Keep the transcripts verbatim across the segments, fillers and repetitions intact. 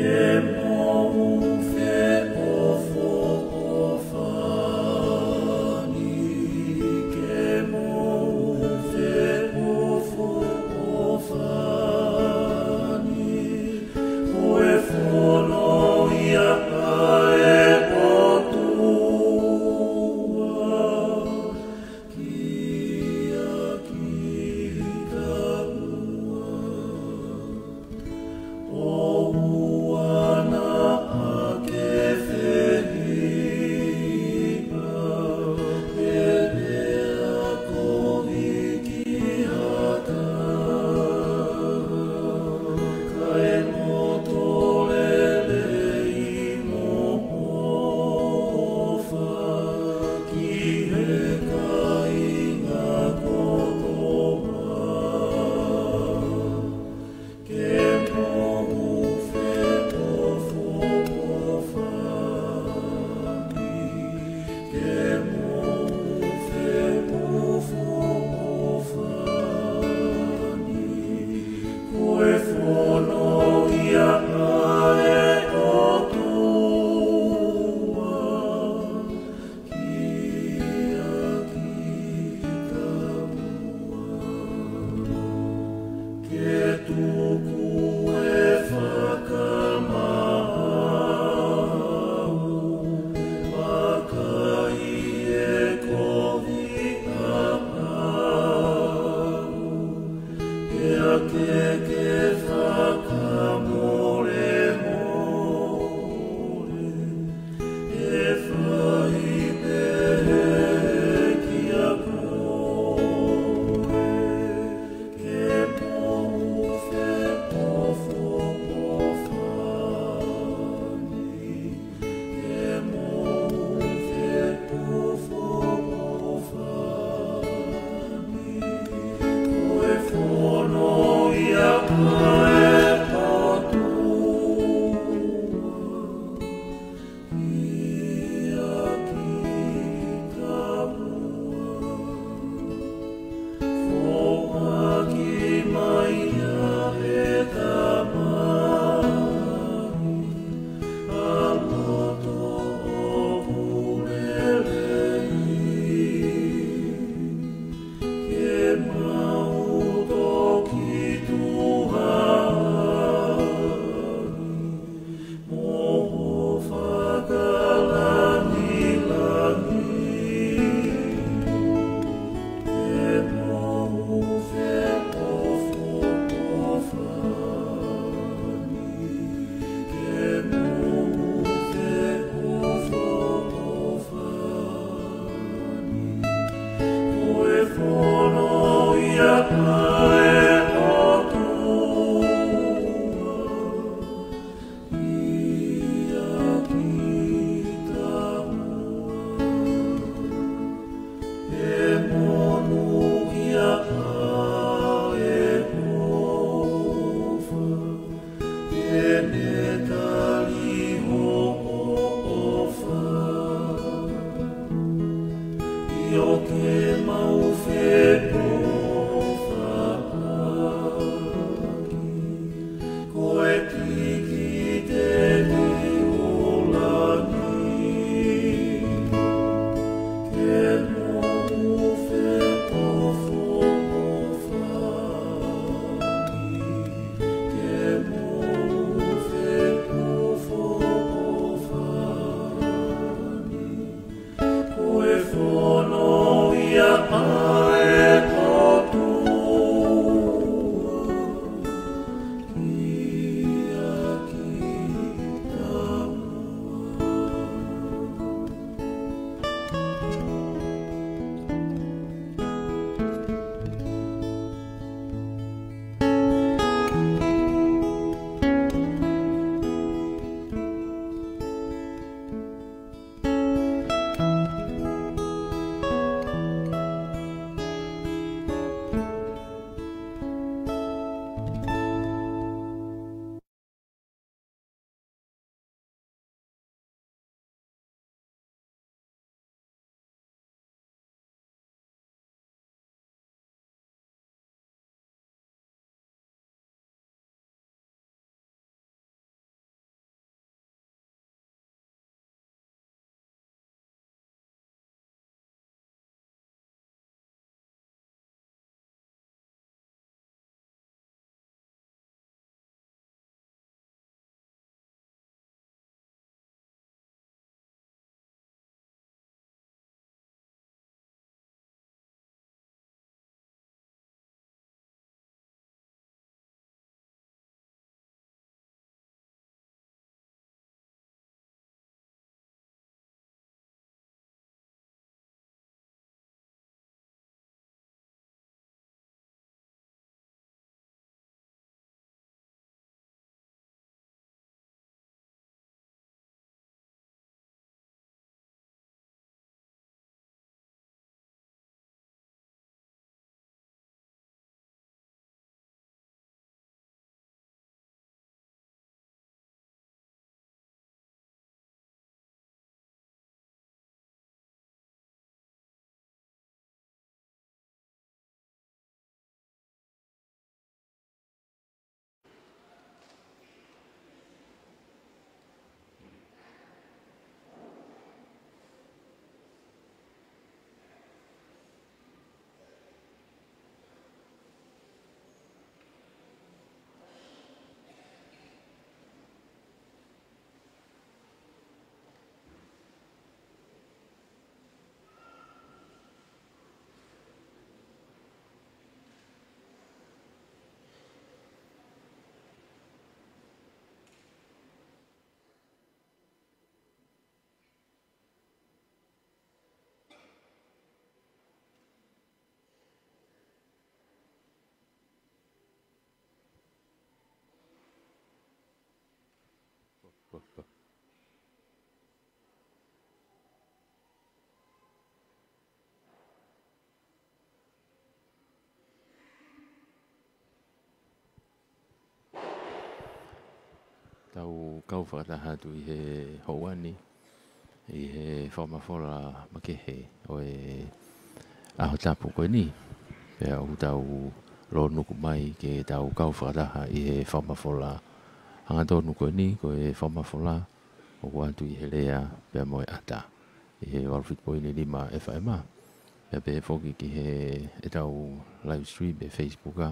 Ke mou feʻofoʻofani, ke mou feʻofoʻofani, ko e fono ia ʻa e ʻOtua kia kitaua. ʻOua naʻa ke fehiʻa, pe lea kovi ki ha taha, kae loto lelei mo ʻofa ki he kāinga kotoa. Ke mou feʻofoʻofani, ke mou feʻofoʻofani, ko e fono ia ʻa e ʻOtua kia kitaua. Ke tuku e fakamaau, vakai e kovi ʻaʻau, pea ke ke fakamolemole, ʻe fai pehē kia koe. Ke mou feʻofoʻofani, ke mou feʻofoʻofani, ko e fono ia ʻa e Tau kau fakataha atu ʻi he houa ni, ʻi he fakamafola makehe ʻo e ʻaho tapu ko eni. Pea ʻoku tau lōnuku mai ke tau kau fakataha ʻi he fakamafola hangatonu ko eni, ko e fakamafola ʻoku ʻoatu ʻi he lea pea mo e ʻata ʻi he valu fitu poini nima F M. Pea pehē foki ki he ʻetau live stream ʻi he Facebook ʻa,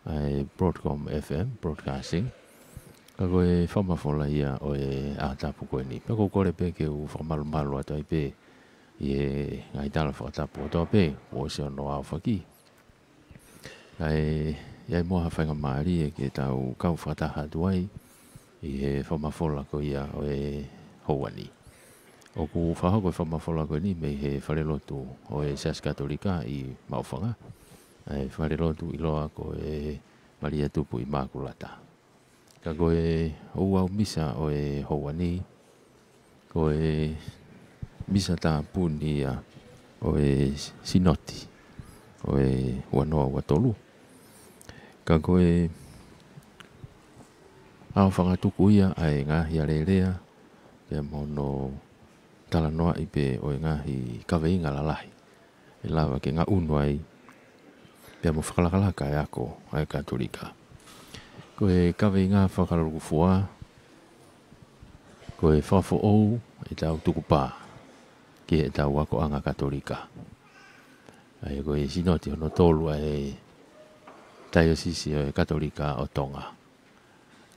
ʻa e Broadcom F M Broadcasting. Ka ko e fakamafola ia ʻo e ʻaho tapu ko eni. Pea ʻoku ou kole pē ke u fakamalumalu atu ai pē ʻi he ngaahi tala fakatapu kotoa pē kuo ʻosi hono aofaki. Kae ʻi ai muʻa ha faingamālie ke tau kau fakataha atu ai ʻi he fakamafola ko ia ʻo e houa ni. ʻOku fakahoko e fakamafola ko eni mei he falelotu ʻo e Siasi Katolika ʻi Maʻufanga, ʻa e falelotu ʻiloa ko e Malia Tupu ʻImakulata. Ka ko e ouau misa ʻo e houa ni, ko e misa tāpuni ia ʻo e Sinoti ʻo e ua noa ua tolu. Ka ko e ʻaofangatuku ia ʻa e ngaahi alēlea, pea mo hono talanoaʻi pē ʻo e ngaahi kaveinga lalahi ʻe lava ke ngaʻunu ai pea mo fakalakalaka e ako ʻa e Katolika. Ko e kaveinga fakalūkufua, ko e fakafoʻou ʻetau tukupā ki heʻetau akoʻanga Katolika. ʻA ia ko e Sinoti hono tolu ʻa e Taiosisi ʻo e Katolika ʻo Tonga,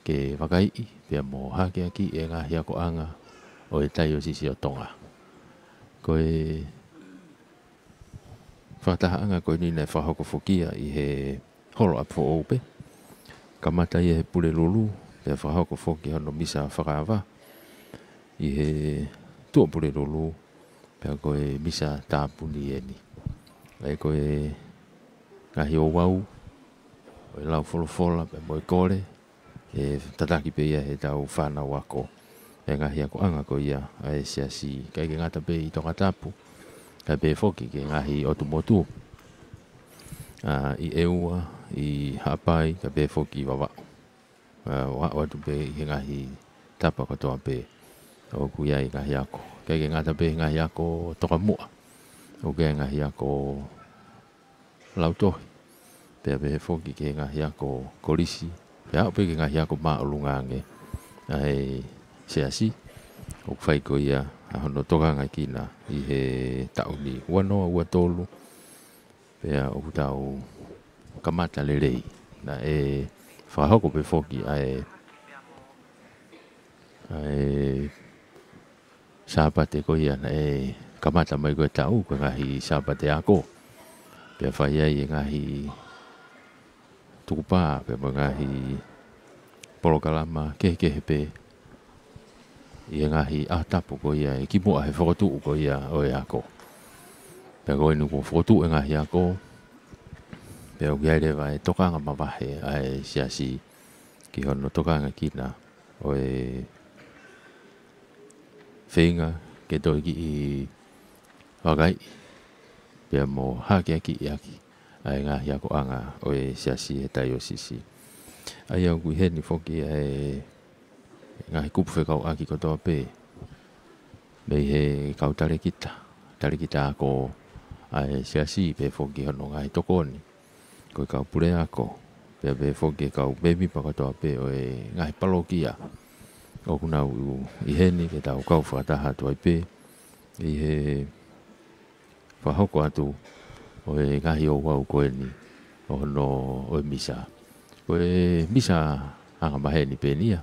ke vakaiʻi pea mo hakeakiʻi e ngaahi akoʻanga ʻo e Taiosisi ʻo Tonga. Ko e fakatahaʻanga ko eni naʻe fakahoko foki ia ʻi he holo ʻapi foʻou pē. Kamata ia he Pulelulu, pea fakahoko foki hono misa fakaava ʻi he Tuʻapulelulu, pea ko e misa tāpuni eni. ʻA ia ko e ngaahi ouau ʻo e lau folofola pea mo e kole, ʻe tataki pē ia heʻetau fānau ako ʻa e ngaahi akoʻanga ko ia ʻa e Siasi, ʻikai ke ngata pē ʻi Tongatapu, kae pehē foki ki he ngaahi ʻotu motu, ʻa, ʻi ʻEua, ʻi Haʻapai, kae pehē foki ʻi Vavaʻu. ʻA, ʻo aʻu atu pē ʻi he ngaahi tapa kotoa pē ʻoku ʻi ai e ngaahi ako. ʻIkai ke ngata pē he ngaahi ako tokamuʻa, ʻoku ʻi ai e ngaahi ako lautohi, pea pehē foki ki he ngaahi ako kolisi, pea aʻu pē ki he ngaahi ako māʻolunga ange ʻa e Siasi. ʻOku fai ko ia ʻa hono tokangakina ʻi he taʻu ni ua noa ua tolu, pea ʻoku tau kamata lelei. Naʻe fakahoko pē foki ʻa e, ʻa e Sāpate ko ia naʻe kamata mai ko e taʻu, ko e ngaahi Sāpate ako. Pea fai ai e ngaahi tukupā, pea mo e ngaahi polokalama kehekehe pē ʻi he ngaahi ʻaho tapu ko ia ʻi kimuʻa he fokotuʻu ko ia ʻo e ako. Pea ko eni kuo fokotuʻu e ngaahi ako, pea ʻoku ʻi ai leva e tokanga mavahe ʻa e Siasi ki hono tokangakina ʻo e feinga ke toe kiʻi vakaiʻi pea mo hakeakiʻi ʻaki ʻa e ngaahi akoʻanga ʻo e Siasi he Taiosisi. ʻA ia ʻoku ʻi heni foki ʻa e ngaahi kupu fekauʻaki kotoa pē mei he kau talēkita, talēkita ako ʻa e Siasi, pehē foki hono ngaahi tokoni, ko e kau puleako, pea pehē foki e kau mēmipa kotoa pē ʻo e ngaahi palokia ʻoku nau ʻi heni ke tau kau fakataha atu ai pē ʻi he fakahoko atu ʻo e ngaahi ouau ko eni ʻo hono, ʻo e misa. Ko e misa angamaheni pē eni ia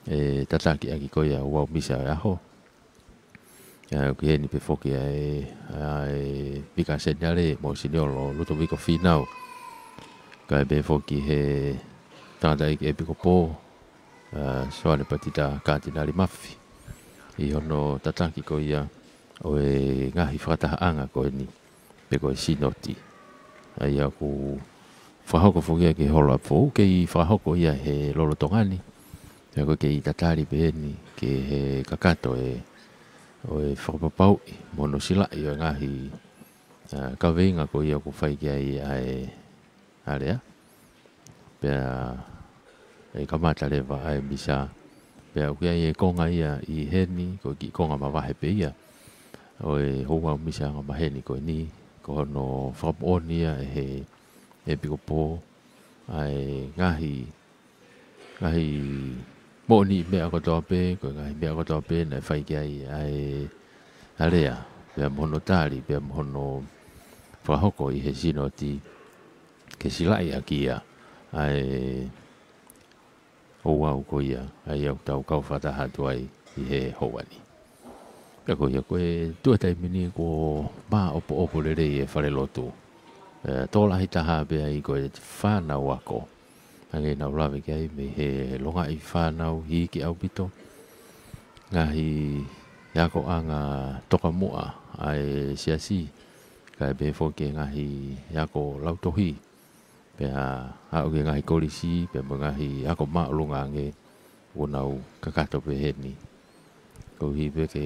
ʻe tataki ʻaki ko ia ouau misa ʻo e ʻaho. ʻA, ʻoku ʻi heni pē foki ʻa e, ʻa e Vika Seniale Monsignor Lutoviko Fīnau. Kae pehē foki he tangataʻeiki ʻEpikopō, ʻa, Soane Patita Katinali Mafi, ʻi hono tataki ko ia ʻo e ngaahi fakatahaʻanga ko eni, pe ko e Sinoti. ʻA ia ʻoku fakahoko foki ia ki he holo ʻapi foʻou, kei fakahoko ia he lolotonga ni, Pea ko e kei tatali pē eni ki he kakato ʻo e fakapapauʻi mo hono silaʻi ʻo e ngaahi, ʻa, kaveinga ko ia ʻoku fai ki ai ʻa e alea. Pea ʻe kamata leva ʻa e misa. Pea ʻoku ʻi ai e konga ia ʻi heni, ko e kiʻi konga mavahe pē ia ʻo e houau misa angamaheni ko eni, ko hono fakamoʻoni ia ʻe he ʻepikopō ʻa e ngaahi, ngaahi moʻoniʻi meʻa kotoa pē, ko e ngaahi meʻa kotoa pē naʻe fai ki ai ʻa e alea, pea mo hono tali, pea mo hono fakahoko ʻi he sinoti ke silaʻi ʻaki ia ʻa e houau ko ia, ʻa ia ʻoku tau kau fakataha atu ai ʻi he houa ni. Pea ko ia ko e tuʻu he taimi ni kuo māʻopoʻopo lelei e falelotu. ʻE, tokolahi taha pē ai ko e fānau ako. Hangē naʻa ku lave ki ai mei he longaʻi fānau iiki ʻaupito. Ngaahi akoʻanga tokamuʻa ʻa e siasi, kae pehē foki e ngaahi ako lautohi. Pea aʻu ki he ngaahi kolisi, pea mo e ngaahi ako māʻolunga ange, ʻoku nau kakato pē heni. Koeʻuhi pē ke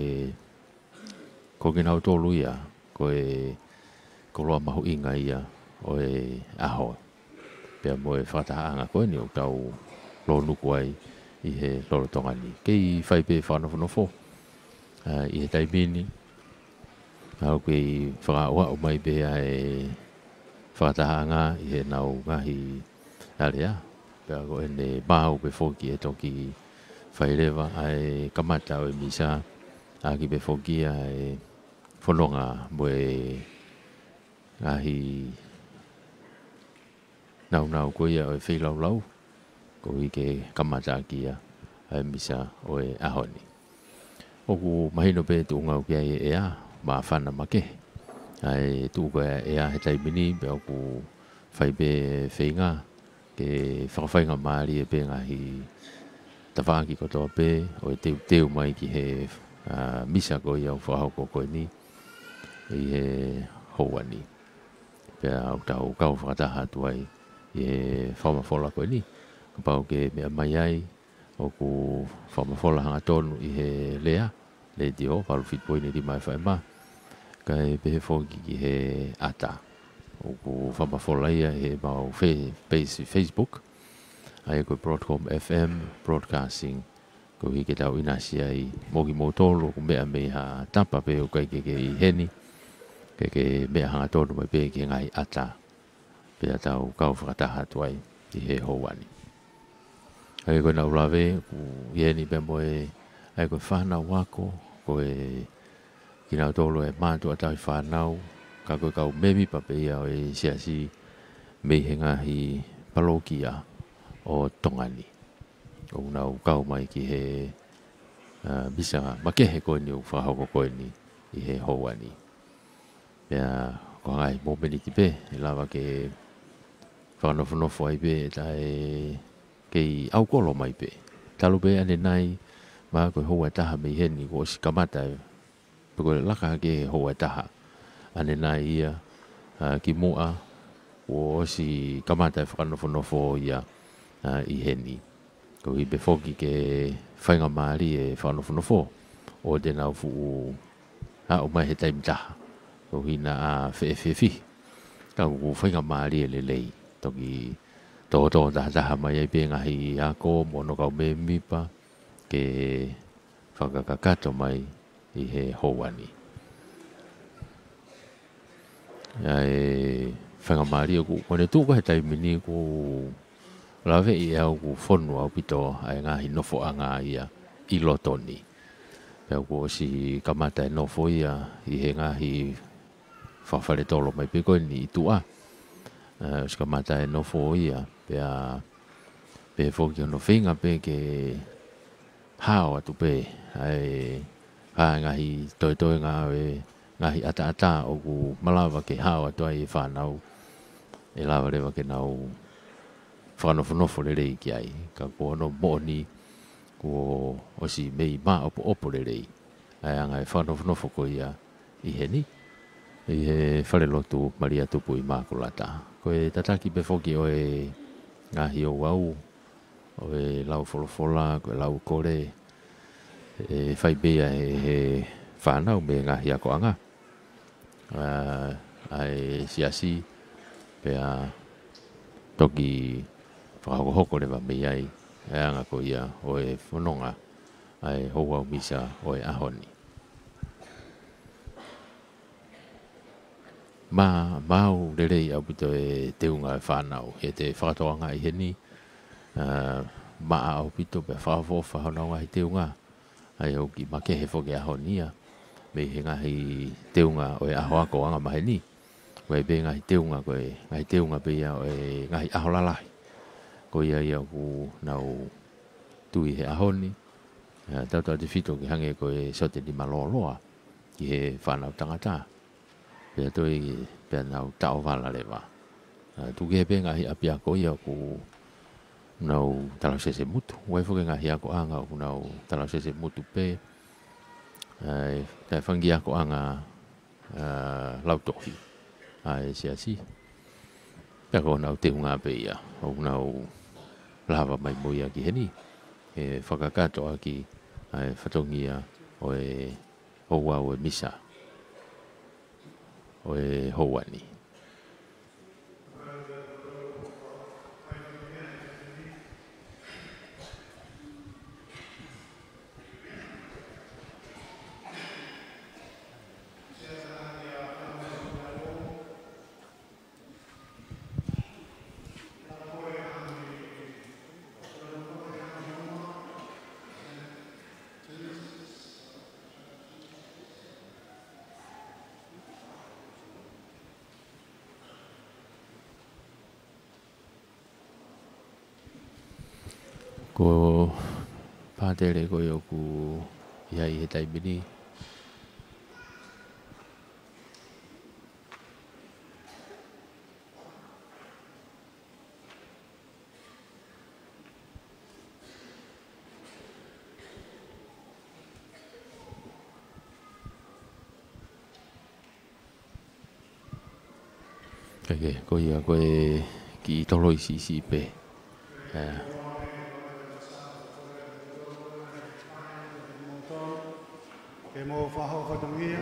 ko kinautolu ia ko e koloa mahuʻinga ia ʻo e ʻaho. Pea mo e fakatahaʻanga ko eni ʻoku tau lōnuku ai ʻi he lolotonga ni. Kei fai pē fakanofonofo, ʻa, ʻi he taimi ni, ʻa, ʻoku kei fakaaʻuaʻu mai pē ʻa e fakatahaʻanga ʻi heʻenau ngaahi alea. Pea ko ʻene maau pē foki ʻe toki fai leva ʻa e kamata ʻo e misa, ʻaki pē foki ʻa e fononga mo e ngaahi naunau ko ia ʻo e feilaulau, koeʻuhi ke kamata ʻaki ia ʻa e misa ʻo e ʻaho ni. ʻOku mahino pē tuʻunga ʻoku ʻi ai e ʻea, māfana makehe ʻa e tuʻu ko ia e ʻea he taimi ni, pea ʻoku fai pē feinga ke fakafaingamālie pē ngaahi tafaʻaki kotoa pē ʻo e teuteu mai ki he, ʻa, misa ko ia ʻoku fakahoko ko eni ʻi he houa ni. Pea ʻoku tau kau fakataha atu ai ʻi he fakamafola ko eni. Kapau ʻoku ke meʻa mai ai, ʻoku fakamafola hangatonu ʻi he Lea Letiō, valu fitu poini nima F M, kae pehē foki ki he ʻata. ʻOku fakamafola ia ʻi heʻemau fe-, page Facebook, ʻa ia ko e Broadcom F M Broadcasting, koeʻuhi ke tau ʻinasi ai mo kimoutolu ʻoku meʻa mei ha tapa pē ʻoku ʻikai ke ke ʻi heni, ke ke meʻa hangatonu mai pē ki he ngaahi ʻata, pea tau kau fakataha atu ai ʻi he houa ni. ʻA ia ko ʻeku lave, ʻoku ʻi heni pē mo e, ʻa ia ko e fānau ako, ko e kinautolu e mātuʻa tauhi fānau, ka ko e kau mēmipa pē ia ʻo e siasi mei he ngaahi palokia ʻo Tonga ni. ʻOku nau kau mai ki he, ʻa, misa makehe ko eni ʻoku fakahoko ko eni ʻi he houa ni. Pea ko e ngaahi mōmeniti pē ʻe lava ke fakanofonofo ai pē, taʻe kei ʻaukolo mai pē. Talu pē ʻanenai, mahalo ko e houa ʻe taha mei heni kuo ʻosi kamata e, pe ko e laka hake he houa ʻe taha ʻanenai ia, ʻa, kimuʻa kuo ʻosi kamata e fakanofonofo ia, ʻa, ʻi heni. Koeʻuhi pē foki ke faingamālie e fakanofonofo ʻo te nau fuʻu aʻu mai he taimi ʻe taha, koeʻuhi naʻa feʻefeʻefihi. Ka ʻoku faingamālie lelei. Toki tōtō tahataha mai ai pē ngaahi ako mo hono kau mēmipa ke fakakakato mai ʻi he houa ni. ʻA e faingamālie ʻoku, ʻoku ne tuʻu ko ē he taimi ni ʻoku laveʻi ʻe au ʻoku fonu ʻaupito ʻa e ngaahi nofoʻanga ia ʻi loto ni. Pea kuo ʻosi kamata e nofo ia ʻi he ngaahi fafale tolo mai pē ko eni ʻi tuʻa. ʻE, ʻosi kamata e nofo ia, pea, pea foki hono feinga pē ke hao atu pē ʻa e, ʻa e ngaahi toetoenga ʻo e ngaahi ʻataʻatā ʻoku malava ke hao atu ai e fānau, ʻe lava leva ke nau fakanofonofo lelei ki ai. Ka ko hono moʻoni kuo ʻosi mei māʻopoʻopo lelei ʻa e anga e fakanofonofo ko ia ʻi heni, ʻi he falelotu Malia Tupu ʻImākulata. Ko e tataki pē foki ʻo e ngaahi ouau, ʻo e lau folofola, ko e lau kole, ʻe fai pē ia ʻe he fānau mei he ngaahi akoʻanga ʻa, ʻa e siasi, pea toki fakahokohoko leva mei ai ʻa e anga ko ia ʻo e fononga ʻa e ouau misa ʻo e ʻaho ni. Ma, maau lelei ʻaupito e teunga ʻa e fānau, ʻi heʻete fakatokangaʻi heni, ʻa, maʻa ʻaupito pea fakaʻofoʻofa honau ngaahi teunga, ʻa ia ʻoku kiʻi makehe foki ʻaho ni ia mei he ngaahi teunga ʻo e ʻaho ako anga maheni. ʻOku ʻi ai pē ngaahi teunga, ko e ngaahi teunga pē ia ʻo e ngaahi ʻaho lalahi. Ko ia ia ʻoku nau tui he ʻaho ni, ʻa, tautautefito ke hangē ko e sote nima lōloa ki he fānau tangata. Pea toe, pea nau taʻovala leva. ʻA, tuku kehe pē ngaahi ʻapiako ia ʻoku nau talausese mutu. ʻOku ʻi ai foki ngaahi akoʻanga ʻoku nau talausese mutu pē. ʻA, ʻi ai e fanga kiʻi akoʻanga, ʻa, lautohi ʻa e siasi. Pea ko honau teunga pē ia ʻoku nau lava mai mo ia ki heni, ʻe fakakakato ʻaki ʻa e fatongia ʻo e ouau ʻo e misa ʻo e houa ni. Ko Pātele ko ia ʻoku ʻi ai he taimi ni. Kae kehe, ko ia ko e kiʻi toloi siʻisiʻi pē. ʻA. Ke mou fakahoko fatongia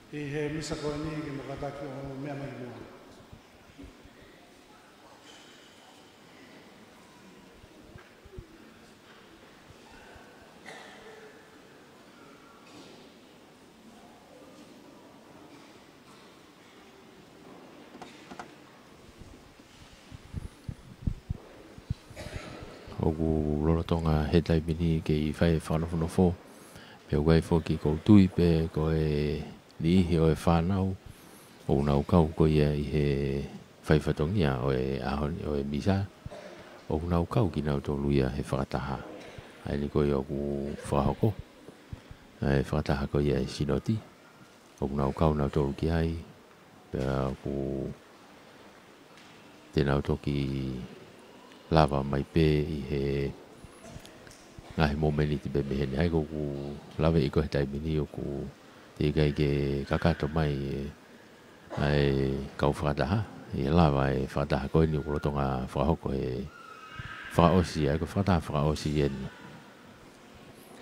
ʻi he misa ko eni ke mou kātaki ʻo meʻa mai ki muʻa. ʻOku lolotonga he taimi ni ke ʻi fai e fakanofonofo, pea ʻoku ʻi ai foki, ʻoku ou tui pē ko e niʻihi ʻo e fānau ʻoku nau kau ko ia ʻi he fai fatongia ʻo e ʻaho ni ʻo e misa, ʻoku nau kau kinautolu ia he fakataha. ʻA eni ko ia ʻoku fakahoko ʻa e fakataha ko ia ʻa e Sinoti, ʻoku nau kau nautolu ki ai, pea ʻoku te nau toki lava mai pē ʻi he ngaahi momeniti pē mei heni. ʻA ia ko ʻeku lave ʻi ko he taimi ni ʻoku teʻeki ai ke kakato mai e, ʻa e kau fakataha, ʻi he lava e fakataha ko eni ʻoku lolotonga fakahoko he fakaʻosi, ʻa ia ko e fakataha fakaʻosi eni.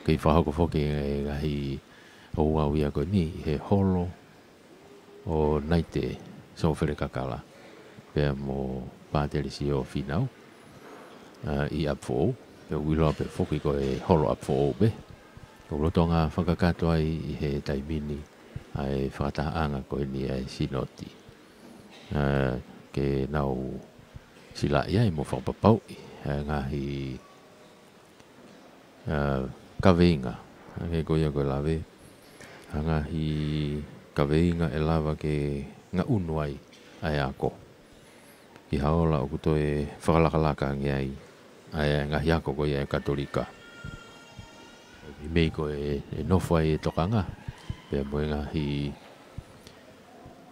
Kei fakahoko foki e ngaahi ouau ia ko eni ʻi he holo ʻo Naite Sofele Kakala pea mo Pātele Sio Finau, ʻa, ʻi ʻApifoʻou, pea ʻoku ʻiloa pē foki ko e holo ʻApifoʻou pē. ʻOku lolotonga fakakakato ai ʻi he taimi ni ʻa e fakatahaʻanga ko eni ʻa e Sinoti, ʻa, ke nau silaʻi ai mo fakapapauʻi ʻa e ngaahi ʻa, kaveinga. Hangē ko ia ko e lave, ʻa e ngaahi kaveinga ʻe lava ke ngaʻunu ai ʻa e ako ʻi ha ola ʻoku toe fakalakalaka ange ai ʻa e ngaahi ako ko ia ʻa e Katolika. ʻI he meʻa ko ē ʻe nofo ai e tokanga, pea mo e ngaahi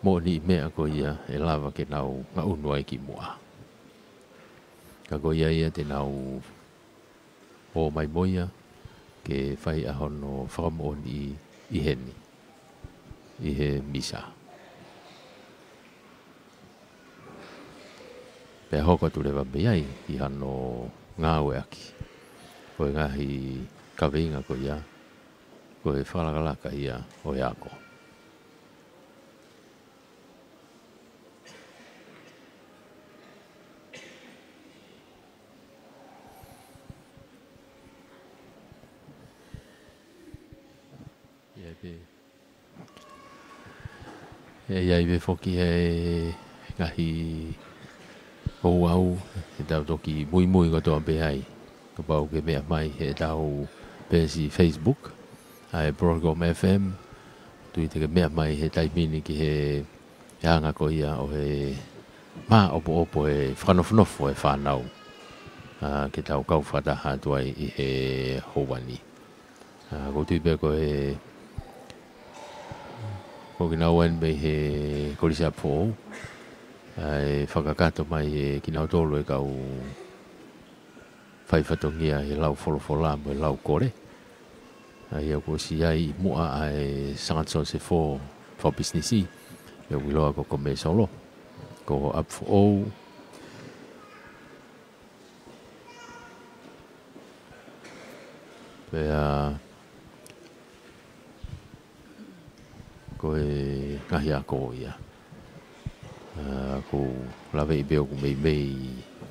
moʻoniʻi meʻa ko ia ʻe lava ke nau ngaʻunu ai ki muʻa. Ka ko ia ia te nau ō mai mo ia ke fai ʻa hono fakamoʻoniʻi ʻi heni, ʻi he misa. ʻe hoko atu leva mei ai ʻi hano ngāueʻaki. Ko e ngaahi kaveinga ko ia, ko e fakalakalaka ia ʻo e ako. ʻI ai pē. ʻE ʻi ai pē foki he ngaahi ouau, ʻe tau toki muimui kotoa pē ai. Kapau ʻoku ke meʻa mai heʻetau peesi Facebook, ʻa e Broadcom F M, tui te ke meʻa mai he taimi ni ki he anga ko ia ʻo e māʻopoʻopo e fakanofonofo e fānau. ʻA, ke tau kau fakataha atu ai ʻi he houa ni. ʻA, ʻoku ou tui pē ko e, ko kinaua eni mei he Kolisi ʻApifoʻou, ʻa e fakakakato mai ʻe kinautolu e kau fai fatongia he lau folofola mo e lau kole. ʻA ia kuo ʻosi ʻi ai ʻi muʻa ʻa e Sangata Siosefo fakapisinisi, ʻoku ʻiloa ko Komesolo, ko ʻApifoʻou. Pea ko e ngaahi ako ia. ʻA, ʻoku ou laveʻi pē ʻoku meimei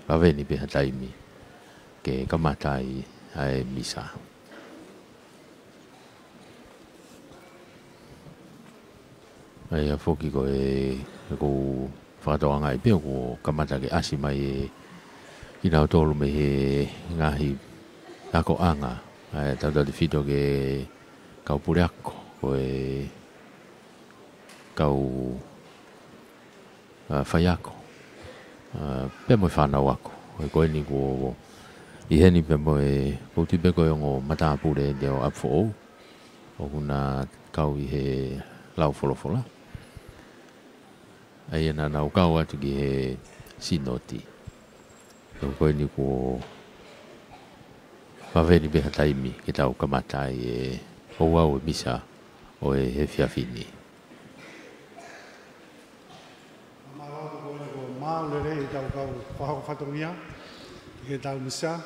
lave ni pē ha taimi ke kamata ai ʻa e misa. ʻA ia foki ko e, ʻoku ou fakatokangaʻi pē ʻoku kamata ke ʻasi mai e kinautolu mei he ngaahi akoʻanga, ʻa e tautautefito ki he kau puleako, ko e kau, ʻa, faiako, ʻa, pea mo e fānau ako. Ko e, ko eni kuo ʻi heni pea mo e, ʻoku ou tui pē ko e ongo matāpule eni ʻo ʻApifoʻou ʻoku na kau ʻi he lau folofola. ʻA ia naʻa nau kau atu ki he sinoti. Ko e, ko eni kuo vave ni pē ha taimi ke tau kamata ai e ouau e misa ʻo e efiafi ni. Mālō atu, ko eni kuo maʻu lelei ʻetau kau fakahoko fatongia ki heʻetau misa.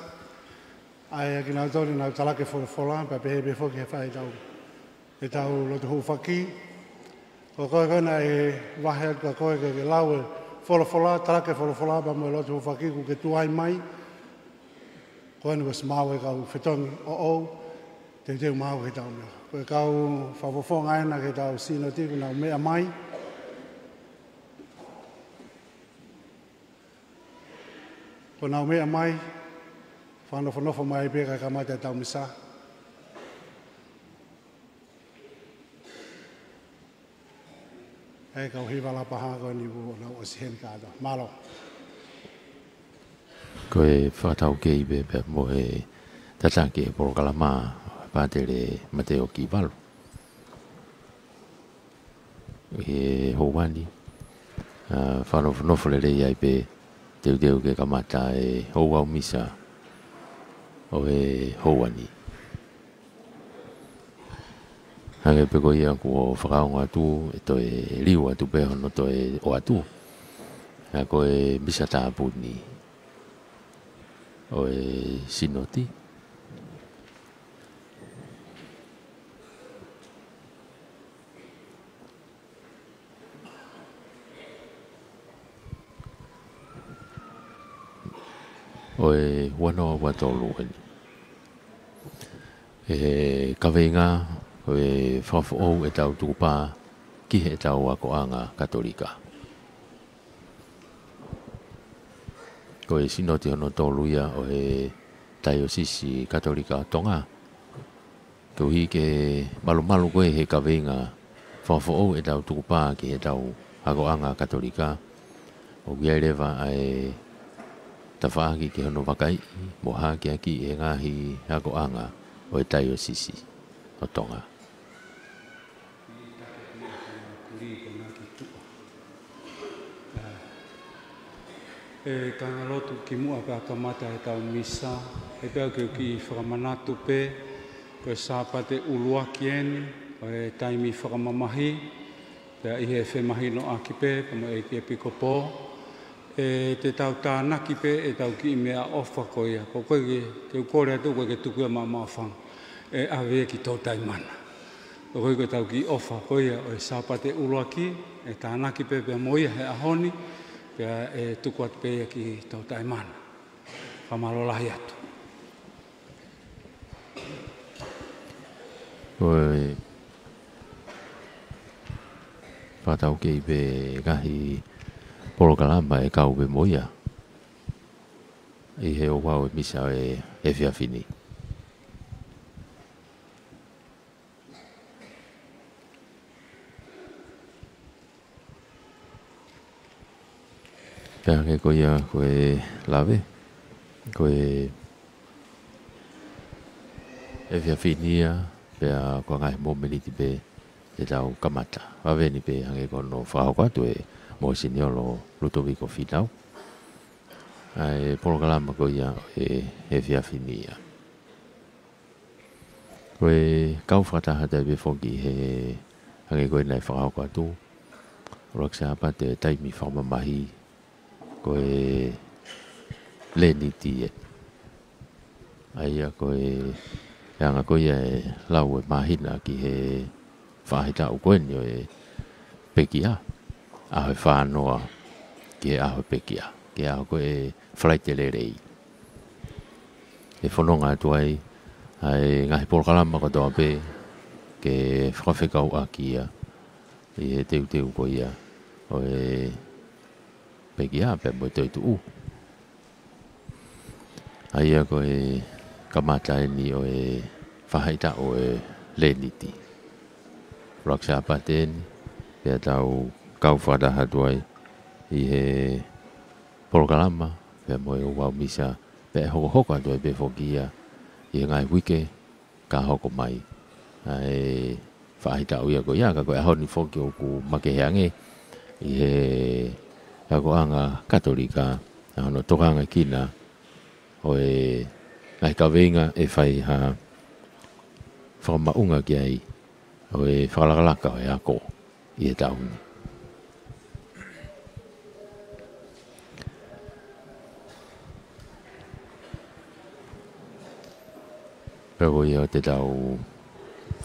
ʻA ia kinautolu naʻa nau talaki folofola, pea pehē pē foki he fai ʻetau, ʻetau lotu hūfaki. Ko koe ko ē naʻe vahe atu kia koe ke, ke lau e folofola, talaki folofola, pea mo e lotu hūfaki, kuo ke tuai mai. Ko eni kuo ʻosi maʻu e kau fetongi ʻoʻou, teuteu maʻu ke tau meʻa. Ko e kau fakafofonga ena ke tau sinoti, kuo nau meʻa mai. Kuo nau meʻa mai, fakanofonofo mai pē kae kamata ʻetau misa. ʻE kau hiva Lapaha ko eni kuo nau ʻosi heni kātoa. Mālō. Ko e fakataukei pē pea mo e tataki e polokalama, Pātele Mateo Kivalu. ʻI he houa ni, ʻa, fakanofonofo lelei ai pē teuteu ke kamata e ouau misa ʻo e houa ni. Hangē pē ko ia kuo fakaongo atu, ʻe toe liu atu pē hono toe ʻoatu. ʻA, ko e misa tāpuni ʻo e sinoti. ʻO e ua noa ua tolu eni. ʻE he kaveinga, ko e fakafoʻou ʻetau tukupā ki heʻetau akoʻanga Katolika. Ko e sinoti hono tolu ia ʻo e Taiosisi Katolika ʻo Tonga. Koeʻuhi ke malumalu ko ē he kaveinga fakafoʻou ʻetau tukupā ki heʻetau akoʻanga Katolika, ʻoku ʻi ai leva ʻa e tafaʻaki ki hono vakaiʻi mo hakeakiʻi ʻe he ngaahi akoʻanga ʻo e Taiosisi ʻo Tonga. ʻE kāingalotu, kimuʻa pea kamata ʻetau misa, ʻe pea ke u kiʻi fakamanatu pē, ko e Sāpate ʻuluaki eni ʻo e taimi fakamamahi, pea ʻi he femahinoʻaki pē pea mo e ʻEiki ʻEpikopō, ʻE te tau tānaki pē ʻetau kiʻi meʻaʻofa ko ia. Ko koe ke, ke u kole atu koe ke tuku ia maʻamaʻofanga. ʻE ʻave ia ki Toutaimana. Ko koe ko ʻetau kiʻi ʻofa ko ia ʻo e Sāpate ʻuluaki, ʻe tānaki pē pea mo ia he ʻaho ni, pea ʻe tuku atu pē ia ki Toutaimana. Fakamālō lahi atu. Ko e fakataukei pē ngaahi polokalama ʻe kau pē mo ia ʻi he ouau e misa ʻo e efiafi ni. Pea hangē ko ia ko e lave, ko e efiafi ni ia, pea ko e ngaahi momeniti pē te tau kamata. Vave ni pē hangē ko hono fakahoko atu ʻe Mōsiniolo Lutoviko Fīnau ʻa e polokalama ko ia ʻo e efiafi ni ia. Ko e kau fakataha atu ai pē foki he hangē ko ia naʻe fakahoko atu, ʻuluaki Sāpate taimi fakamamahi ko e Leniti ē. ʻA ia ko e anga ko ia e lau e māhina ki he faʻahitaʻu ko eni ʻo e pekia, ʻaho ʻe fānoa ki he ʻaho e pekia, ki he ʻaho ko e Falaite Lelei. ʻE fononga atu ai ʻa e ngaahi polokalama kotoa pē ke fakafekauʻaki ia ʻi he teuteu ko ia ʻo e pekia pea mo e toetuʻu. ʻA ia ko e kamata eni ʻo e faʻahitaʻu ʻo e Leniti. ʻUluaki Sāpate eni, pea tau kau fakataha atu ai ʻi he polokalama, pea mo e ouau misa, pea ʻe hokohoko atu ai pē foki ia ʻi he ngaahi uike ka hoko mai. ʻA e faʻahitaʻu ia ko ia, ka ko e ʻaho ni foki ʻoku makehe ange ʻi he akoʻanga Katolika, ʻa hono tokangaʻi kinaua ʻo e ngaahi kaveinga ʻe fai ha fakamaʻunga ki ai ʻo e fakalakalaka ʻo e ako ʻi he taʻu ni. Pea ko ia te tau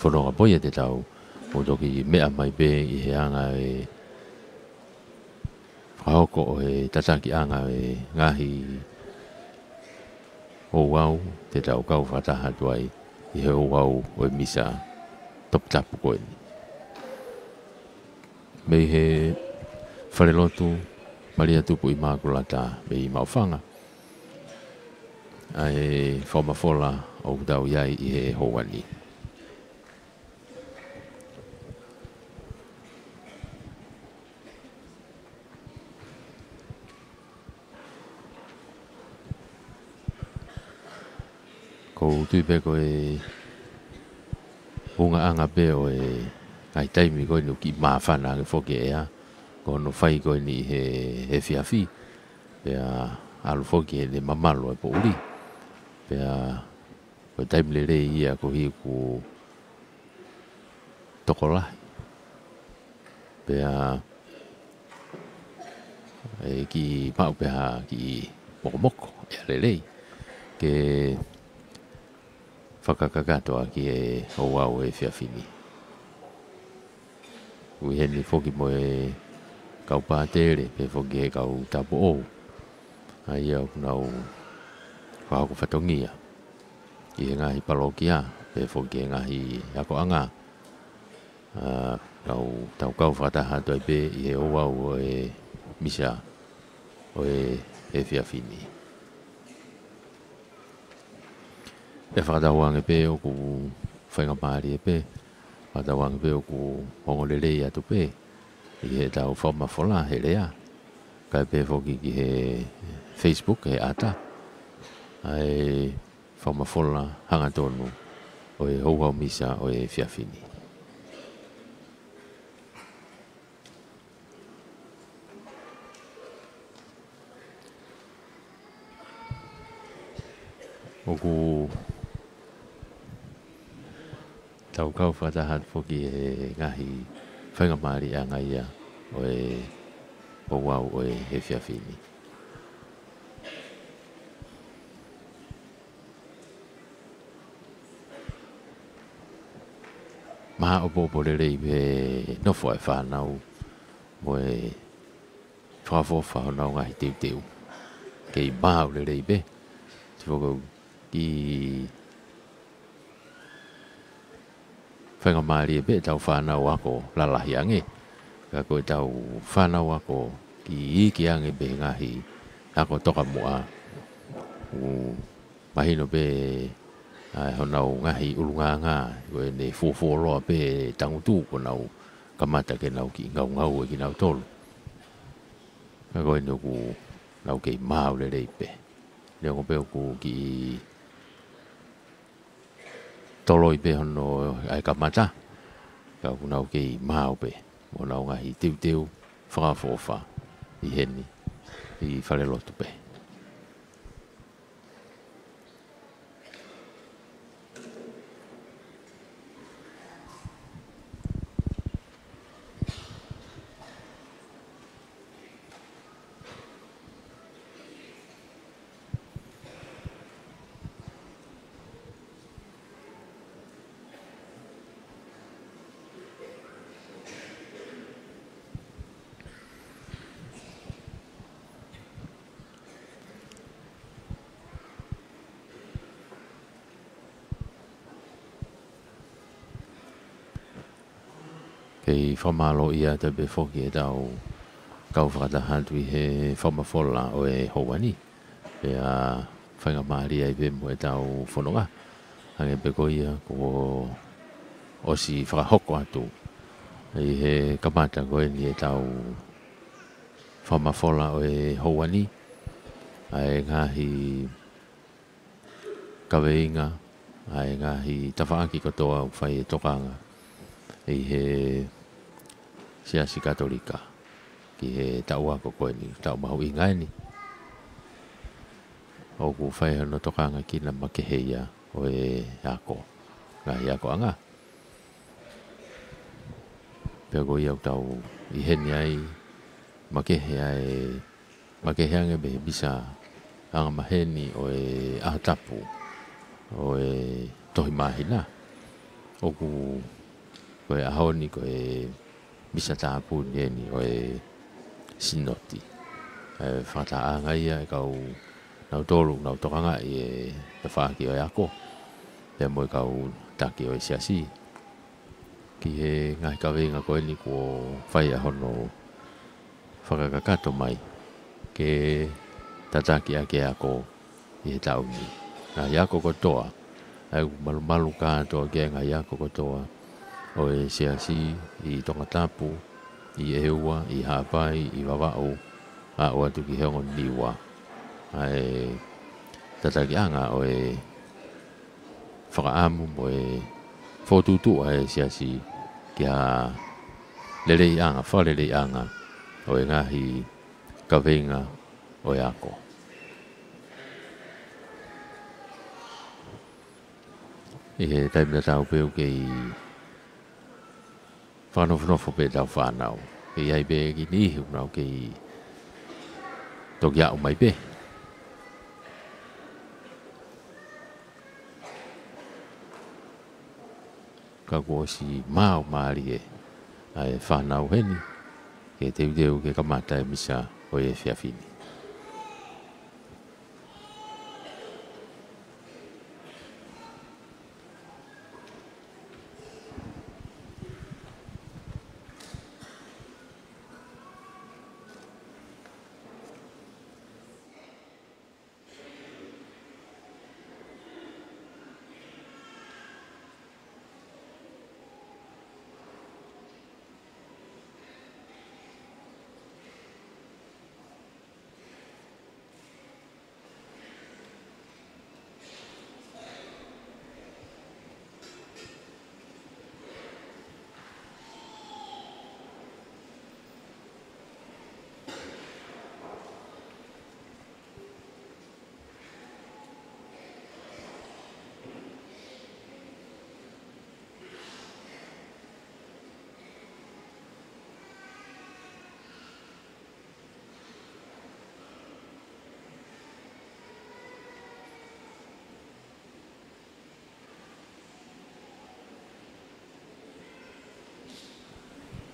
fononga pē ia te tau mou toki meʻa mai pē ʻi he anga e fakahoko ʻo e tatakiʻanga e ngaahi ouau te tau kau fakataha atu ai ʻi he ouau ʻo e misa toputapu ko eni. Mei he Falelotu Malia Tupu ʻImakulata mei Maʻufanga, ʻa e fakamafola ʻoku tau ʻi ai ʻi he houa ni. ʻOku ou tui pē ko e ʻulungaanga pē ʻo e ngaahi taimi ko eni ʻoku kiʻi māfana ange foki e ʻea, ko hono fai ko eni he, he efiafi, pea ʻalu foki heʻene mamalu e poʻuli. Pea ko e taimi lelei ia koeʻuhi ʻoku tokolahi. Pea ʻe kiʻi maʻu pē ha kiʻi mokomoko ʻea lelei ke fakakakato ʻaki e ouau e efiafi ni. ʻOku ʻi heni foki mo e kau pātele, pea foki e kau tapuʻou. ʻA ia ʻoku nau fakahoko fatongia ʻi he ngaahi palokia, pea foki e ngaahi akoʻanga. ʻA, tau, tau kau fakataha atu ai pē ʻi he ouau ʻo e misa ʻo e efiafi ni. Pea fakatauange pē ʻoku faingamālie pē, fakatauange pē ʻoku ongo lelei atu pē ʻi heʻetau fakamafola he lea, kae pehē foki ki he Facebook he ʻata, ʻa e fakamafola hangatonu ʻo e ouau misa ʻo e efiafi ni. ʻOku tau kau fakataha atu foki he ngaahi faingamālie ʻanga ia ʻo e ouau ʻo e efiafi ni. māʻopoʻopo lelei pē nofo ʻa e fānau mo e fakaʻofoʻofa honau ngaahi teuteu. Kei maau lelei pē. Sio foki ki he faingamālie pē ʻetau fānau ako lalahi ange. Ka ko ʻetau fānau ako kiʻi iiki ange pē he ngaahi ako tokamuʻa. ʻOku mahino pē ʻa honau ngaahi ʻulungaanga, ko ʻene fuofuoloa pē tangutu kuo nau kamata ke nau kiʻi ngaungaue kinautolu. Ka ko eni ʻoku nau kei maau lelei pē. Neongo pē ʻoku kiʻi toloi pē hono ʻai kamata, ka ʻoku nau kei maau pē mo honau ngaahi teuteu fakaʻofoʻofa ʻi heni ʻi falelotu pē. Kei fakamālōʻia atu pē foki ʻetau kau fakataha atu ʻi he fakamafola ʻo e houa ni. Pea faingamālie ai pē mo ʻetau fononga. Hangē pē ko ia kuo ʻosi fakahoko atu ʻi he kamata ko eni ʻetau fakamafola ʻo e houa ni, ʻa e ngaahi kaveinga, ʻa e ngaahi tafaʻaki kotoa ʻoku fai e tokanga ʻi he Siasi Katolika ki he taʻu ako ko eni, taʻu mahuʻinga eni. ʻOku fai hono tokanga ki he makehe ia ʻo e ako, ngaahi akoʻanga. Pea ko ia ʻoku tau ʻi heni ai, makehe ai, makehe ange pē he misa angamaheni ʻo e ʻaho tapu ʻo e Tohi Māhina. ʻOku ko e ʻaho ni ko e misa tāpuni eni ʻo e Sinoti. ʻE fakatahaʻanga ia ʻe kau nautolu ʻoku nau tokangaʻi e tafaʻaki ʻo e ako, pea mo e kau taki ʻo e siasi, ki he ngaahi kaveinga ko eni kuo fai ʻa hono fakakakato mai ke tataki ʻaki e ako ʻi he taʻu ni. Ngaahi ako kotoa, ʻa ia ʻoku malumalu kātoa ki ai e ngaahi ako kotoa ʻo e siasi ʻi Tongatapu, ʻi ʻEua, ʻi Haʻapai, ʻi Vavaʻu, aʻu atu ki he ongo Niua. ʻA e tatakiʻanga ʻo e fakaʻamu mo e fokotuʻutuʻu ʻa e siasi ki he leleiʻanga, fakaleleiʻanga ʻo e ngaahi kaveinga ʻo e ako. ʻI he taimi tatau pē ʻoku kei fakanofonofo pē ʻetau fānau. Kei ʻi ai pē ki he niʻihi ʻoku nau kei toki aʻu mai pē. Ka kuo ʻosi maau mālie ʻa e fānau heni, ke teuteu ke kamata e misa ʻo e efiafi ni.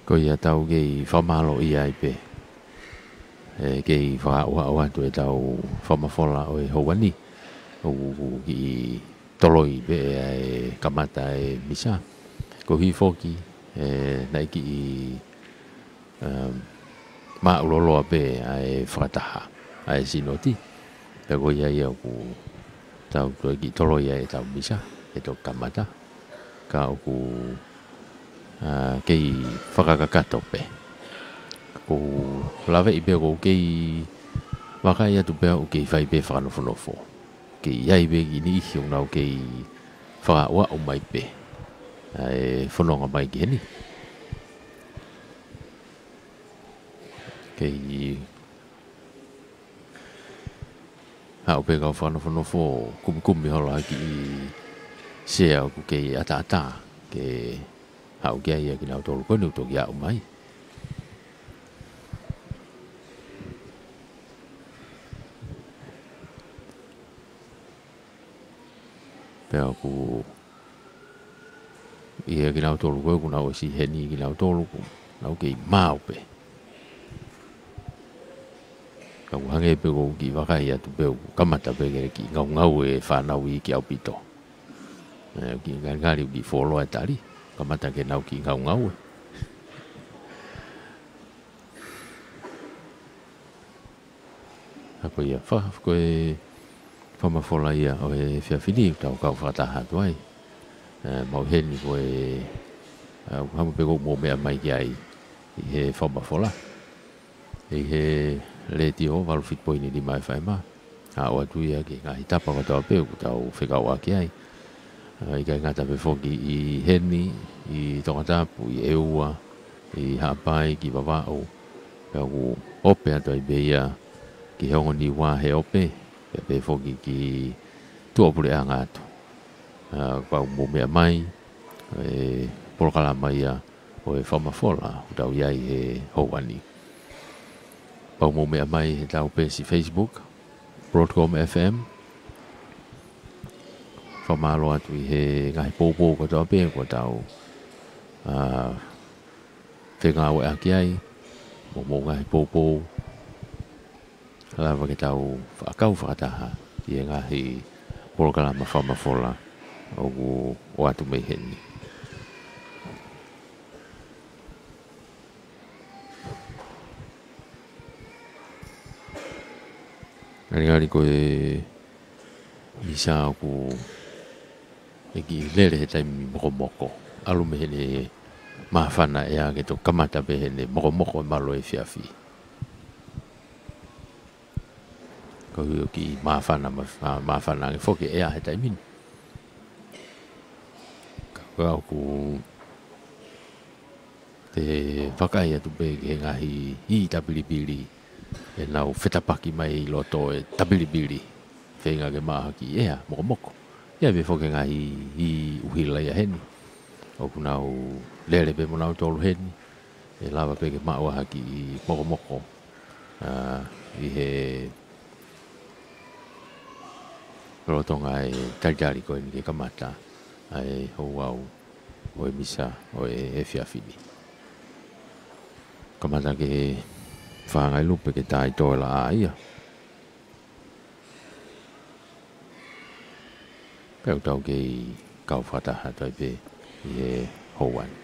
Ko ia tau kei fakamālōʻia ai pē. ʻE kei fakaʻoaʻoa atu ʻetau fakamafola ʻo e houa ni. ʻOku kiʻi toloi pē ʻa e kamata e misa. Koeʻuhi foki, ʻe, naʻe kiʻi, um, māʻuloloa pē ʻa e fakataha ʻa e sinoti. Pea ko ia ia ʻoku tau toe kiʻi toloi ai ʻetau misa, ʻe toki kamata. Ka ʻoku, ʻa, kei fakakakato pē. ʻOku ou laveʻi pē ʻoku ou kei vakai atu pē ʻoku kei fai pē fakanofonofo. Kei ʻi ai pē kiʻi niʻihi ʻoku nau kei fakaʻoaʻo mai pē ʻa e fononga mai ki heni. Kei haʻu pē kau fakanofonofo, kumikumi holo ha kiʻi sea ʻoku kei ʻataʻatā, ke haʻu ki ai ʻa kinautolu ko eni ʻoku toki aʻu mai. Pea ʻoku ʻi ai kinautolu ko ē ʻoku nau ʻosi heni kinautolu ʻoku nau kei maau pē. Ka ʻoku hangē pē ʻoku ou kiʻi vakai atu pē ʻoku kamata pē ke kiʻi ngaungaue e fānau iiki ʻaupito. ʻE, kiʻi ngalingali ʻoku kiʻi fuoloa e tali, kamata ke nau kiʻi ngaungaue. ʻA ko ia fa, ko e fakamafola ia ʻo e efiafi ni, tau kau fakataha atu ai. ʻE, mau heni ko e, ʻa, ʻoku hangē pē ʻoku mou meʻa mai ki ai ʻi he fakamafola. ʻI he letiō, valu fitu poini nima F M. ʻA, ʻoatu ia ki he ngaahi tapa kotoa pē ʻoku tau fekauʻaki ai. ʻA, ʻikai ngata pē foki ʻi heni, ʻi Tongatapu, ʻi ʻEua, ʻi Haʻapai, ki Vavaʻu. Pea ʻoku ope atu ai pē ia ki he ongo Niua he ope, pea pehē foki ki tuʻapuleʻanga atu. ʻA, kapau ʻoku mou meʻa mai, ʻe polokalama ia ʻo e fakamafola, ʻoku tau ʻi ai he houa ni. Kapau ʻoku mou meʻa mai he tau peesi Facebook, Broadcom F M. Fakamālō atu ʻi he ngaahi poupou kotoa pē, kuo tau, ʻa, fengāueʻaki ai, mo hoʻomou ngaahi poupou. Lava ke tau fakakau fakataha ʻi he ngaahi polokalama fakamafola ʻoku ʻoatu mei heni. Ngalingali ko e misa ʻoku ʻe kiʻi lele he taimi mokomoko. ʻAlu mei heʻene māfana ʻea ke toki kamata pē heʻene mokomoko e malo efiafi. Koeʻuhi ʻoku kiʻi māfana, maf-, mā-, māfana ange foki ʻea he taimi ni. Ka ko au ʻoku te vakai atu pē ki he ngaahi hī tapilipili ʻe nau fetapaki mai ʻi loto e tapilipili. Feinga ke maʻu ha kiʻi ʻea mokomoko. ʻI ai pē foki e ngaahi hī ʻuhila ia heni. ʻOku nau lele pē mo nautolu heni. ʻE lava pē ke maʻu ha kiʻi mokomoko. ʻA, ʻi he lolotonga e talitali ko eni ke kamata ʻa e houau ʻo e misa ʻo e efiafi ni. Kamata ke fāngai lupe ke taitō e laʻā ia. Pea ʻoku tau kei kau fakataha atu ai pē ʻi he houa ni.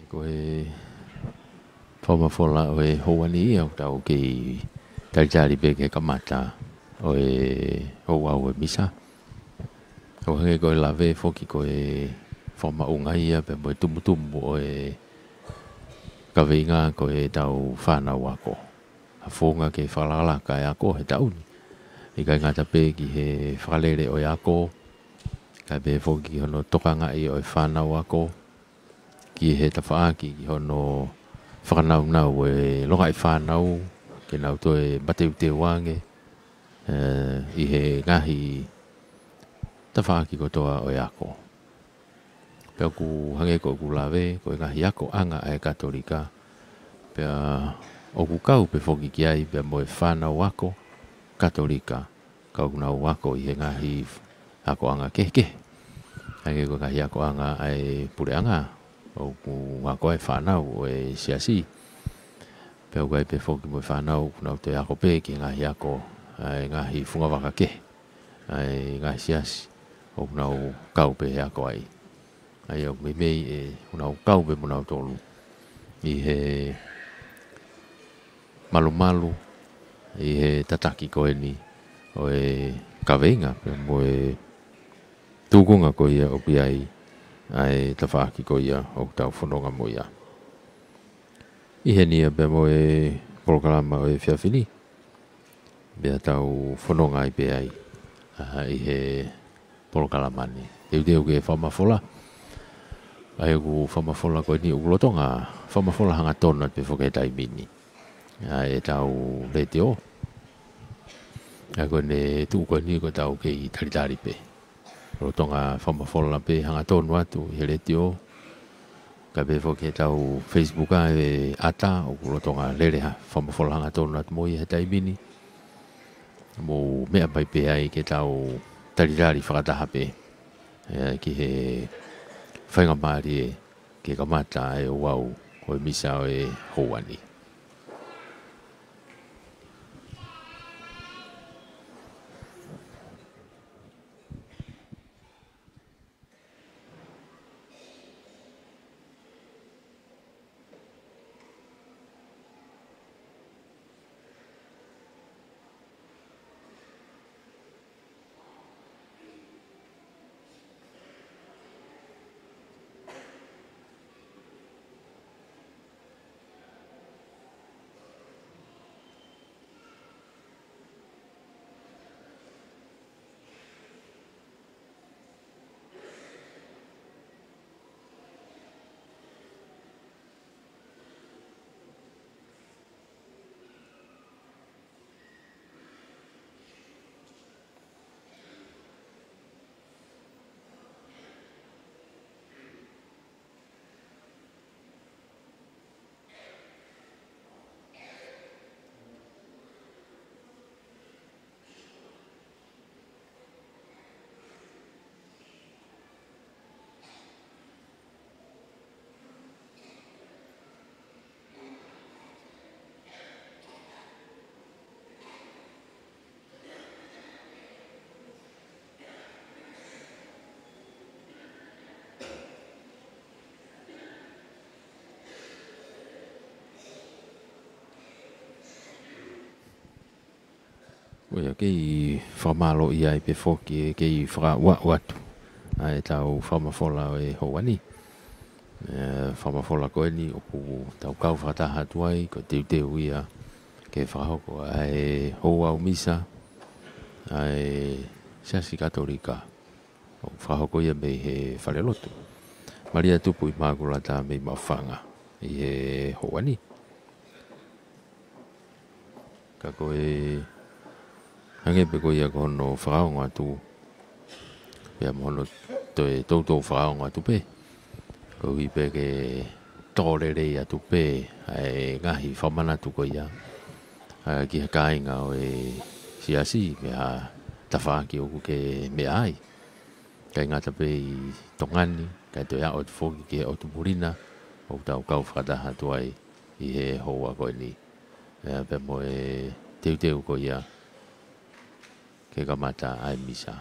Ko e fakamafola ʻo e houa ni ia ʻoku tau kei talitali pē ke kamata ʻo e houau ʻo e misa. ʻO hangē ko e lave foki ko e fakamaʻunga ia pea mo e tumutumu ʻo e kaveinga ko ʻetau fānau ako. founga ke fakalakalaka e ako he taʻu ni. ʻIkai ngata pē ki he fakalele ʻo e ako, kae pehē foki ki hono tokangaʻi ʻo e fānau ako, ki he tafaʻaki ki hono fakanaunau e longaʻi fānau, ke nau toe mateuteu ange, ē, ʻi he ngaahi tafaʻaki kotoa ʻo e ako. Pea ʻoku hangē ko ʻeku lave, ko e ngaahi akoʻanga ʻa e Katolika, pea ʻoku kau pē foki ki ai, pea mo e fānau ako Katolika, ka ʻoku nau ako ʻi he ngaahi akoʻanga kehekehe. Hangē ko e ngaahi akoʻanga ʻa e puleʻanga, ʻoku ako ai e fānau ʻo e siasi. Pea ʻoku ʻi ai pē foki mo e fānau, ʻoku nau toe ako pē ki he ngaahi ako ʻa e ngaahi fungavaka kehe ʻa e ngaahi siasi, ʻoku nau kau pē he ako ai. ʻA ia ʻoku meimei ʻe, ʻoku nau kau pē mo nautolu ʻi he malumalu, ʻi he tataki ko eni ʻo e kaveinga, pea mo e tūkunga ko ia ʻoku ʻi ai ʻa e tafaʻaki ko ia ʻoku tau fononga mo ia. ʻI heni ia pea mo e polokalama ʻo e efiafi ni, pea tau fononga ai pē ai, ʻa, ʻi he polokalama ni. Teuteu ke fakamafola, ʻa ia ʻoku fakamafola ko eni ʻoku lolotonga fakamafola hangatonu atu pē foki he taimi ni ʻa ʻetau letiō. ʻA ia ko ʻene tuʻu ko eni ko ʻetau kei talitali pē. Lolotonga fakamafola pē hangatonu atu ʻi he letiō. Kae pehē foki ki heʻetau Facebook ʻa e ʻata, ʻoku lolotonga lele ha fakamafola hangatonu atu mo ia he taimi ni. Mou meʻa mai pē ai ke tau talitali fakataha pē, ē, ki he faingamālie ke kamata e ouau ʻo e misa ʻo e houa ni. ʻOku kei fakamālō ai pē foki, kei fakauaʻu atu ʻa ʻetau fakamafola ʻo e houa ni. Ē, fakamafola ko eni ʻoku tau kau fakataha atu ai, ko e teuteu ia ke fakahoko ʻa e ouau misa ʻa e Siasi Katolika. ʻOku fakahoko ia mei he falelotu Malia Tupu ʻImakulata mei Maʻufanga ʻi he houa ni. Ka ko e hangē pē ko ia ko hono fakaongo atu, pea mo hono toe toutou fakaongo atu pē, koeʻuhi pē ke tō lelei atu pē ʻa e ngaahi fakamanatu ko ia, ʻa, ki he kāinga ʻo e siasi, mei ha tafaʻaki ʻoku ke meʻa ai. ʻIkai ngata pē ʻi Tonga ni, kae toe aʻu atu foki ki he ʻotu muli na, ʻoku tau kau fakataha atu ai ʻi he houa ko eni. Ē, pea mo e teuteu ko ia ke kamata ʻa e misa.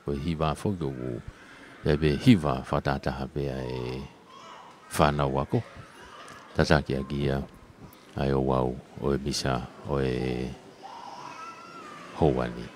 Ko e hiva foki ʻoku, ʻe pē hiva fakatahataha pē ʻa e fānau ako. Tataki ʻaki ia ʻa e ouau ʻo e misa ʻo e houa ni.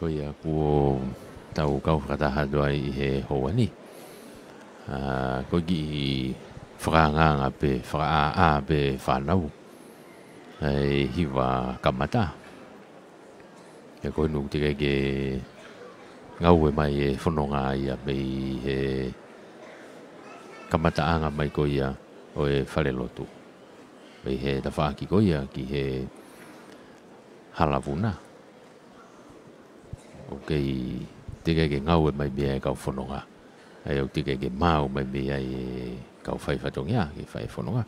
Ko ia kuo tau kau fakataha atu ai ʻi he houa ni. ʻA, ko e kiʻi fakaangaanga pē, fakaʻāʻā pē fānau. ʻA e hiva kamata. He ko eni ʻoku teʻeki ke ngaue mai e fononga ia mei he kamataʻanga mai ko ia ʻo e falelotu. Mei he tafaʻaki ko ia ki he hala vuna. ʻOku kei teʻeki ke ngaue mai mei ai e kau fononga. ʻA ia ʻoku teʻeki ke maau mai mei ai e kau fai fatongia ke fai fononga.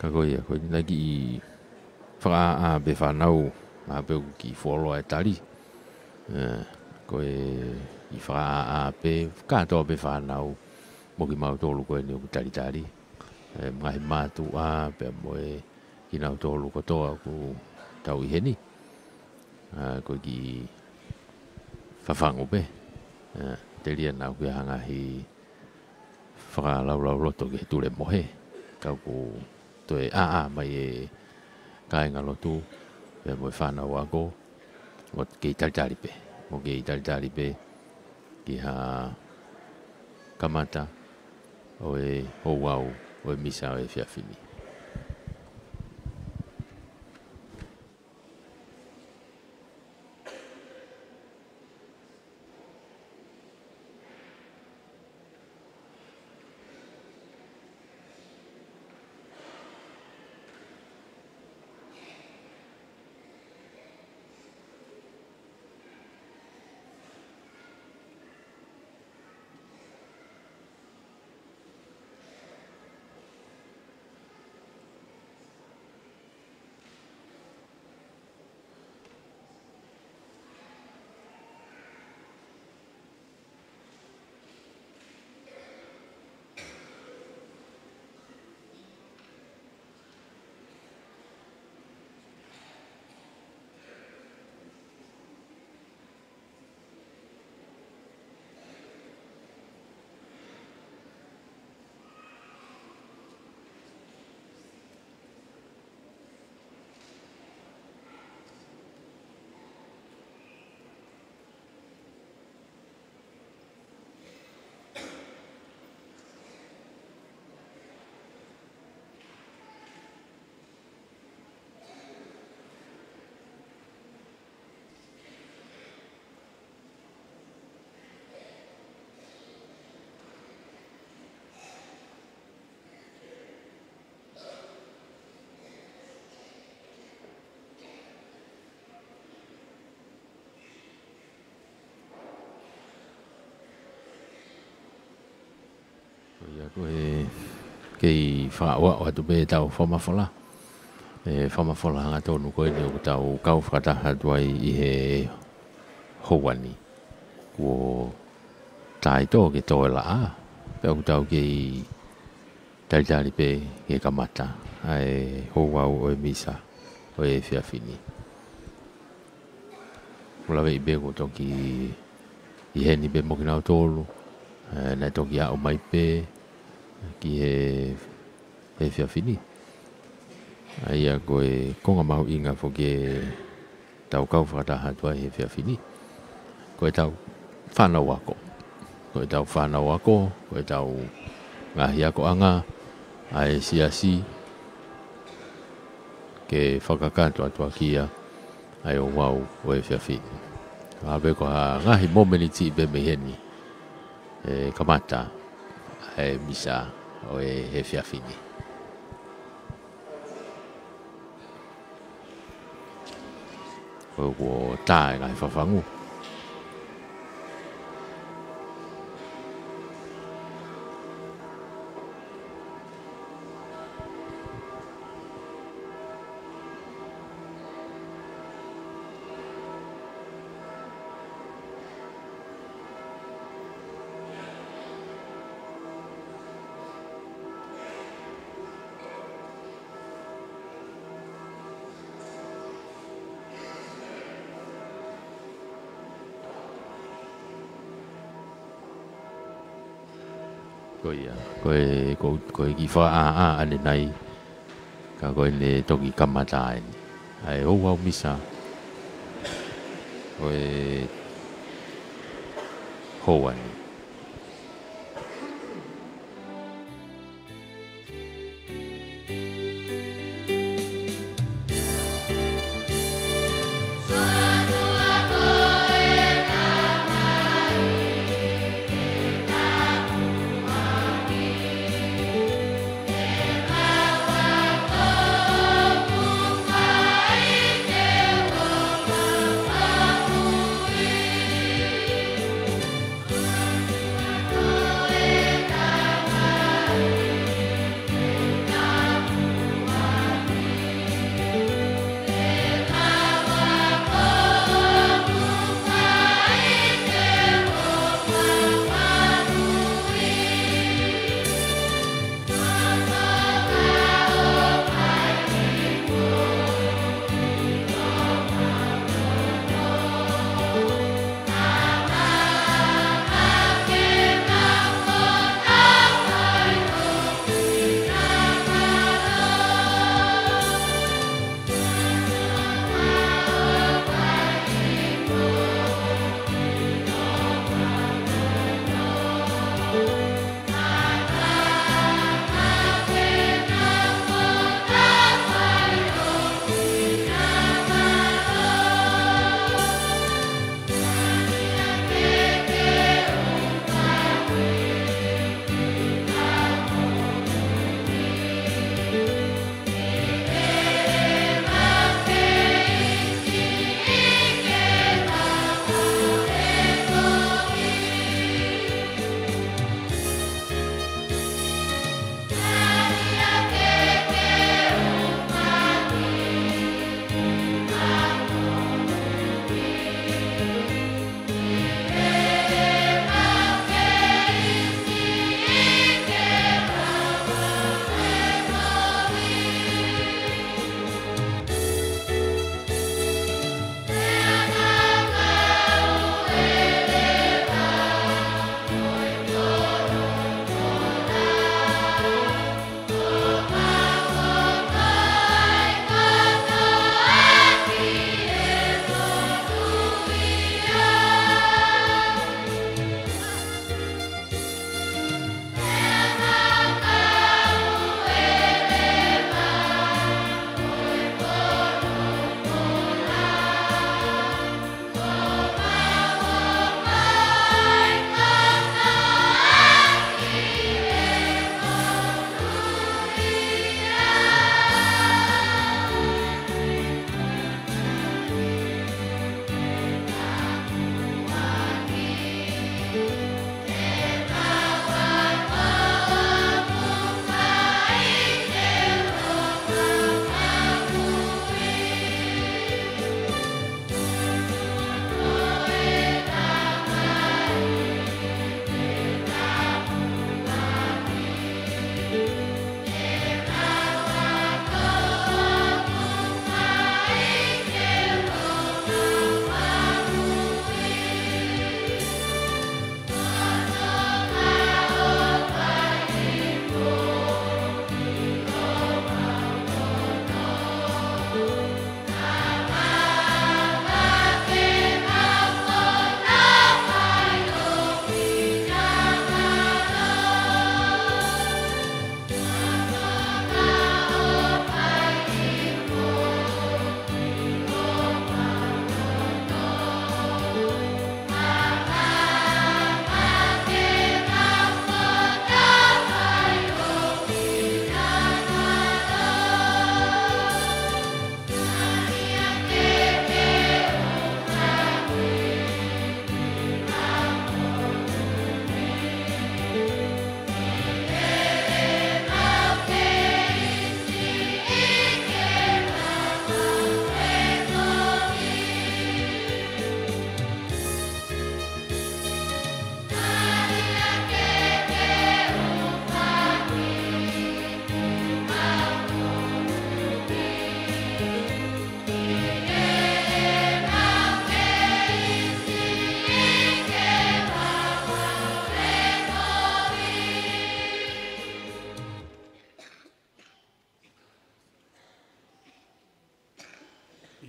Ka ko ia, ko e naʻe kiʻi fakaʻāʻā pē fānau, mahalo pē ʻoku kiʻi fuoloa e tali. ʻE, ko e kiʻi fakaʻāʻā pē, kātoa pē fānau, mo kimautolu ko eni ʻoku talitali. ʻE, ngaahi mātuʻa, pea mo e kinautolu kotoa ʻoku tau ʻi heni. ʻA, ko e kiʻi fafangu pē. ʻA, telia naʻa ʻoku ʻi ai ha ngaahi fakalaulauloto ki he tulemohe. Ka ʻoku toe ʻāʻā mai e kāingalotu, pea mo e fānau ako, ʻo kei talitali pē. ʻO kei talitali pē ki ha kamata ʻo e ouau ʻo e misa ʻo e efiafi ni. Ko ia ko e kei fakaʻoaʻoa atu pē ʻetau fakamafola. ʻE fakamafola hangatonu ko eni ʻoku tau kau fakataha atu ai ʻi he houa ni. Kuo taitō ke tō e laʻā, pea ʻoku tau kei talitali pē ke kamata ʻa e ouau ʻo e misa ʻo e efiafi ni. ʻOku ou laveʻi pē kuo toki ʻi heni pē mo kinautolu, ʻe, naʻe toki aʻu mai pē ki he, he efiafi ni. ʻA ia ko e konga mahuʻinga foki ʻetau kau fakataha atu ai he efiafi ni. Ko ʻetau fānau ako. Ko ʻetau fānau ako, ko ʻetau ngaahi akoʻanga ʻa e siasi ke fakakakato atu ʻaki ia ʻa e ouau ʻo e efiafi ni. Ka pē ko ha ngaahi momeniti pē mei heni, ʻe kamata ʻa e misa ʻo e efiafi ni. Ko e kuo tā e ngaahi fafangu. Ko ia, ko e, ko, ko e kiʻi fakaʻāʻā ʻanenai, ka ko ʻene toki kamata eni ʻa e ouau misa, ʻo e houa ni.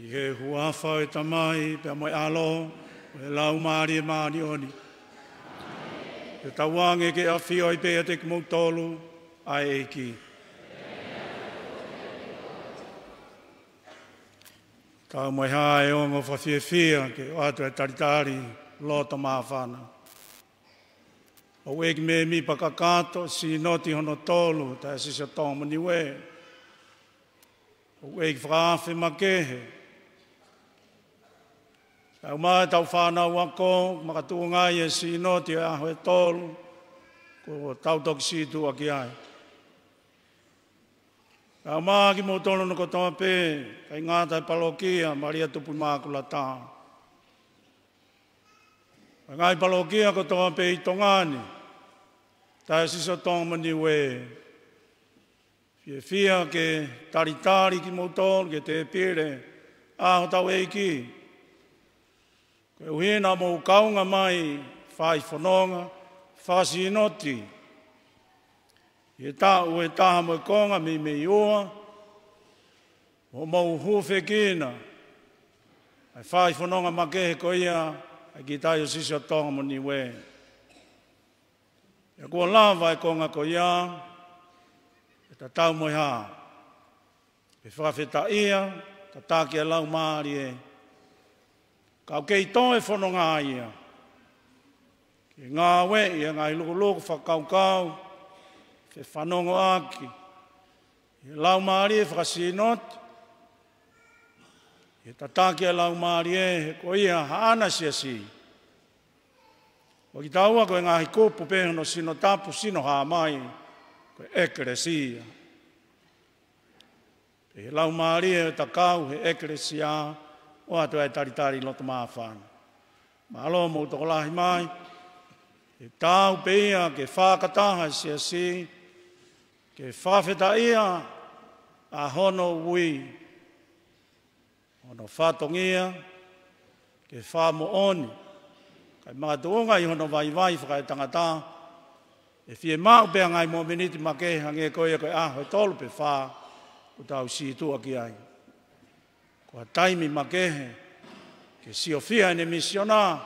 ʻI he huafa ʻo e Tamai, pea mo e ʻAlo, mo e Laumālie Māʻoniʻoni. Ke tauange ke ʻafio ai pē ʻiate kimoutolu ʻa e ʻEiki. Tau mo e hā e ongo fakafiefia ke ʻoatu e talitali loto māfana. Houʻeiki mēmipa kakato, Sīnoti hono tolu, Taiosisi ʻo Tonga mo Niuē. Houʻeiki fakaafe makehe. Kae ʻumaʻā ʻetau fānau ako, makatuʻunga ʻi he Sīnoti ʻo e ʻaho ʻe tolu, kuo tau toki sītuʻa ki ai. Kae ʻumaʻā kimoutolu hono kotoa pē, ʻikai ngata he palokia Malia Tupu ʻImakulata. Mo e ngaahi palokia kotoa pē ʻi Tonga ni, Taiosisi ʻo Tonga mo Niuē. Fiefia ke talitali kimoutolu ki he tēpile ʻa hotau ʻEiki. Koeʻuhi naʻa mou kaunga mai fai fononga fakasīnoti ʻi he taʻu ʻe taha mo e konga mei Meiua, ʻo mou hūfekina ʻa e fai fononga makehe ko ia ʻa e kiʻi Taiosisi ʻo Tonga mo Niuē. ʻIa kuo lava e konga ko ia, ʻe tatau mo e hā? ʻE fakafetaʻia, tataki e Laumālie. Ka ʻoku kei toe fononga ia ke ngāueʻi e ngaahi lukuluku fakakaukau, fefanongoʻaki ʻi he Laumālie fakasīnoti, ʻe tataki e Laumālie, he ko ia haʻana siasi. ʻOku kitaua ko e ngaahi kupu pē hono sino tapu, sino hā mai, ko e ʻEkelesia. Pea ʻi he Laumālie ʻo e takau he ʻEkelesia, ʻoatu ai e talitali loto māfana. Mālō mou tokolahi mai, ʻe taau pē ia ke fakataha e siasi, ke fakafetaʻia ʻa hono ui, hono fatongia ke fakamoʻoni, kae makatuʻunga ʻi hono vaivai fakaetangata, ʻe fiemaʻu pē ʻa e ngaahi mōmeniti makehe hangē ko ia ko e ʻaho ʻe tolu pe fā kuo tau sītuʻa ki ai. Ko ha taimi makehe ke siofia ʻene misiona,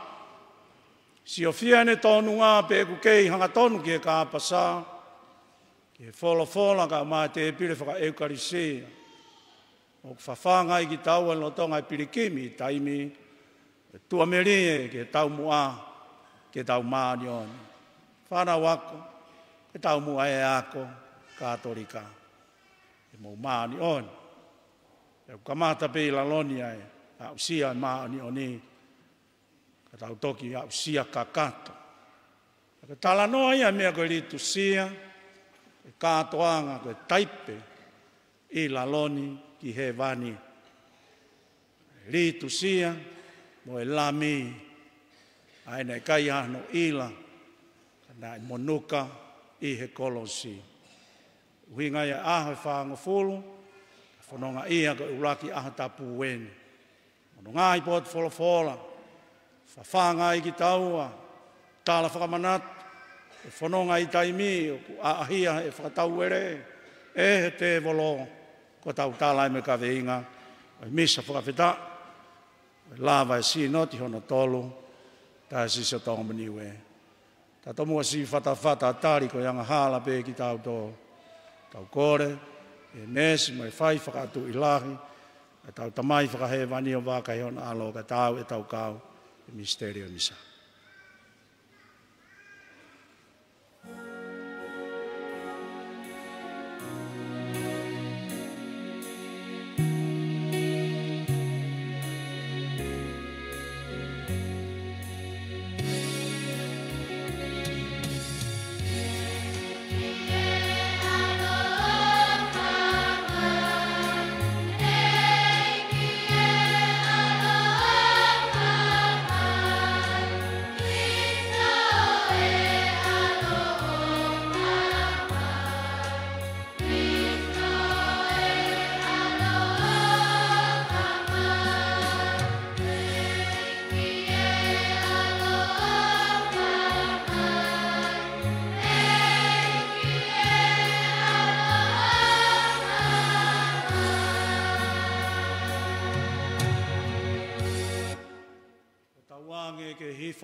siofia ʻene tōnunga pe ʻoku kei hangatonu ki he kāpasa, ki he folofola kae ʻumaʻā e tēpile fakaʻeukalisia. ʻOku fafanga ai kitaua ʻi he lolotonga e pilikimi ʻi he taimi, ʻe tuʻamelie ki he taumuʻa, ke tau māʻoniʻoni. Fānau ako, ke taumuʻa e ako Katolika. Ke mou māʻoniʻoni. ʻOku kamata pē ʻi lalo ni ʻa e aʻusia e māʻoniʻoni, ka tau toki aʻusia kakato. Ka ko e talanoa ia e meʻa ko e litusia, e kātoanga ko e taipe ʻi lalo ni ki hēvani. Litusia mo e Lami, ʻa ia naʻe ʻikai hano ʻila, ka naʻe monuka ʻi he kolosi. ʻUhinga ia ʻaho ʻe fāngofulu, fononga ia ko e ʻuluaki ʻaho tapu eni. Mo hono ngaahi potu folofola, fafanga ai kitaua, tala fakamanatu, ʻe fononga ʻi taimi ʻoku ʻaʻahia ʻe fakatauele ʻe he tēvolo, ko ʻetau tala ʻe mo e kaveinga ʻo e misa fakafetaʻi, ʻo e lava e Sīnoti hono tolu, Taiosisi ʻo Tonga mo Niuē. Tau tomuʻa siʻi fatafata tali ko e angahala pē kitautolu. Tau kole e meesi mo e fai fakatuʻi lahi ʻa ʻetau Tamai Fakahēvani ʻo vaka ʻi hono ʻAlo kae taau ʻetau kau he misiteli ʻo e misa.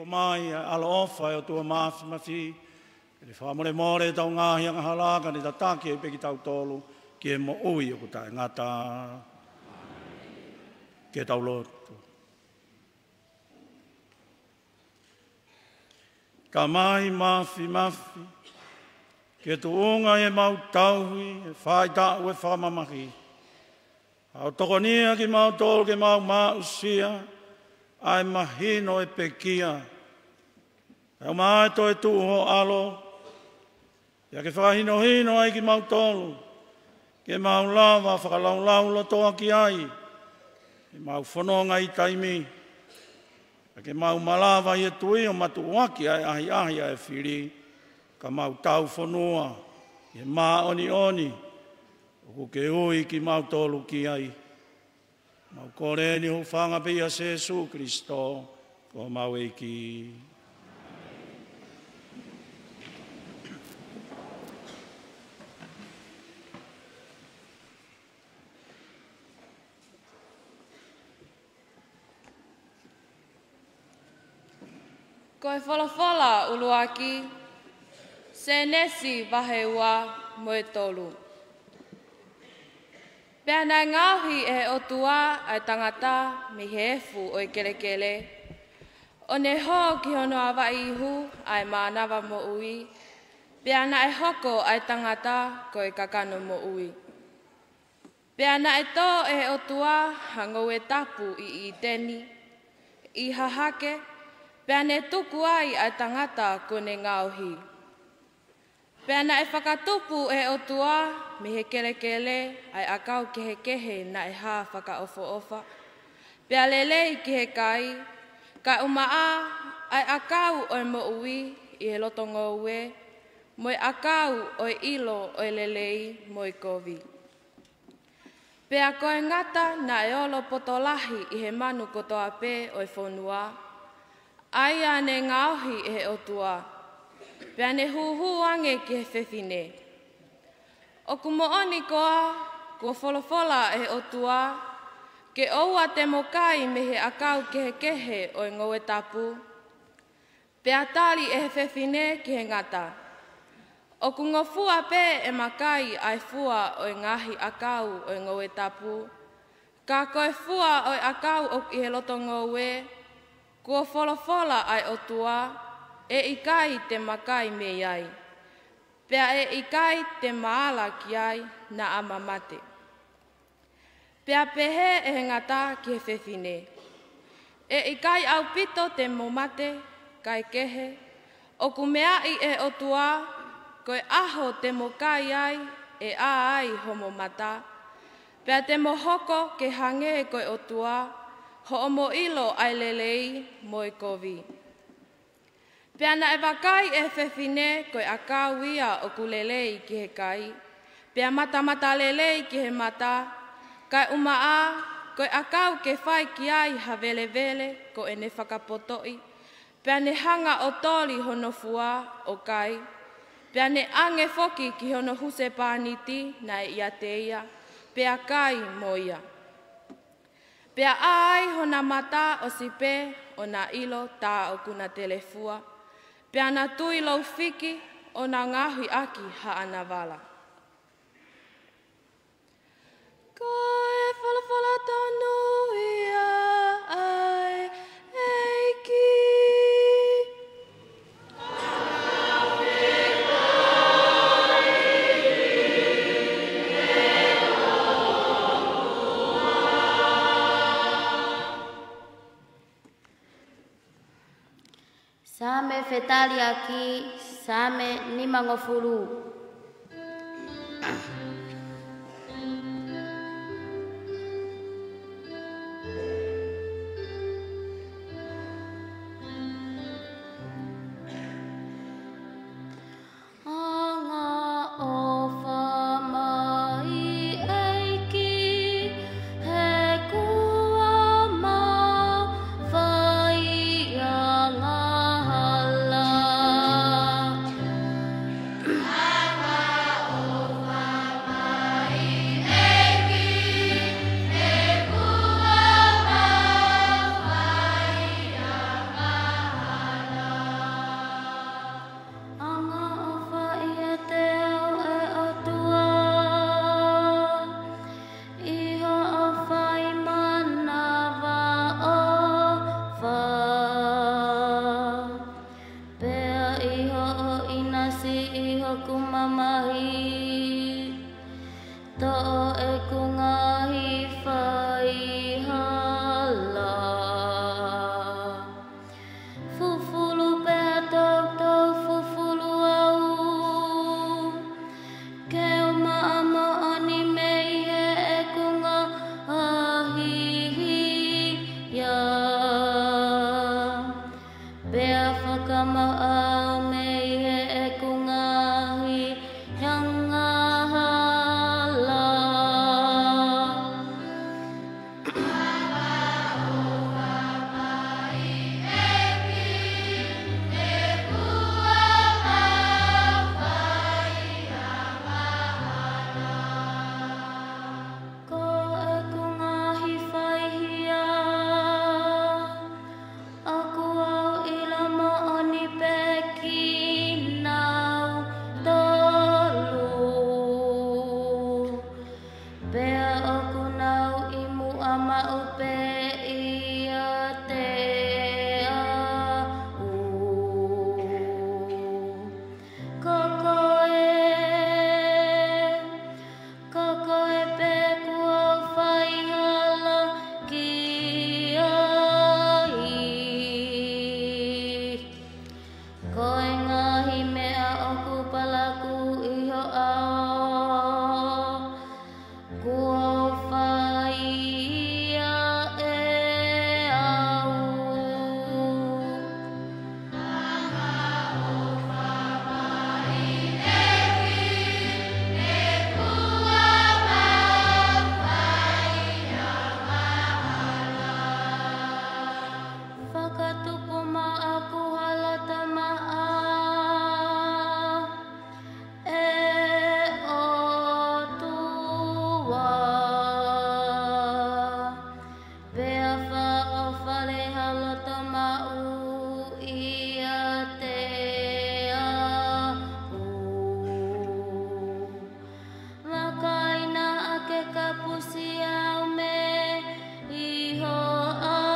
Mai ʻa e ʻaloʻofa ʻa e ʻOtua Māfimafi, ke ne fakamolemole ʻetau ngaahi angahala, ka ne tataki ai pē kitautolu ki he moʻui ʻoku taʻengata. Ke tau lotu. Tamai Māfimafi, ke tuʻunga ʻi heʻemau tauhi ʻa e faʻahitaʻu ʻo e fakamamahi, ʻa hoʻo tokonia kimautolu ke mau maʻusia ʻa e mahino ʻo e pekia, ʻa e ʻumaʻā ʻa e toetuʻu ho ʻAlo, pea ke fakahinohino ai kimautolu ke mau lava fakalaulaulotoa ki ai ʻi heʻemau fononga ʻi taimi, pea ke mau malava ʻi he tui ʻo matuʻuaki ʻa e ʻahiʻahi ʻa e fili, ka mau taufonua ʻi he māʻoniʻoni ʻoku ke ui kimautolu ki ai. Mau kole ʻeni ʻi he huafa pē ʻo Sēsū Kilisitō ko homau ʻEiki. Ko e folofola ʻuluaki, Sēnesi vahe ua mo e tolu. Pea naʻe ngaohi ʻe he ʻOtua ʻa e tangata mei he efu ʻo e kelekele, ʻo ne hō ki hono avaʻi ihu ʻa e mānava moʻui, pea naʻe hoko ʻa e tangata ko e kakano moʻui. Pea naʻe tō ʻe he ʻOtua ha ngoue tapu ʻi ʻĪteni, ʻi hahake, pea ne tuku ai ʻa e tangata kuo ne ngaohi. Pea naʻe fakatupu ʻe he ʻOtua mei he kelekele ʻa e ʻakau kehekehe naʻe hā fakaʻofoʻofa, pea lelei ki he kai, kae ʻumaʻā ʻa e ʻakau ʻo e moʻui ʻi he loto ngoue, mo e ʻakau ʻo e ʻilo ʻo e lelei mo e kovi. Pea ko e ngata naʻe olo poto lahi ʻi he manu kotoa pē ʻo e fonua, ʻa ia ne ngaohi ʻe he ʻOtua, pea ne huhū ange ki he fefine. ʻOku moʻoni koā kuo folofola ʻe he ʻOtua, ke ʻoua te mo kai mei he ʻakau kehekehe ʻo e ngoue tapu? Pea tali ʻe he fefine ki he ngata, ʻOku ngofua pē ʻema kai ʻa e fua ʻo e ngaahi ʻakau ʻo e ngoue tapu, ka ko e fua ʻo e ʻakau ʻoku ʻi he loto ngoue, kuo folofola ʻa e ʻOtua, ʻe ʻikai te ma kai mei ai, pea ʻe ʻikai te ma ala ki ai naʻa ma mate. Pea pehē ʻe he ngata ki he fefine, ʻE ʻikai ʻaupito te mo mate, kaekehe, ʻoku meaʻi ʻe he ʻOtua, ko e ʻaho te mo kai ai, ʻe ʻā ai homo mata, pea te mo hoko ke hangē ko e ʻOtua, hoʻomo ʻilo ʻa e lelei mo e kovi. Pea naʻe vakai ʻe he fefine ko e ʻakau ia ʻoku lelei ki he kai, pea matamatalelei ki he mata, kae ʻumaʻā ko e ʻakau ke fai ki ai ha velevele ko ʻene fakapotoʻi, pea ne hanga ʻo toli hono fua ʻo kai, pea ne ʻange foki ki hono husepāniti naʻe ʻiate ia, pea kai mo ia. Pea ʻā ai hona mata ʻosi pē ʻo na ʻilo tā ʻoku na telefua, pea na tui lou fiki ʻo na ngaohi ʻaki haʻana vala. Ko e folofola tonu ia ʻa e ʻEiki. Saame fetaliaki, Saame nimangofulu. Angaʻofa mai ʻEiki, he kuo mau fai angahala. Toʻo ʻeku ngaahi faihala. Fufulu pea toutou fufulu au. Ke u maʻa moʻoni mei heʻeku ngaahi hia. Pea fakamaʻa au mei heʻeku ngaahi angahala. Ko ʻeku ngaahi faihia, ʻoku ou ʻilo moʻoni pē kinautolu. Pea ʻoku nau ʻi muʻa maʻu pē ʻiate au. Ko koe, ko koe pē kuo u fai hala ki ai. Ko e ngaahi meʻa ʻoku palakū ʻi ho ʻao, kuo u fai ia ʻe au. Fakatupu maʻaku hala tamaʻa, ʻe ʻOtua. Pea fakaʻofa leva ha loto maʻu ʻiate au. Vakai naʻa ke kapusi au mei ho ʻao.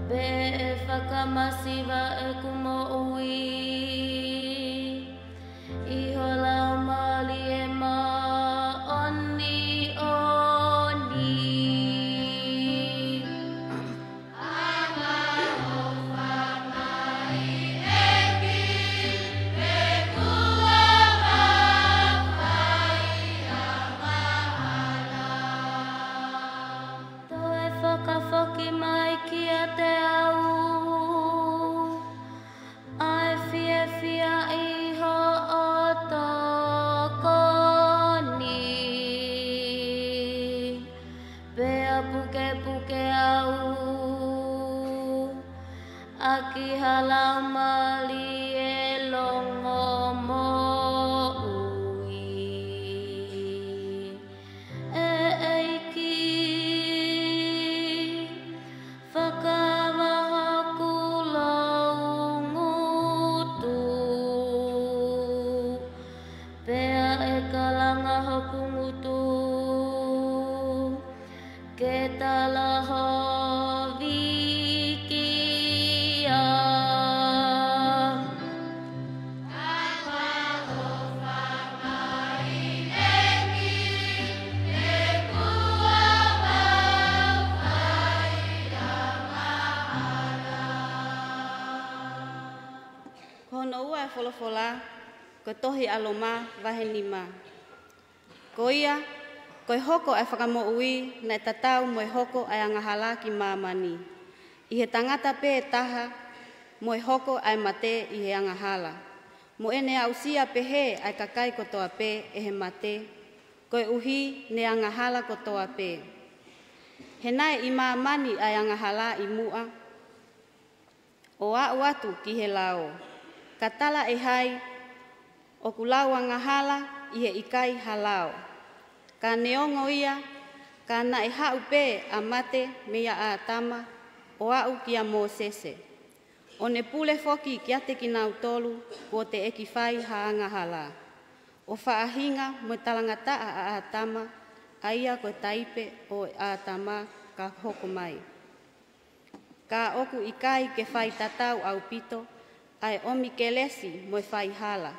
Pea ʻe fakamasiva ʻeku moʻui ʻi ho Laumālie Māʻoniʻoni. Toe fakafoki mai kiate au ʻa e fiefia ʻi hoʻo tokoni. Pea pukepuke au ʻaki ha laumālie longomoʻui. ʻE ʻEiki, fakaava hoku loungutu, pea ʻe kalanga hoku ngutu ke tala ho vīkia. Ko hono ua e folofola, ko e tohi ʻa Loma vahe nima. Ko ia, ko e hoko ʻa e fakamoʻui naʻe tatau mo e hoko ʻa e angahala ki māmani, ʻi he tangata pē taha, mo e hoko ʻa e mate ʻi he angahala. Mo ʻene aʻusia pehē ʻa e kakai kotoa pē ʻe he mate, koeʻuhi ne angahala kotoa pē. He naʻe ʻi māmani ʻa e angahala ʻi muʻa, ʻo aʻu atu ki he lao. Ka tala ʻe hai ʻoku lau angahala ʻi he ʻikai ha lao? Ka neongo ia, ka naʻe haʻu pē ʻa mate meia ʻĀtama ʻo aʻu kia Mōsese, ʻo ne pule foki kiate kinautolu kuo teʻeki fai ha angahala, ʻo faʻahinga mo e talangataʻa ʻa ʻĀtama, ʻa ia ko e taipe ʻo ʻĀtama ka hoko mai. Ka ʻoku ʻikai ke fai tatau ʻaupito ʻa e ʻomi kelesi mo e faihala.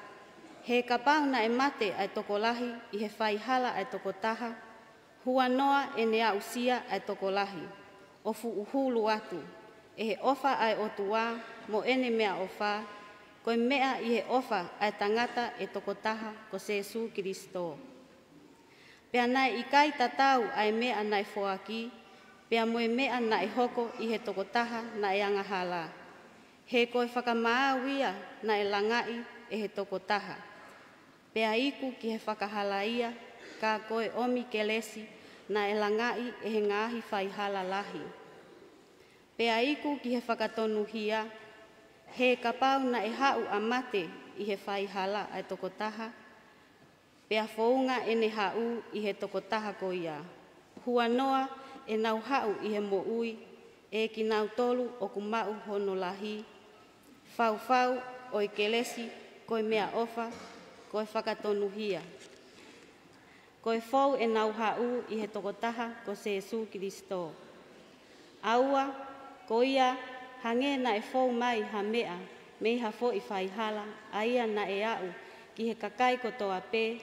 He kapau naʻe mate ʻa e tokolahi ʻi he faihala ʻa e tokotaha, huanoa ʻene aʻusia ʻa e tokolahi, ʻo fuʻu hulu atu, ʻe he ʻofa ʻa e ʻOtua mo ʻene meʻaʻofa, ko e meʻa ʻi he ʻofa ʻa e tangata ʻe tokotaha ko Sēsū Kilisitō. Pea naʻe ʻikai tatau ʻa e meʻa naʻe foaki, pea mo e meʻa naʻe hoko ʻi he tokotaha naʻe angahala. He ko e fakamaau ia naʻe langaʻi ʻe he tokotaha. Pea iku ki he fakahalaia, ka ko e ʻomi kelesi naʻe langaʻi ʻe he ngaahi faihala lahi. Pea iku ki he fakatonuhia, he kapau naʻe haʻu ʻa mate ʻi he faihala ʻa e tokotaha, pea founga ʻene haʻu ʻi he tokotaha ko ia. Huanoa ʻenau haʻu ʻi he moʻui, ʻe kinautolu ʻoku maʻu hono lahi, faufau ʻo e kelesi, ko e meʻaʻofa, ko e fakatonuhia. Ko e fou ʻenau haʻu ʻi he tokotaha ko Sēsū Kilisitō. ʻAua, ko ia hangē naʻe fou mai ha meʻa mei ha foʻi faihala, ʻa ia naʻe aʻu ki he kakai kotoa pē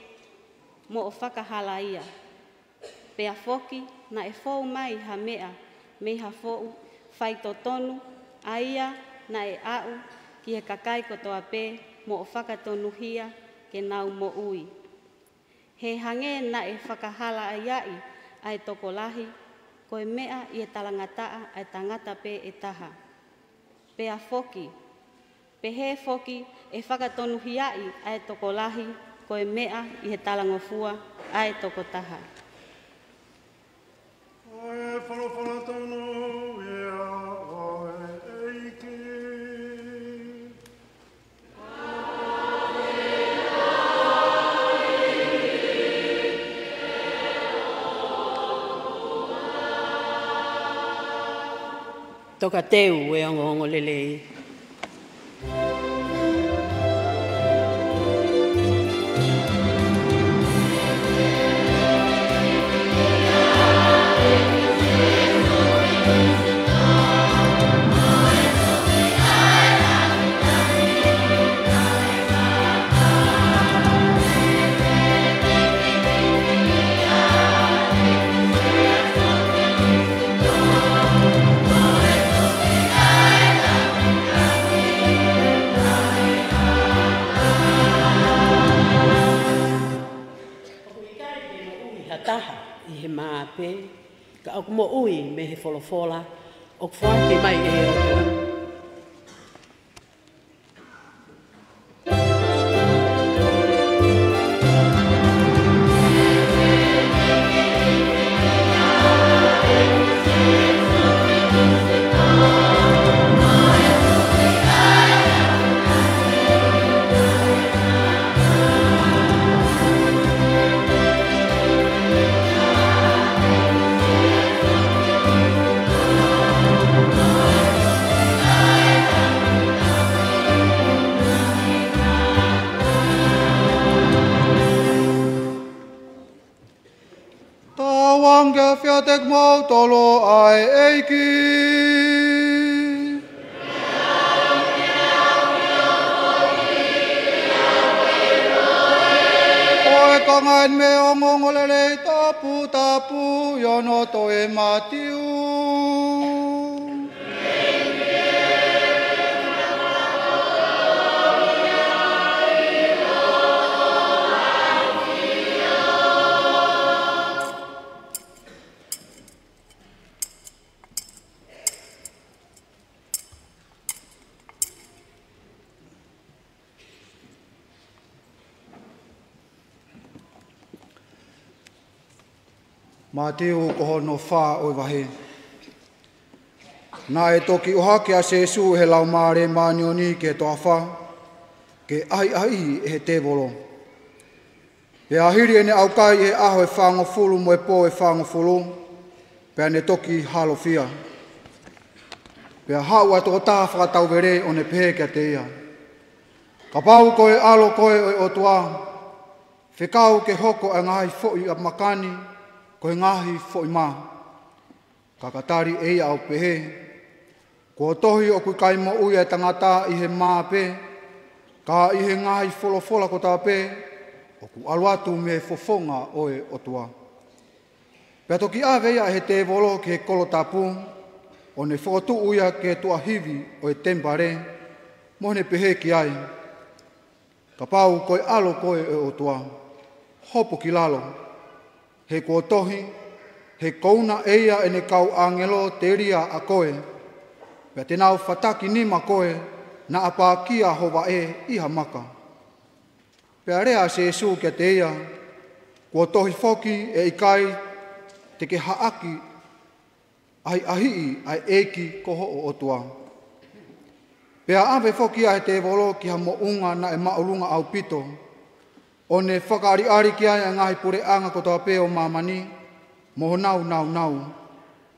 moʻo fakahalaia. Pea foki, naʻe fou mai ha meʻa mei ha foʻi faitotonu, ʻa ia naʻe aʻu ki he kakai kotoa pē moʻo fakatonuhia ke nau moʻui. He hangē naʻe fakahalaia ʻa e tokolahi, ko e meʻa ʻi he talangataʻa ʻa e tangata pē ʻe taha. Pea foki, pehē foki ʻe fakatonuhiaʻi ʻa e tokolahi, ko e meʻa ʻi he talangofua ʻa e tokotaha. Ko e folofola tonu ia ʻa e ʻEiki. Tokateu e ongoongolelei. ʻOku ʻikai ke moʻui ha taha ʻi he mā pē, ka ʻoku moʻui mei he folofola ʻoku foaki mai ʻe he ʻOtua. Tauange ke fiate kimoutolu ʻa e ʻEiki. Ko e konga eni mei he ongoongolelei toputapu ʻi hono tohi ʻe Mātiu. Mātiu ko hono fā ʻo e vahe. Naʻe toki ʻohake ʻa Sēsū ʻe he Laumālie Māʻoniʻoni ki he toafa, ke ʻahiʻahiʻi ʻe he tēvolo. Pea hili ʻene ʻaukai ʻi he ʻaho ʻe fāngofulu mo e pō ʻe fāngofulu, pea ne toki halofia. Pea haʻu ʻa e tokotaha fakatauvele ʻo ne pehē kiate ia, Kapau ko e ʻAlo koe ʻo e ʻOtua, fekau ke hoko ʻa e ngaahi foʻi maka ni ko e ngaahi foʻi mā. Ka ka tali ʻe ia ʻo pehē, Kuo tohi ʻoku ʻikai moʻui ʻa e tangata ʻi he mā pē, ka ʻi he ngaahi folofola kotoa pē ʻoku ʻalu atu mei he fofonga ʻo e ʻOtua. Pea toki ʻave ia ʻe he tēvolo ki he kolo tapu, ʻo ne fokotuʻu ia ki he tuʻahivi ʻo e temipale, mo ne pehē ki ai, Kapau ko e ʻAlo koe ʻo e ʻOtua, hopo ki lalo, he kuo tohi, He ʻoku ou ʻuuna ʻe ia ʻene kau ʻāngelo telia ʻa koe, pea te nau fataki nima koe naʻa pākia ho vaʻe ʻi ha maka. Pea lea ʻa Sēsū kiate ia, Kuo tohi foki, ʻE ʻikai te ke haʻaki ʻahiʻahiʻi ʻa e ʻEiki ko hoʻo ʻOtua. Pea ʻave foki ia ʻe he tēvolo ki ha moʻunga naʻe māʻolunga ʻaupito, ʻo ne fakaʻaliʻali ki ai ʻa e ngaahi puleʻanga kotoa pē ʻo māmani mo honau nāunau,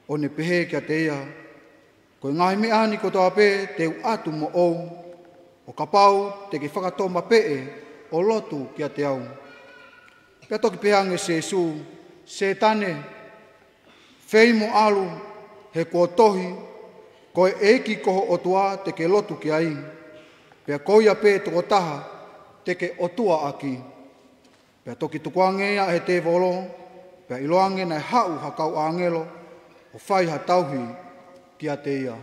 ʻo ne pehē kiate ia, Ko e ngaahi meʻa ni kotoa pē te u ʻatu moʻou, ʻo kapau te ke fakatomapeʻe ʻo lotu kiate au. Pea toki pehē ange ʻe Sēsū, Sētane, fei mo ʻalu, he kuo tohi, Ko e ʻEiki ko ho ʻOtua te ke lotu ki ai, pea ko ia pē tokotaha te ke ʻOtua ʻaki. Pea toki tukuange ia ʻe he tēvolo, pea ʻiloange naʻe haʻu ha kau ʻāngelo ʻo fai ha tauhi kiate ia.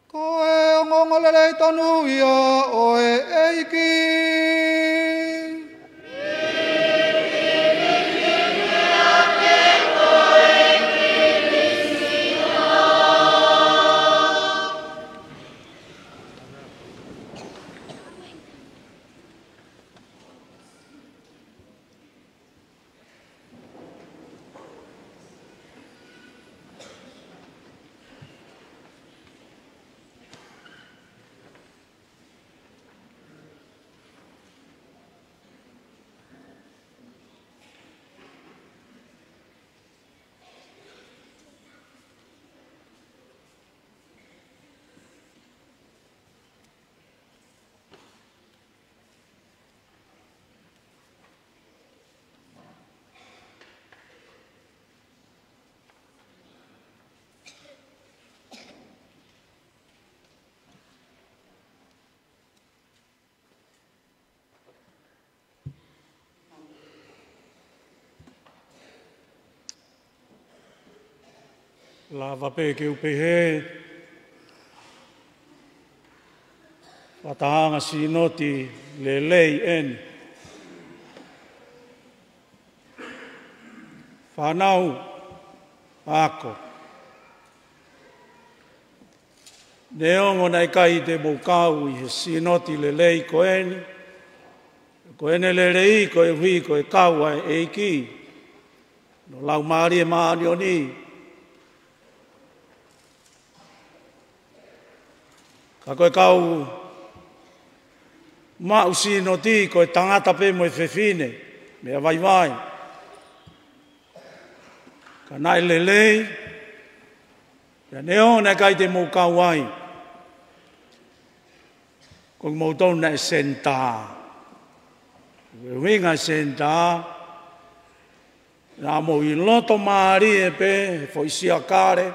Ko e ongoongolelei tonu ia ʻo e ʻEiki. Lava pē ke u pehē, fakatahaʻanga sīnoti lelei eni. Fānau, ako. Neongo naʻe ʻikai te mou kau ʻi he sīnoti lelei ko eni, ko ʻene lelei koeʻuhi ko e kau ʻa e ʻEiki, ʻo e Laumālie Māʻoniʻoni. Ka ko e kau maʻu sīnoti ko e tangata pē mo e fefine, meʻa vaivai. Ka naʻe lelei, pea neongo naʻe ʻikai te mou kau ai, ko kimoutolu naʻe senitā. Ko e ʻuhinga senitā, naʻa mou ʻi loto mālie pē he foʻi siakale,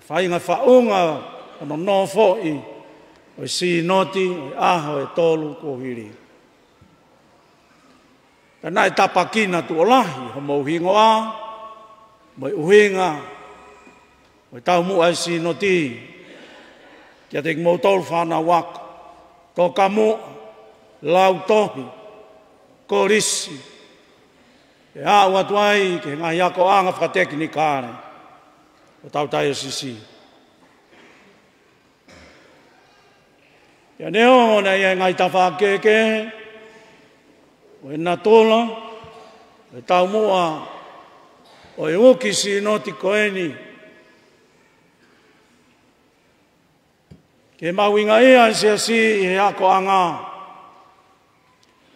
faʻahinga faʻunga hono nofoʻi ʻo e sīnoti ʻo e ʻaho ʻe tolu kuo hili. Pea naʻe tāpuekina tuʻo lahi homou hingoa, mo e ʻuhinga ʻo e taumuʻa ʻa e sīnoti, kiate kimoutolu fānau ako, tokamuʻa, lautohi, kolisi, pea aʻu atu ai ki he ngaahi akoʻanga fakatekinikale ʻo hotau taiosisi. Pea neongo naʻe ʻi ai e ngaahi tafaʻaki kehekehe ʻo e natula ʻo e taumuʻa ʻo e uki sīnoti ko eni, ke mahuʻingaʻia e siasi ʻi he akoʻanga,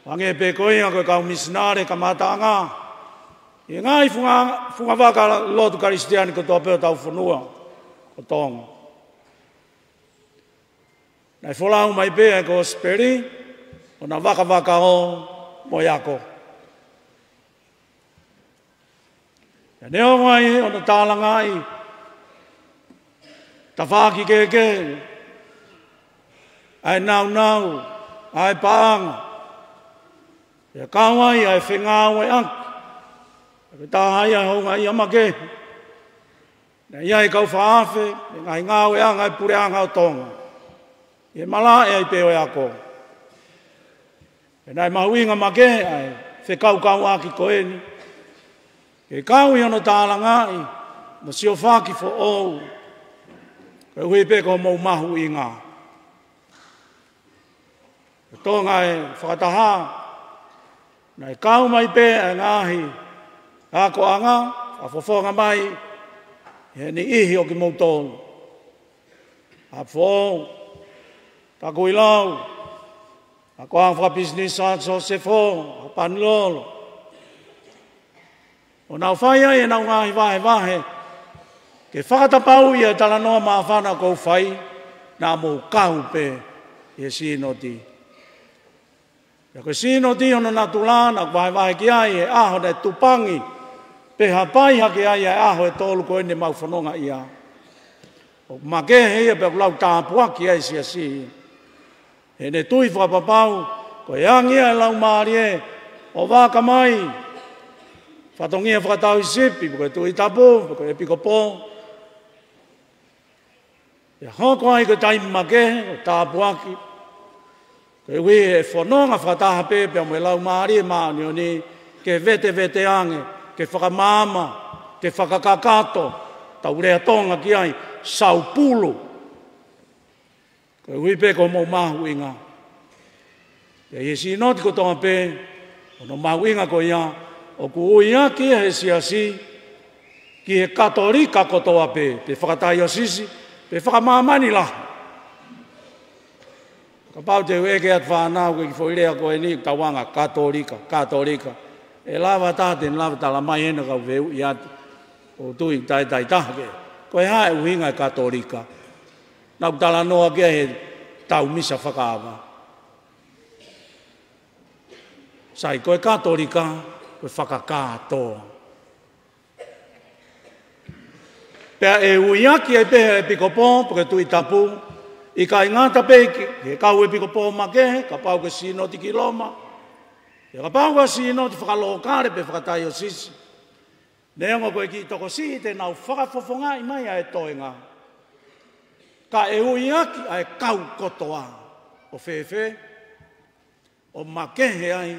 hangē pē ko ia ko e kau misinale kamataʻanga ʻi he ngaahi funga, fungavaka lotu Kalisitiane kotoa pē ʻo hotau fonua ko Tonga. Naʻe folau mai pē ʻa e kosipeli ʻo na vakavakao mo e ako. Neongo ai hono tālangaʻi tafaʻaki kehekehe ʻa e nāunau, ʻa e paʻanga, pea kau ai ʻa e fengāueʻaki, ʻa e taha ia ʻa e houngaʻia makehe naʻe ʻi ai e kau fakaafe, mo e ngaahi ngāueʻanga ʻa e Puleʻanga ʻo Tonga, ʻi he malaʻe ai pē ʻo e ako. Pea naʻe mahuʻinga makehe ʻa e fekaukauʻaki ko eni ke kau ʻi hono tālangaʻi mo siofaki foʻou, koeʻuhi pē ko hoʻomou mahuʻinga. Ko Tonga ʻe fakataha, naʻe kau mai pē ʻa e ngaahi akoʻanga, fakafofonga mai ʻe he niʻihi ʻo kimoutolu. Apo Foʻou, Takuilau, akoʻanga fakapisinisi ʻa Sosefo, ʻa Panilolo, ʻo nau fai ai ʻenau ngaahi vahevahe ke fakatapauʻi ʻa e talanoa māfana kuo fai, naʻa mou kau pē ʻi he Sīnoti. Pea ko e Sīnoti hono natula naʻa ku vahevahe ki ai he ʻaho naʻe tupangi pe hapai hake ai ʻa e ʻaho ʻe tolu ko eni ʻemau fononga ia. ʻOku makehe ia pea ʻoku lau tāpuaki ai e Siasi, he ʻene tui fakapapau ko e angi ia ʻa e Laumālie ʻo vaka mai fatongia fakatauhisipi, pe ko e Tuʻi Tapu, pe ko e ʻEpikopō, ʻe hoko ai ko e taimi makehe ʻo tāpuaki, koeʻuhi he fononga fakataha pē pea mo e Laumālie Māʻoniʻoni, ke vetevete ange, ke fakamaama, ke fakakakato, tau lea Tonga ki ai, saupulu, koeʻuhi pē ko hoʻomou mahuʻinga. Pea ʻi he Sīnoti kotoa pē, hono mahuʻinga ko ia, ʻoku ui ʻaki ʻe he Siasi ki he Katolika kotoa pē, pe fakataiosisi, pe fakamāmani lahi. Kapau te u ʻeke atu fānau ki he kiʻi foʻi lea ko eni, tauanga Katolika, Katolika, ʻe lava taha te ne lava tala mai ʻena kau veuʻi atu, ʻo tui taʻetaʻetaha ke, ko e hā e ʻuhinga e Katolika? Naʻa ku talanoa ki ai he tau misa fakaava. Sai, ko e Katolika ko e fakakātoa. Pea ʻe ui ʻaki ai pē ʻe he ʻEpikopō, pe ko e Tuʻi Tapu, ʻikai ngata pē ki he kau ʻEpikopō makehe, kapau ko e Sīnoti ki Loma, pea kapau ko e Sīnoti fakalokale pe fakataiosisi. Neongo ko e kiʻi tokosiʻi te nau fakafofongaʻi mai ʻa e toenga, ka ʻe ui ʻaki ʻa e kau kotoa. ʻO fēfē? ʻO makehe ai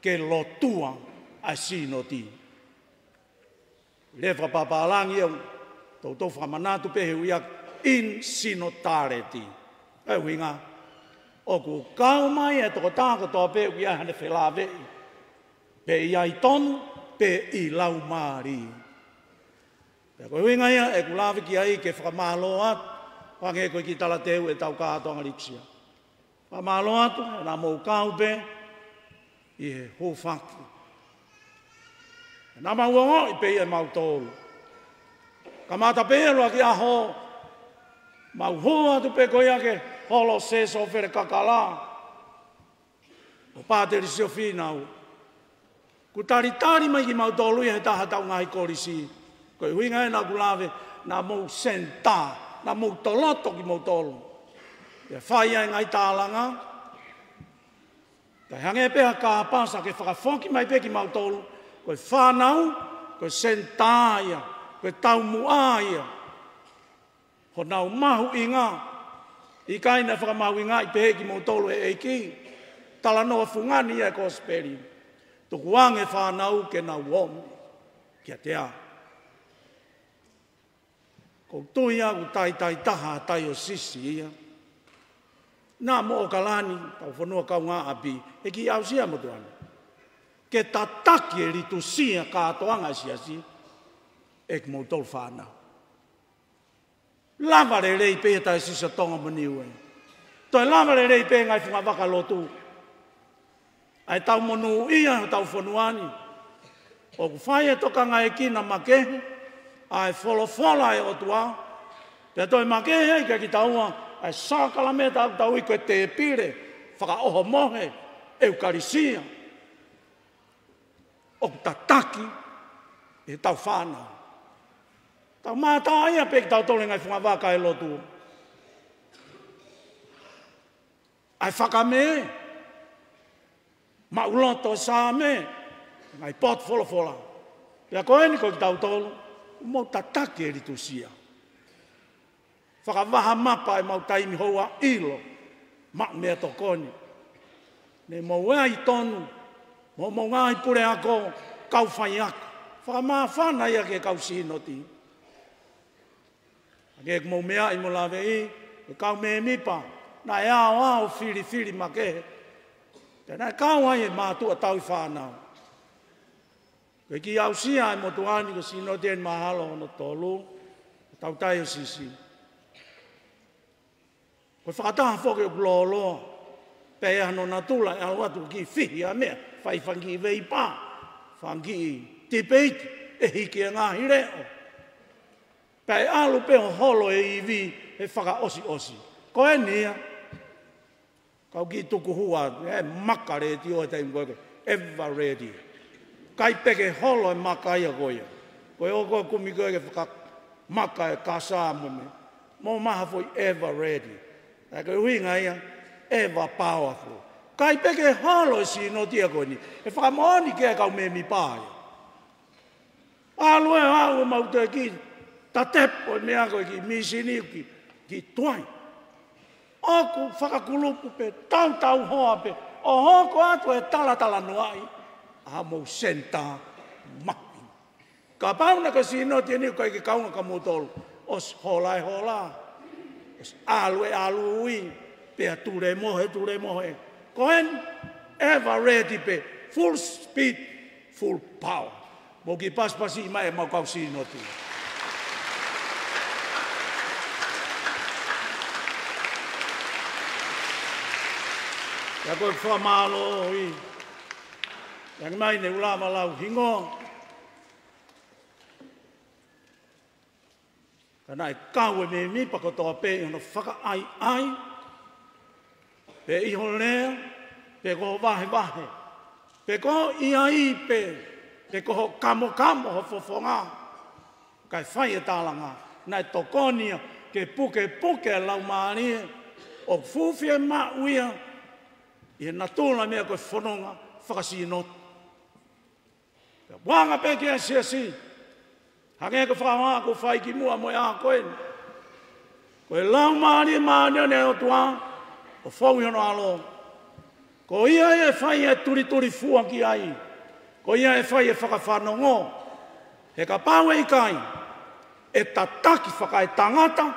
ke lotua ʻa e Sīnoti. Lea fakapapālangi ʻoku toutou fakamanatu pē he ui ʻaki in synodality. ʻA e ʻuhinga, ʻoku kau mai e tokotaha kotoa pē ʻoku ʻi ai haʻane felāveʻi, pe ʻi ai tonu, pe ʻi laumālie. Pea ko e ʻuhinga ia ʻeku lave ki ai ke fakamālō atu, hangē ko e kiʻi talateu ʻetau kātoanga likusia. Fakamālō atu, naʻa mou kau pē ʻi he hūfaki. Naʻa mau ongoʻi pē ia ʻe mautolu. Kamata pē ia ʻuluaki ʻaho, mau hū atu pē ko ia ki he holo Sēsofele Kakala ʻo Pāteli Siofina Au. Kuo talitali mai kimautolu ia he taha ʻetau ngaahi kolisi. Ko e ʻuhinga ia naʻa ku lave, naʻa mou senitā, naʻa mou toloto kimoutolu. Pea fai ai e ngaahi tālanga, kae hangē pē ha kāpasa ke fakafoki mai pē kimautolu ko e fānau, ko e senitā ia, ko e taumuʻa ia. Honau mahuʻinga, ʻikai naʻe fakamahuʻingaʻi pehē kimoutolu ʻe he ʻEiki? Talanoa fungani ia e kosipeli. Tukuange fānau ke nau omi kiate au. ʻOku ou tui au ʻoku taʻetaʻetaha ʻa e taiosisi ia. Naʻa mo ʻAokalani, tau fonua kaungāʻapi, he kiʻi aʻusia motuʻa ni, ke tataki e litusia kātoanga e Siasi ʻe kimoutolu fānau. Lava lelei pē ʻa e taiosisi ʻo Tonga mo Niue. Toe lava lelei pē ngaahi fungavaka lotu. ʻA e tau monūʻia ʻo tau fonua ni. ʻOku fai e tokangaekina makehe ʻa e folofola ʻa e ʻOtua. Pea toe makehe ai kiate kitaua ʻa e sākalamēniti ʻoku tau ui ko e tēpile fakaʻohomohe, ʻeukalisia. ʻOku tataki ʻetau fānau. Tau mātā ia pē kitautolu he ngaahi fungavaka ʻo e lotu. ʻA e fakamē, maʻuloto Saame, ngaahi potu folofola. Pea ko eni ko kitautolu, mou tataki e litūsia. Fakavaha mapa ʻemau taimi houa ʻilo, maʻu meʻatokoni. Ne mou ʻai tonu, mo hoʻomou ngaahi puleako, kau faiako. Fakamāfana ia ki he kau sīnoti. Hangē ko ʻemau meʻa ʻi mo laveʻi, e kau mēmipa, naʻe aoao filifili makehe. Pea naʻe kau ai e mātuʻa tauhi fānau. Ko e kiʻi aʻusia e motuʻa ni ko e sīnoti eni mahalo hono tolu, tautai ʻo sisi. Ko e fakataha foki ʻoku lōloa, pea ʻi hano natula ʻe ʻalu atu ki he fihi ʻa e meʻa, fai fanga kiʻi veipā, fanga kiʻi tipeiti, ʻe hiki e ngaahi leʻo. Pea ʻe ʻalu pē ʻo holo e ivi he fakaʻosiʻosi. Ko eni ia, kau kiʻi tukuhua, e maka letiō he taimi ko ē, ever ready. ʻIkai pē ke holo e maka ia ko ia. Ko e ō ko ē kumi ko ē ke fakamaka e kasā mo e meʻa. Mou maha foʻi ever ready. ʻA ia ko e ʻuhinga ia, ever powerful. ʻIkai pē ke holo e sīnoti ia ko eni. ʻE fakamoʻoni ki he kau mēmipa ia. ʻAlu ē ʻo aʻu ʻo mau toe kiʻi tatepo e meʻa ko ē kiʻi mīsini kiʻi, kiʻi tuai. ʻOku fakakulupu pē, tautau hoa pē, ʻo hoko atu e talatalanoaʻi ʻa homou senitā mahuʻinga. Kapau naʻe ʻikai ko e sīnoti eni ʻoku ʻikai ke kaunga kia moutolu, ʻosi hola e hola, ʻosi ʻalu e ʻalu ui, pea tulemohe, tulemohe. Ko eni, ever ready pē, full speed, full power. Mou kiʻi pasipasi mai ʻemau kau sīnoti. Pea ko e fakamālō ʻi, ʻoange mai ne u lava lau hingoa. Ka naʻe kau e mēmipa kotoa pē ʻi hono fakaʻaiʻai, pe ʻi ho lea, pe ko ho vahevahe, pe ko ʻi ai pē, pe ko ho kamokamo ho fofonga, kae fai e tālanga, naʻe tokoni ia ke pukepuke e laumālie, ʻo fuʻu fiemaʻu ia, ʻi he natula meʻa ko e fononga fakasīnoti. Pea ʻoange pē ki he siasi, hangē ko e fakahoa kuo fai kimuʻa mo e ʻaho ko eni. Ko e Laumālie Māʻoniʻoni ʻo e ʻOtua, ʻo fou ʻi hono ʻAlo. Ko ia ʻe fai e tulitulifua ki ai. Ko ia ʻe fai e fakafanongo. He kapau ʻe ʻikai, ʻe tataki fakaetangata,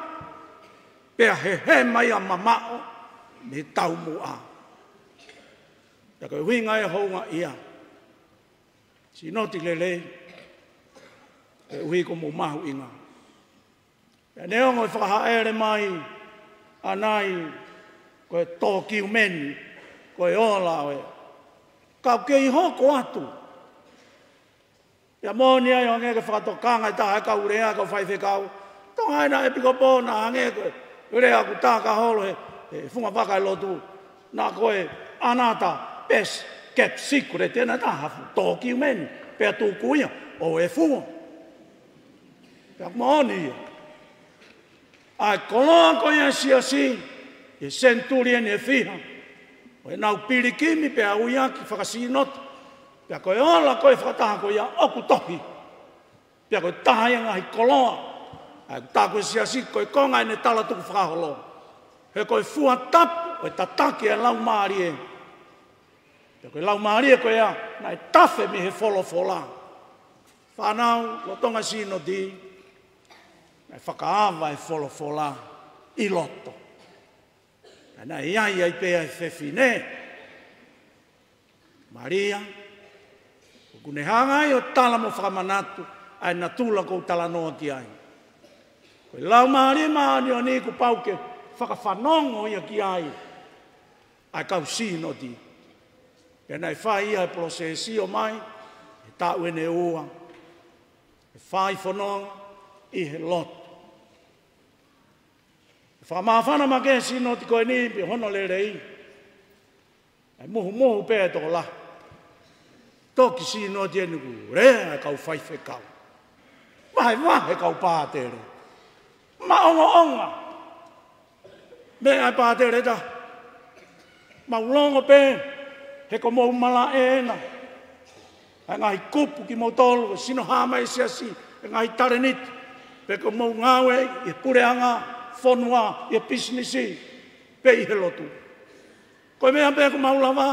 pea hehema ia mamaʻo mei he taumuʻa. Pea ko e ʻuhinga e houngaʻia. Sīnoti lelei, koeʻuhi ko hoʻomou mahuʻinga. Pea neongo e fakahaʻele mai ʻanai ko e tōkiumeni, ko e ola ʻo e. Ka ʻoku kei hoko atu. Pea moʻoni ai ʻo hangē ko e fakatokanga ʻe taha e kau lea, kau faifekau. Tonga ena ʻepikopō naʻa hangē ko e lea ʻoku taka holo he, he fungavaka ʻo e lotu. Naʻa ko e ʻanata best kept secret ʻe taha, fuʻu tōkiumeni, pea tuku ia ʻo e fua. Pea moʻoni ia. ʻA e koloa ko ia e siasi, ʻi he senituli eni ʻe fiha. ʻO ʻenau pilikimi pea uiaki fakasīnoti. Pea ko e ola ko e fakataha ko ia ʻoku tohi. Pea ko e taha ia e ngaahi koloa. ʻA ia ʻoku tā ko e siasi ko e konga ʻene tala tuku fakaholo. He ko e fua tapu, ʻo e tataki e laumālie. Pea ko e laumālie ko ia, naʻe tafe mei he folofola. Fānau, lolotonga e sīnoti, naʻe fakaava e folofola ʻi loto. Pea naʻe ʻi ai ai pē ʻa e fefine. Malia, ʻoku ne hanga ai ʻo tala mo fakamanatu, ʻa e natula ʻoku ou talanoa ki ai. Ko e Laumālie Māʻoniʻoni kuo pau ke fakafanongo ia ki ai, ʻa e kau sīnoti. Pea naʻe fai ia he polosesi ʻo mai, he taʻu ʻe ua. He fai fononga, ʻi he lotu. Fakamāfana makehe e sīnoti ko eni pea hono lelei. ʻA e muhumuhu pē ʻa e tokolahi. Toki sīnoti eni kuo lea e kau faifekau. Vahevahe kau pātele. Maʻongoʻonga. Meʻa e pātele ta. Mau longo pē, he ko mou malaʻe ena. ʻA e ngaahi kupu kimoutolu, ʻe sino hā mai e siasi, e ngaahi talēniti. Pe ko mou ngāue ʻi he puleʻanga, fonua, ʻi he pisinisi, pe ʻi he lotu. Ko e meʻa pē ʻoku mau lava,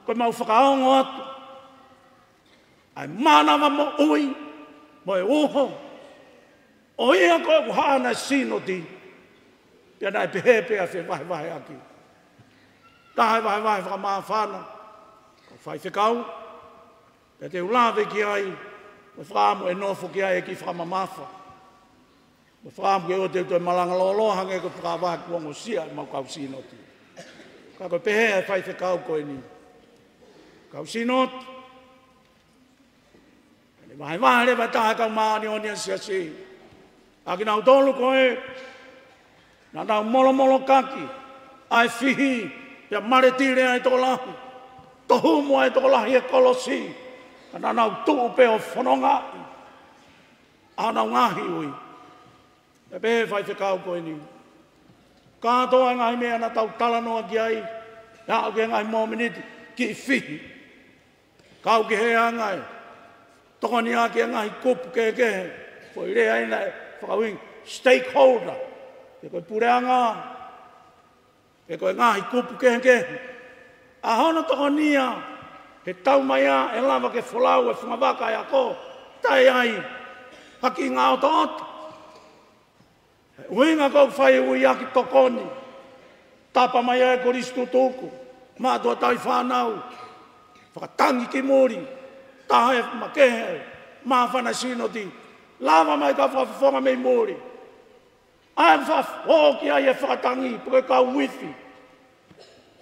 ko e mau fakaongo atu ʻa e mānava moʻui, mo e uho, ʻo ia ko ē ʻoku haʻana e sino ti, pea naʻe pehē pē ʻa e fevahevaheʻaki. Taha e vahevahe fakamāfana, kau faifekau, pea te u lave ki ai, mo fakaʻamu ʻe nofo ki ai e kiʻi fakamamafa. Mo fakaʻamu ke ʻoua te u toe malanga lōloa hangē ko e fakavahevahe kuo ongosia ʻe mau kau sino ti. Ka ko e pehē ʻa e faifekau ko eni. Kau sino ti, ʻe vahevahe leva ʻe taha e kau māʻoniʻoni ʻa e siasi. ʻA kinautolu ko ē, naʻa nau molomolokaki ʻa e fihi, pea maletile ʻa e tokolahi. Tohumu ʻa e tokolahi he kolosi, ka naʻa nau tuʻu pē ʻo fonongaʻi ʻa honau ngaahi ui. Pea pehē ʻe he faifekau ko eni. Kātoa e ngaahi meʻa naʻa tau talanoa ki ai, ʻe aʻu ki he ngaahi mōmeniti kiʻi fihi. Kau ki he anga e tokoniʻaki e ngaahi kupu kehekehe, foʻi lea ʻeni naʻe fakaʻuhinga stakeholder, pe ko e puleʻanga, pe ko e ngaahi kupu kehekehe. ʻA hono tokonia, he taumaiā ʻe lava ke folau e fungavaka ʻa e ako, taʻe ai ha kiʻi ngaʻotoʻoto. ʻUhinga ko ē ʻoku fai e ui ʻaki tokoni. Tapa mai ʻa e kolisi tutuku, mātuʻa tauhi fānau, fakatangi ki muli, taha e makehe, māfana e sino ti, lava mai kau fakafofonga mei muli. ʻA e fakafoki ai e fakatangi, pe ko e kau uifi,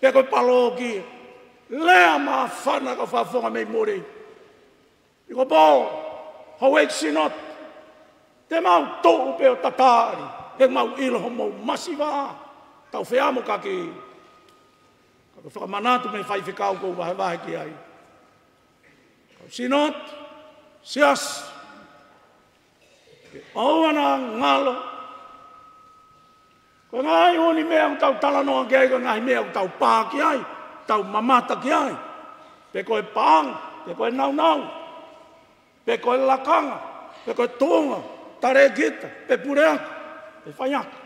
pe ko e palōkia, lea māfana kau fakafofonga mei muli. ʻI ko pō, houʻeiki sino ti, te mau tuʻu pē ʻo tatali, he mau ʻilo homou masiva, tau feʻamokaki. Ka ko e fakamanatu mei he faifekau ʻoku ou vahevahe ki ai. Kau sino ti, siasi, ke ʻoua naʻa ngalo, ko e ngaahi ʻū meʻa ʻoku tau talanoa ki ai, ko e ngaahi meʻa ʻoku tau pā ki ai, tau mamata ki ai. Pe ko e paʻanga, pe ko e nāunau, pe ko e lakanga, pe ko e tuʻunga, talēkita, pe puleako, pe faiako.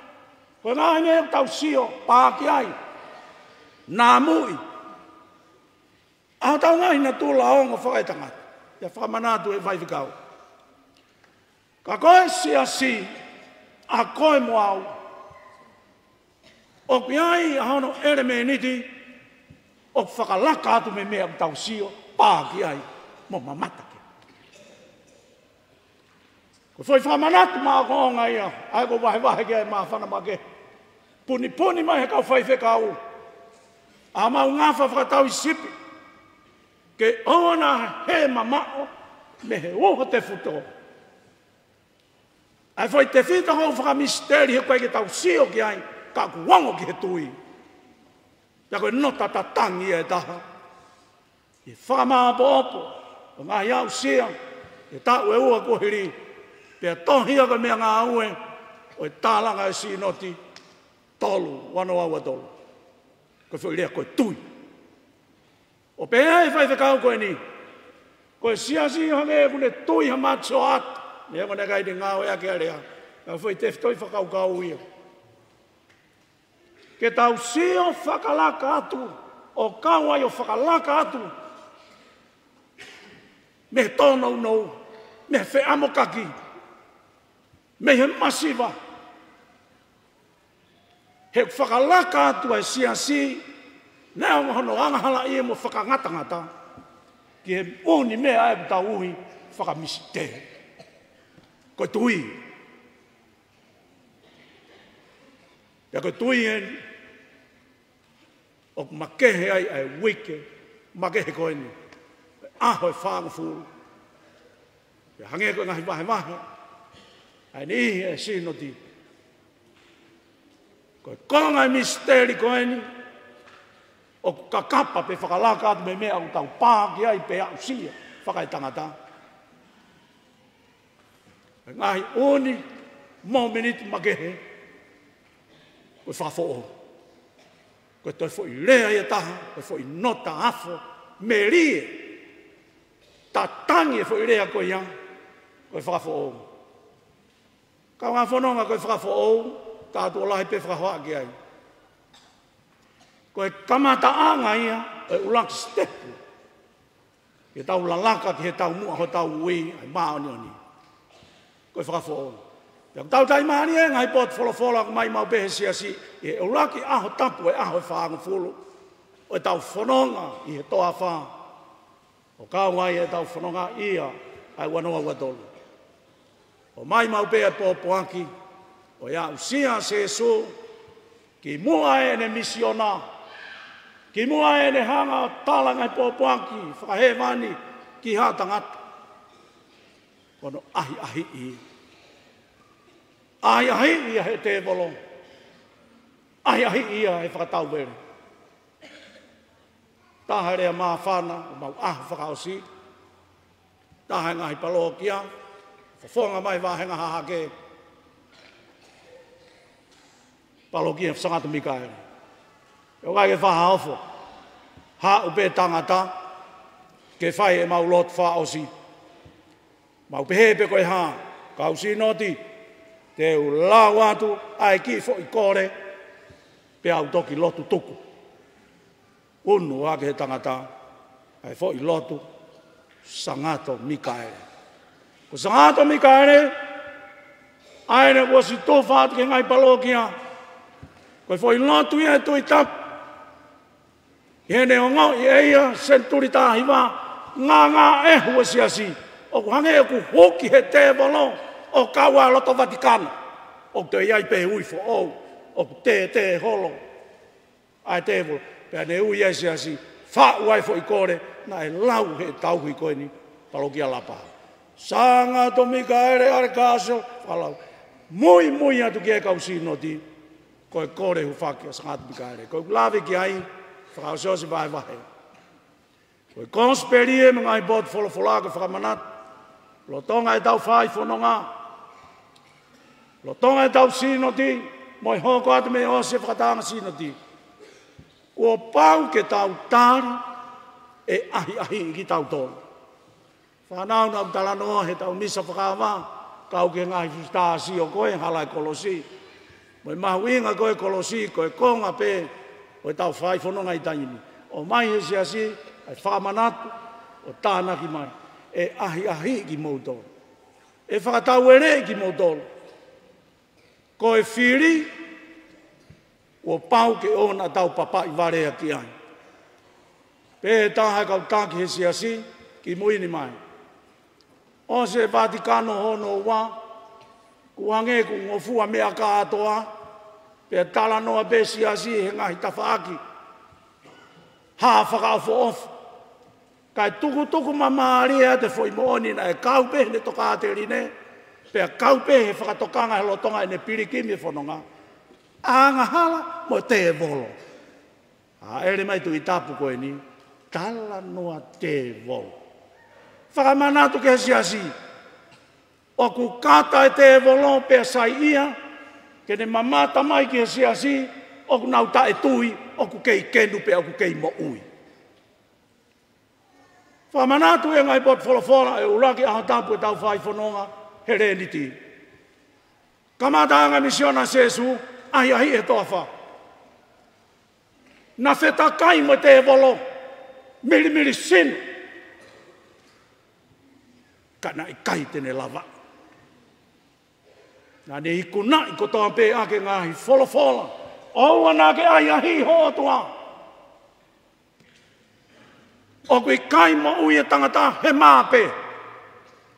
Ko e ngaahi meʻa ʻoku tau sio, pā ki ai, namuʻi ʻa hotau ngaahi natula ongo fakaetangata. ʻIo, fakamanatu ʻe he faifekau. Ka ko e siasi, ʻa koe mo au, ʻoku ʻi ai ʻa hono ʻelemēniti ʻoku fakalaka atu mei he meʻa ʻoku tau sio, pā ki ai, mo mamata ki ai. Ko e foʻi fakamanatu maʻongoʻonga ia, ʻa ia ʻoku ou vahevahe ki ai, māfana makehe. Punipuni mai he kau faifekau ʻa mau ngafa fakatauhisipi, ke ʻoua naʻa hē mamaʻo mei he uho tefito. ʻA e foʻi tefito ko ē ʻoku fakamisiteli, he ʻoku ʻikai ke tau sio ki ai, ka ʻoku ongo ki he tui. Pea ko e nota tatangi ia ʻe taha, ʻi he fakamāopoopo ʻo e ngaahi aʻusia ʻi he taʻu ʻe ua kuo hili, pea tohi ia ko e meʻangāue ʻo e tālanga ʻo e sino ti, tolu, ua noa ua tolu. Ko e foʻi lea ko e tui. ʻO pehē ʻe he faifekau ko eni, ko e siasi ʻoku hangē ʻoku ne tui ha mate sioʻata, neongo naʻe ʻikai te ne ngāueʻaki ʻa e lea, ka ko e foʻi tefitoʻi fakakaukau ia. Ke tau sio fakalaka atu, ʻo kau ai ʻo fakalaka atu mei he tōnounou, mei he feʻamokaki, mei he masiva. He ʻoku fakalaka atu ʻa e siasi, neongo hono angahalaʻia mo fakangatangata, ki he ʻū meʻa ʻoku tau ui fakamisiteli. Ko e tui. Pea ko e tui eni ʻoku makehe ai ʻa e uike makehe ko eni, ʻaho ʻe fāngofulu. Pea hangē ko e ngaahi vahevahe ʻa e niʻihi ʻo e sino ti, ko e konga e misiteli ko eni ʻoku kakapa pe fakalaka atu mei he meʻa ʻoku tau pā ki ai pe aʻusia fakaetangata. Ngaahi ʻū momeniti makehe, ko e fakafoʻou. Ko e toe foʻi lea ia ʻe taha, ko e foʻi nota afo melie, tatangi e foʻi lea ko ia, ko e fakafoʻou. Kaungā fononga, ko e fakafoʻou, tā tuʻo lahi pē fakahoa ki ai. Ko e kamataʻanga ia ʻo e ʻuluaki sitepu ke tau lalaka ki he taumuʻa hotau ui, ʻa e māʻoniʻoni. Ko e fakafoʻou. Pea ʻoku tau taimālie ngaahi potu folofola ʻoku ʻomai maʻu pē he siasi ʻi he ʻuluaki ʻaho tapu ʻo e ʻaho ʻe fāngofulu ʻo ʻetau fononga ʻi he toafa, ʻo kau ai ʻetau fononga ʻi he ua noa ua tolu. ʻOmai maʻu pē ʻa e pōpoaki ʻo e aʻusia ʻa Sīsū kimuʻa ʻene misiona, kimuʻa ʻene hanga ʻo tala ngaahi pōpoaki fakahēvani ki ha tangata. Ko hono ʻahiʻahiʻi. ʻAhiʻahiʻi ia he tēvolo. ʻAhiʻahiʻi ia he fakatauvele. Taha e lea māfana ʻo ʻemau ʻaho fakaʻosi. Taha e ngaahi palōkia, fofonga mai vāhenga hahake. Palōkia Sangato Mikaele. ʻOku ʻikai ke fakaofo. Haʻu pē tangata ke fai ʻemau lotu fakaʻosi. Mau pehē pē ko e hā, kau Sīnoti, te u lau atu ʻa e kiʻi foʻi kole, pea u toki lotu tuku. Unu ʻaki he tangata ʻa e foʻi lotu Sangato Mikaele. Ko Sangato Mikaele, ʻa ē naʻe ʻosi tufa atu ki he ngaahi palōkia, ko e foʻi lotu ia ʻa e Tuʻi Tapu. ʻI heʻene ongoʻi ʻe ia senituli taha hiva, ngāngāʻehu e siasi, ʻoku hangē ʻoku huki he tēvolo ʻo kau ʻa e loto Vatikano. ʻOku toe ʻi ai pē ui foʻou, ʻoku tētē holo ʻa e tēvolo. Pea ne ui ʻa e siasi, faʻu ʻa e foʻi kole naʻe lau he tauhi ko eni, palōkia Lapa. Sangato Mikaele Alekāsio, fakalau. Muimui atu ki he kau Sīnoti, ko e kole hūfaki ʻa Sangato Mikaele. Ko ʻeku lave ki ai, fakaʻosiʻosi vahevahe. Ko e kosipeli ē mo e ngaahi potu folofola ko e fakamanatu. Lolotonga ʻetau fai fononga. Lolotonga ʻetau Sīnoti, mo e hoko atu mei he ʻosi e fakatahaʻanga Sīnoti. Kuo pau ke tau tali ʻe ʻahiʻahiʻi kitautolu. Fānau, naʻa ku talanoa he ʻetau misa fakaava, kau ki he ngaahi fusitā sio ko e hala e kolosi. Mo e mahuʻinga ko e kolosi, ko e konga pē ʻo ʻetau fai fononga ʻi he taimi ni. ʻOmai he siasi ʻa e fakamanatu, ʻo tānaki mai, ʻe ʻahiʻahiʻi kimoutolu. ʻE fakataueleʻi kimoutolu. Ko e fili, kuo pau ke ʻoua naʻa tau papaʻi vale ʻaki ai. Pehē ʻe he taha e kau taki he siasi, kimui ni mai. ʻOsi e Vatikano hono ua, kuo hangē kuo ngofua meʻa kātoa, pea talanoa pē siasi he ngaahi tafaʻaki. Hā fakaʻofoʻofa. Kae tukutuku māmālie atu e foʻi moʻoni naʻe kau pē heʻene tokāteline, pea kau pē he fakatokanga he lolotonga ʻene pilikimi e fononga. Angahala mo e tēvolo. Hāʻele mai Tuʻi Tapu ko eni, talanoa tēvolo. Fakamanatu ki he siasi. ʻOku kata e tēvolo pea saiʻia, ke ne mamata mai ki he siasi, ʻoku nau taʻetui, ʻoku kei kenu pea ʻoku kei moʻui. Fakamanatu e ngaahi potu folofola ʻi he ʻuluaki ʻaho tapu ʻetau fai fononga he Leniti. Kamataʻanga e misiona ʻa Sīsū, ʻahiʻahiʻi he toafa. Naʻe fetakai mo e tēvolo, milimili sino. Ka naʻe ʻikai te ne lava. Naʻa ne ikunaʻi kotoa pē ʻaki e ngaahi folofola. ʻOua naʻa ke ʻahiʻahiʻi ho ʻOtua. ʻOku ʻikai moʻui e tangata he mā pē.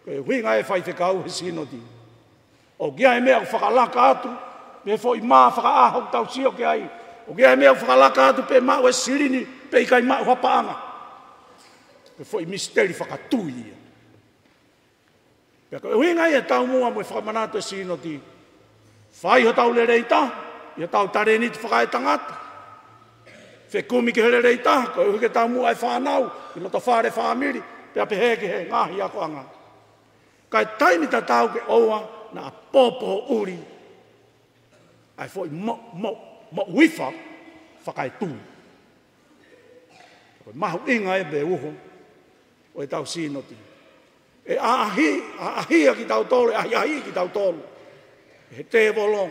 Ko e ʻuhinga e faifekau he Sīnoti. ʻOku ʻi ai e meʻa ʻoku fakalaka atu, mei he foʻi mā fakaʻaho ʻoku tau sio ki ai. ʻOku ʻi ai e meʻa ʻoku fakalaka atu pe maʻu e silini, pe ʻikai maʻu ha paʻanga. Ko e foʻi misiteli fakatui ia. Pea ko e ʻuhinga ia e taumuʻa mo e fakamanatu e Sīnoti. Fai hotau lelei taha, ʻi hotau talēniti fakaetangata. Fekumi ki he lelei taha, koeʻuhi ke taumuʻa e fānau, ʻi loto fale fāmili, pea pehē ki he ngaahi akoʻanga. Kae taimi tatau ke ʻoua naʻa pōpōʻuli ʻa e foʻi mo, mo, moʻui fakaetui. Ko e mahuʻinga ē pē uho ʻo ʻetau sīnoti. ʻE ʻaʻahi, ʻaʻahia kitautolu, ʻe ʻahiʻahi kitautolu ʻe he tēvolo.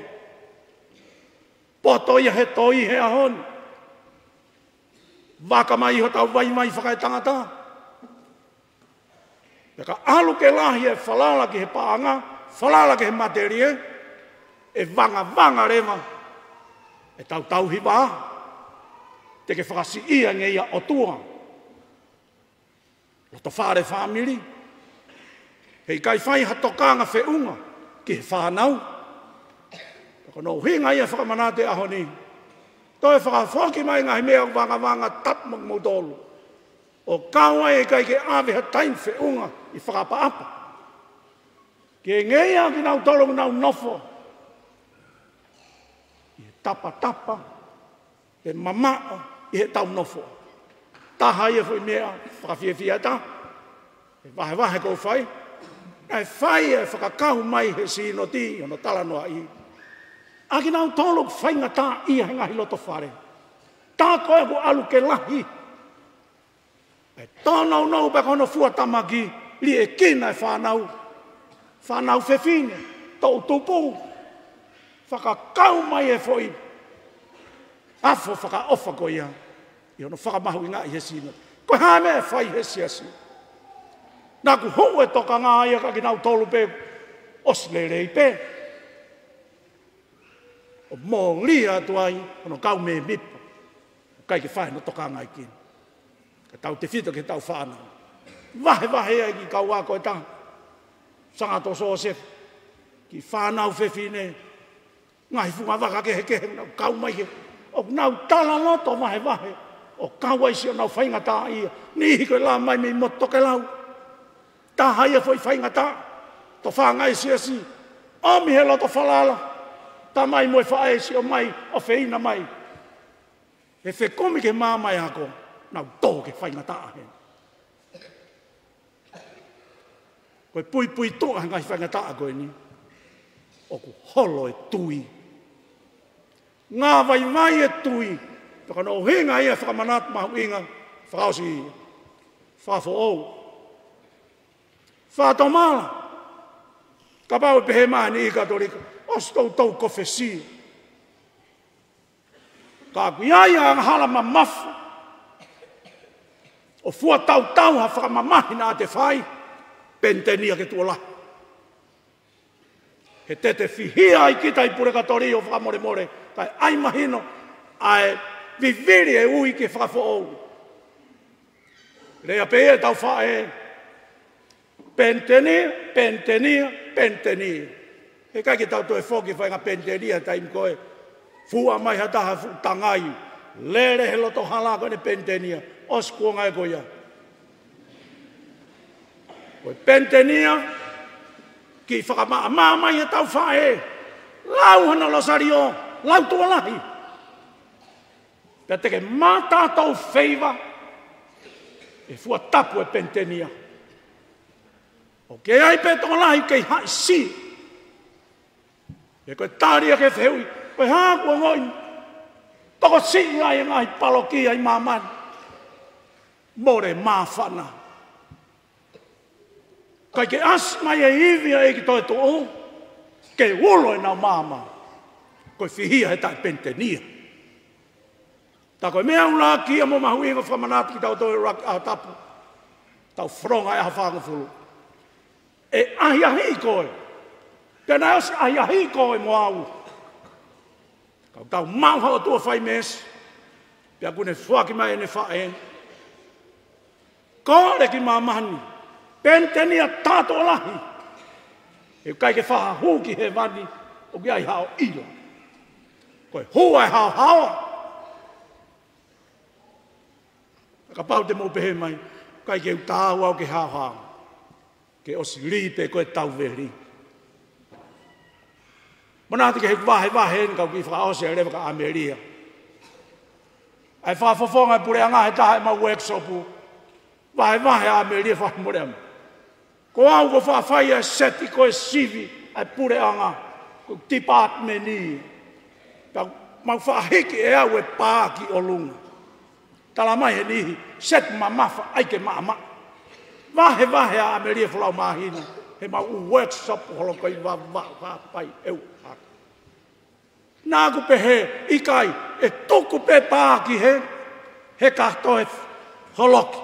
Poto ia he toi he ʻaho ni. Vaka mai hotau vaivai fakaetangata. Pea ka ʻalu ke lahi e falala ki he paʻanga, falala ki he matelie, ʻe vangavanga leva ʻetau tauhi vā. Te ke fakasiʻia nge ia ʻotua. Loto fale fāmili. Heʻikai fai ha tokanga feʻunga ki he fānau. Ko hono ʻuhinga ia e fakamanatu he ʻaho ni. Toe fakafoki mai ngaahi meʻa vangavanga tapu mo kimoutolu. ʻO kau ai ʻikai ke ʻave ha taimi feʻunga ʻi fakaʻapaʻapa. Ke ngeia kinautolu ʻoku nau nofo ʻi he tapatapa, ʻe mamaʻo ʻi heʻetau nofo. Taha ia foʻi meʻa fakafiefia ʻe taha. ʻE vahevahe ʻoku fai. Naʻe fai e fakakau mai he sīnoti ʻi hono talanoaʻi. ʻA kinautolu ʻoku faingataʻaʻia he ngaahi loto fale. Tā ko ē ʻoku ʻalu ke lahi. ʻE tōnounou pē ko hono fua tamaki, liʻekina e fānau. Fānau fefine, toʻu tupu. Fakakau mai e foʻi afo fakaʻofa ko ia ʻi hono fakamahuʻingaʻi he sino. Ko e hā e meʻa ʻe fai he siasi? Naʻa ku hū e tokanga ia kia kinautolu pē ʻosi lelei pē. ʻO mōlia atu ai hono kau mēmipa. ʻIkai ke fai hono tokanga ai kina. Ka tautefito ki heʻetau fānau. Vahevahe ai ki he kau ako ʻe taha. Sangato Sōsefa. Ki he fānau fefine. Ngaahi fungavaka kehekehe, nau kau mai ke. ʻOku nau talaloto vahevahe. ʻO kau ai siʻonau faingataʻaʻia. Niʻihi ko e lā mai mei motu tokelau. Taha ia foʻi faingataʻa. Tofanga e siasi. ʻOmi he loto falala. Tamai mo e faʻē siʻo mai, ʻofeina mai. ʻE fekumi ke māmani ako, nau tō ke faingataʻa he. Ko e puipuituʻa he ngaahi faingataʻa ko eni, ʻoku holo e tui. Ngā vaivai e tui, pea ko hono ʻuhinga ia e fakamanatu mahuʻinga, fakaʻosi, fakafoʻou. Fakatomala, kapau ʻe pehē mai e niʻihi Katolika, ʻosi toutou kofesi. Ka ʻoku ʻi ai ha angahala mamafa, ʻo fua tautau ha fakamamahi naʻa te fai, penitenia ke tuʻo lahi. He te te fihia ai kita ʻi pulekatōlio fakamolemole, kae ʻai mahino, ʻa e vivili e ui ke fakafoʻou. Lea pē ia ʻetau faʻē, penitenia, penitenia, penitenia. Heʻikai ke tau toe foki fai ha penitenia taimi ko ē. Fua mai ha taha fuʻu tangai. Lele he loto hala ko eni penitenia. ʻOsi kuonga ē ko ia. Ko e penitenia, kiʻi fakamaʻamaʻa mai ʻetau faʻē. Lau hano losalio, lau tuʻo lahi. Pea te ke mātā tau feiva, ʻe fua tapu e penitenia. ʻOku ʻi ai pē tokolahi kei haʻisia. He ko e tali ia ki he fehuʻi, ko e hā kuo ongoʻi tokosiʻi ai e ngaahi palokia ʻi māmani. Mole māfana. ʻIkai ke ʻasi mai e ivi ʻa e ʻEiki toetuʻu, ke ulo ʻenau maama. Ko e fihia he taʻepenitenia. Tā ko e meʻa ʻuluaki ia mo mahuʻinga fakamanatu kitautolu ʻuluaki ʻaho tapu. Tau fononga e ʻaho fāngofulu. ʻE ʻahiʻahiʻi koe. Pea naʻe ʻosi ʻahiʻahiʻi koe mo au. Ka tau maʻu ha ʻOtua fai meesi. Pea ʻoku ne foaki mai ʻene faʻē. Kole ki māmani. Penitenia tā tuʻo lahi. Heʻikai ke fakahū ki hēvani, ʻoku ʻi ai hao ʻilo. Ko e hua e haohaoa. Kapau te mou pehē mai, ʻikai ke u taau au ke haohaoa. Ke ʻosi lī pē ko e tauveli. Manatu ki he vahevahe eni kau kiʻi fakaʻosi e leva ka ʻAmelia. ʻA e fakafofonga e puleʻanga he taha ʻemau workshop. Vahevahe ʻa ʻAmelia fakamolemole. Ko au ʻoku ou faʻa fai ʻa e seti ko e sivi ʻa e puleʻanga, ko e department ia. Pea mau faʻa hiki ʻe au e pā ki ʻolunga. Tala mai he niʻihi, seti mamafa ʻai ke maʻamaʻa. Vahevahe ʻa ʻAmelia Folau Māhina, he mau workshop holo ko i vava faʻa pai eu haka. Naʻa ku pehē, ʻikai, ʻe tuku pē pā ki hē, he ka toe holoki.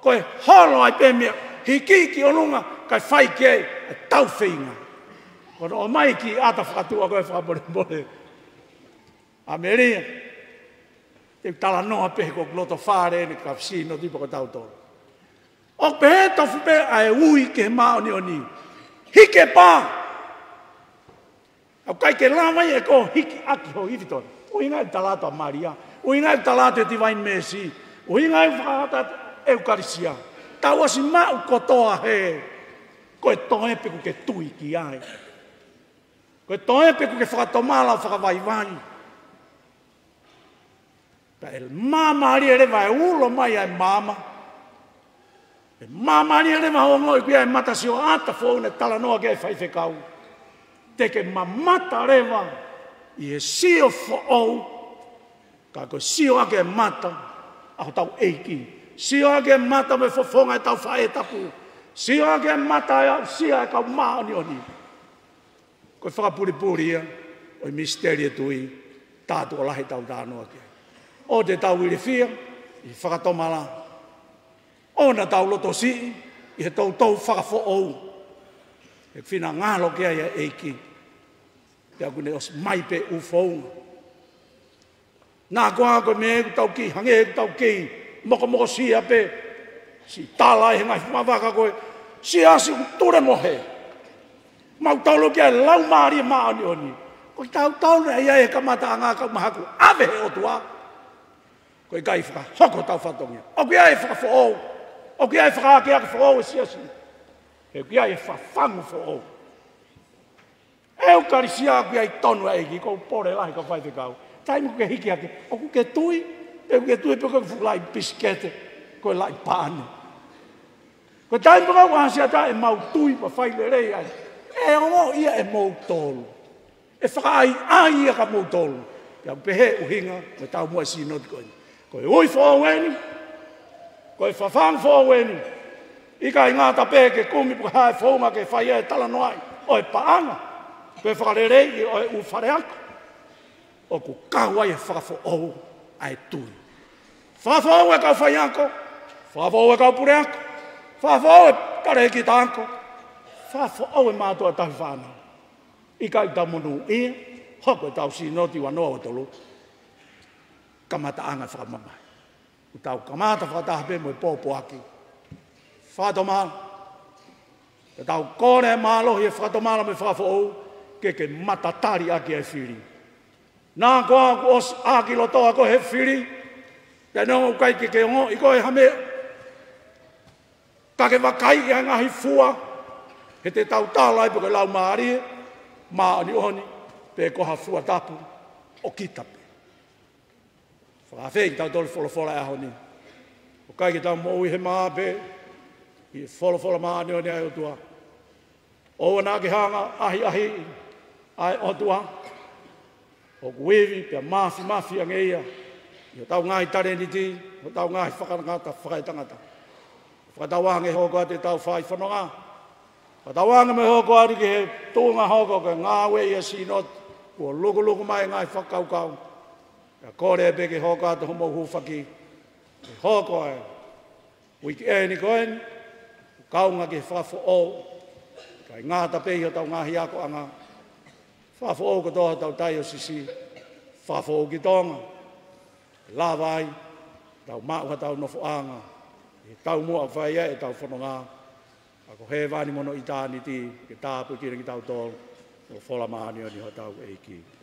Ko e holo ai pē meʻa, hiki ki ʻolunga, kae fai ki ai ʻetau feinga. Ko hono ʻomai ki ʻata fakatuʻa ko e fakamolemole. ʻAmelia, te u talanoa pē ko e loto fale eni ka fisi no tipa ko tautolu. ʻOku pehē tofu pē ʻa e ui ki he māʻoniʻoni. Hiki e pā. ʻOku ʻikai ke lava ia ʻe koe ʻo hiki ʻaki ho ivi tonu. ʻUhinga ia ʻoku tala atu ʻa Malia. ʻUhinga ia ʻoku tala atu e Divine Mercy. ʻUhinga ia ʻoku fakahā atu ʻa e ʻEukalisia. Tau ʻosi maʻu kotoa hē. Ko e toe pē ʻoku ke tui ki ai. Ko e toe pē ʻoku ke fakatomala ʻo fakavaivai. Pea ʻe māmālie leva e ulo mai ʻa e maama. ʻE māmālie leva hoʻo ongoʻi ʻoku ʻi ai e matasioʻata foʻou naʻe talanoa ki ai e faifekau. Te ke mamata leva ʻi he sio foʻou, ka ko e sio ʻaki e mata ʻa hotau ʻEiki. Sio ʻaki e mata mo e fofonga ʻetau faʻē tapu. Sio ʻaki e mata ʻe aʻusia ʻe he kau māʻoniʻoni. Ko e fakapulipuli ia ʻo e misiteli e tui, tātuʻo lahi ʻetau talanoa ki ai. ʻOua te tau ilifia ʻi he fakatomala. ʻOua naʻa tau loto siʻi ʻi he toutou fakafoʻou. He finangalo ki ai ʻa e ʻEiki. Pea ʻoku ne ʻosi mai pē ʻū founga. Naʻa ko ā ko e meʻa ʻoku tau kei, hangē ʻoku tau kei mokomokosia pē. Siʻi tala ʻe he ngaahi fuʻu vaka ko e siasi ʻoku tulemohe. Mau tolo ki ai e Laumālie Māʻoniʻoni. Ko kitautolu naʻe ʻi ai he kamataʻanga, kau mahaku, ʻave ʻe he ʻOtua. ʻOku ʻikai fakahoko hotau fatongia. ʻOku ʻi ai e fakafoʻou. ʻOku ʻi ai e fakaakeake foʻou e siasi. He ʻoku ʻi ai e fafangu foʻou. ʻEukalisia ʻoku ʻi ai tonu ʻa e ʻEiki, ʻoku ou pole lahi kau faifekau. Taimi ʻoku ke hiki hake, ʻoku ke tui, pe ʻoku ke tui pē ko e fuʻu laʻi pisikete, ko e laʻi paane. Ko e taimi pē ʻoku ʻasi atu ai ʻemau tui pea fai lelei ai, ʻe ongoʻi ia ʻe moutolu. ʻE fakaʻaiʻai ia kia moutolu. Pea ʻoku pehē ʻuhinga mo e taumuʻa e sīnoti ko eni. Ko e ui foʻou eni, ko e fafangu foʻou eni. ʻIkai ngata pē ke kumi pe ko e hā e founga ke fai ai e talanoaʻi ʻo e paʻanga, pe fakaleleiʻi ʻo e ʻū faleako. ʻOku kau ai e fakafoʻou ʻa e tui. Fakafoʻou e kau faiako, fakafoʻou e kau puleako, fakafoʻou e talēkita ako, fakafoʻou e mātuʻa tauhi fānau. ʻIkai tau monūʻia, hoko ʻetau sīnoti ua noa ua tolu. Kamataʻanga fakamamahi. ʻOku tau kamata fakataha pē mo e pōpoaki. Fakatomala. Ka tau kole e mālohi e fakatomala mo e fakafoʻou, ke ke matatali ʻaki e fili. Naʻa ko ā ʻoku ʻosi ʻākilotoa koe he fili, pea neongo ʻoku ʻikai ke ke ongoʻi koe ha meʻa, ka ke vakaiʻi ʻa e ngaahi fua, he te tau tala ai pe ko e Laumālie Māʻoniʻoni, pe ko ha fua tapu ʻo kita pē. Fakaafeʻi kitautolu e folofola e ʻaho ni. ʻOku ʻikai ke tau moʻui he mā pē, ʻi he folofola māʻoniʻoni ʻa e ʻOtua. ʻOua naʻa ke hanga ʻo ʻahiʻahiʻi ʻa e ʻOtua. ʻOku ivi pea māfimafi ange ia ʻi hotau ngaahi talēniti, hotau ngaahi fakangatangata fakaetangata. Fakatauange hoko atu ʻetau fai fononga. Fakatauange mo e hoko atu ki he tuʻunga hoko ko e ngāue ʻa e sīnoti, kuo lukuluku mai e ngaahi fakakaukau. Ka kole pē ke hoko atu homou hūfaki, ke hoko ai. Uike eni ko eni, kaunga ki he fakafoʻou, ʻikai ngata pē ʻi hotau ngaahi akoʻanga. Fakafoʻou kotoa hotau taiosisi, fakafoʻou ki Tonga. Lava ai, tau maʻu hotau nofoʻanga, ʻi he taumuʻa fai ai ʻetau fononga. Ako hēvani mo hono ʻitāniti, ke tāpuekina kitautolu, ʻo e folofola māʻoniʻoni hotau ʻEiki.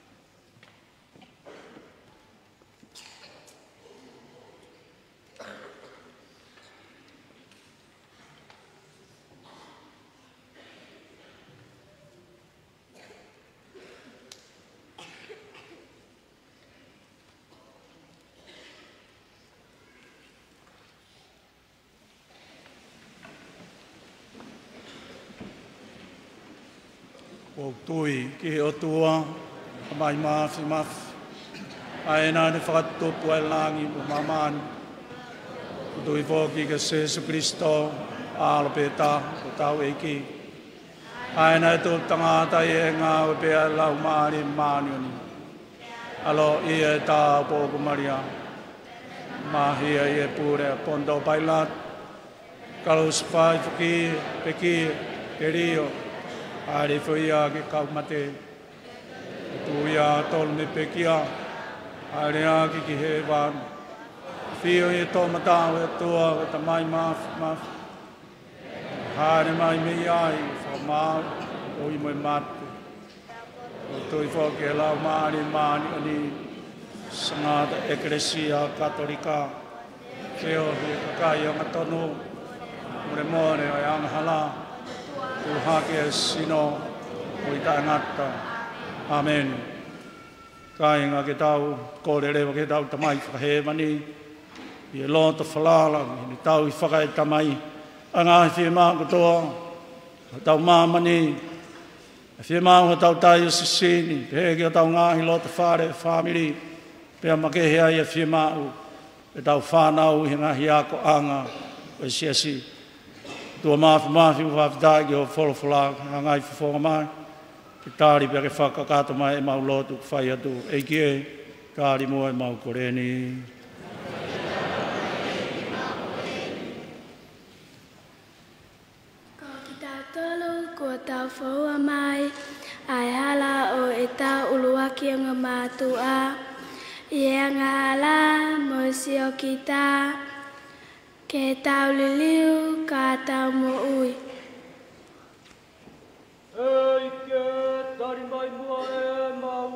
ʻOku ou tui ki he ʻOtua, Tamai Māfimafi, ʻa ia naʻa ne fakatupu ʻa e langi mo māmani. ʻOku ou tui foki kia Sīsū Kalaisi, ʻAlo pē taha ʻo hotau ʻEiki, ʻa ia naʻe tupu tangata ʻi he ngāue pē ʻa e Laumālie Māʻoniʻoni, ʻaloʻi ʻe he Tāupoʻou ko Malia, mahia ʻi he pule ʻa Ponitō Pailato, kalusefai, foki, pekia, telio, hāʻele hifo ia ki he kau mate, tuʻu ia ʻo tolu mei he pekia, hāʻele hake ki hēvani, ʻafio ʻi he toʻomataʻu ʻo e ʻOtua ko e Tamai Māfimafi, hāʻele mai mei ai ʻo fakamaau ʻa e ʻoi mo e mate. ʻOku ou tui foki ki he Laumālie Māʻoniʻoni, Sangata ʻEkelesia Katolika, feohi ʻa e kakai angatonu, molemole ʻa e angahala, tuʻu hake ʻa e sino, moʻui taʻengata. ʻĀmeni. Kāinga, ke tau kole leva ki heʻetau Tamai Fakahēvani ʻi he loto falala, ʻi heʻetau fakaʻatamai ʻa e ngaahi fiemaʻu kotoa ʻa hotau māmani, ʻa e fiemaʻu ʻa hotau taiosisi ni, pehē ki hotau ngaahi lotofale, fāmili, pea makehe ai ʻa e fiemaʻu ʻetau fānau ʻi he ngaahi akoʻanga ʻo e siasi. ʻOtua Māfimafi, ʻoku fakafetaʻi ki hoʻo folofola, ʻa e ngaahi fofonga mai, ke tali pea ke fakakakato mai ʻemau lotu ʻoku fai atu. ʻEiki ē, tali muʻa ʻemau kole ni. Ko kitautolu kuo tau foua mai ʻa e hala ʻo ʻetau ʻuluaki ongo mātuʻa ʻi he angahala mo e siokita, ke tau liliu ka tau moʻui. ʻEiki ē, tali mai muʻa ʻemau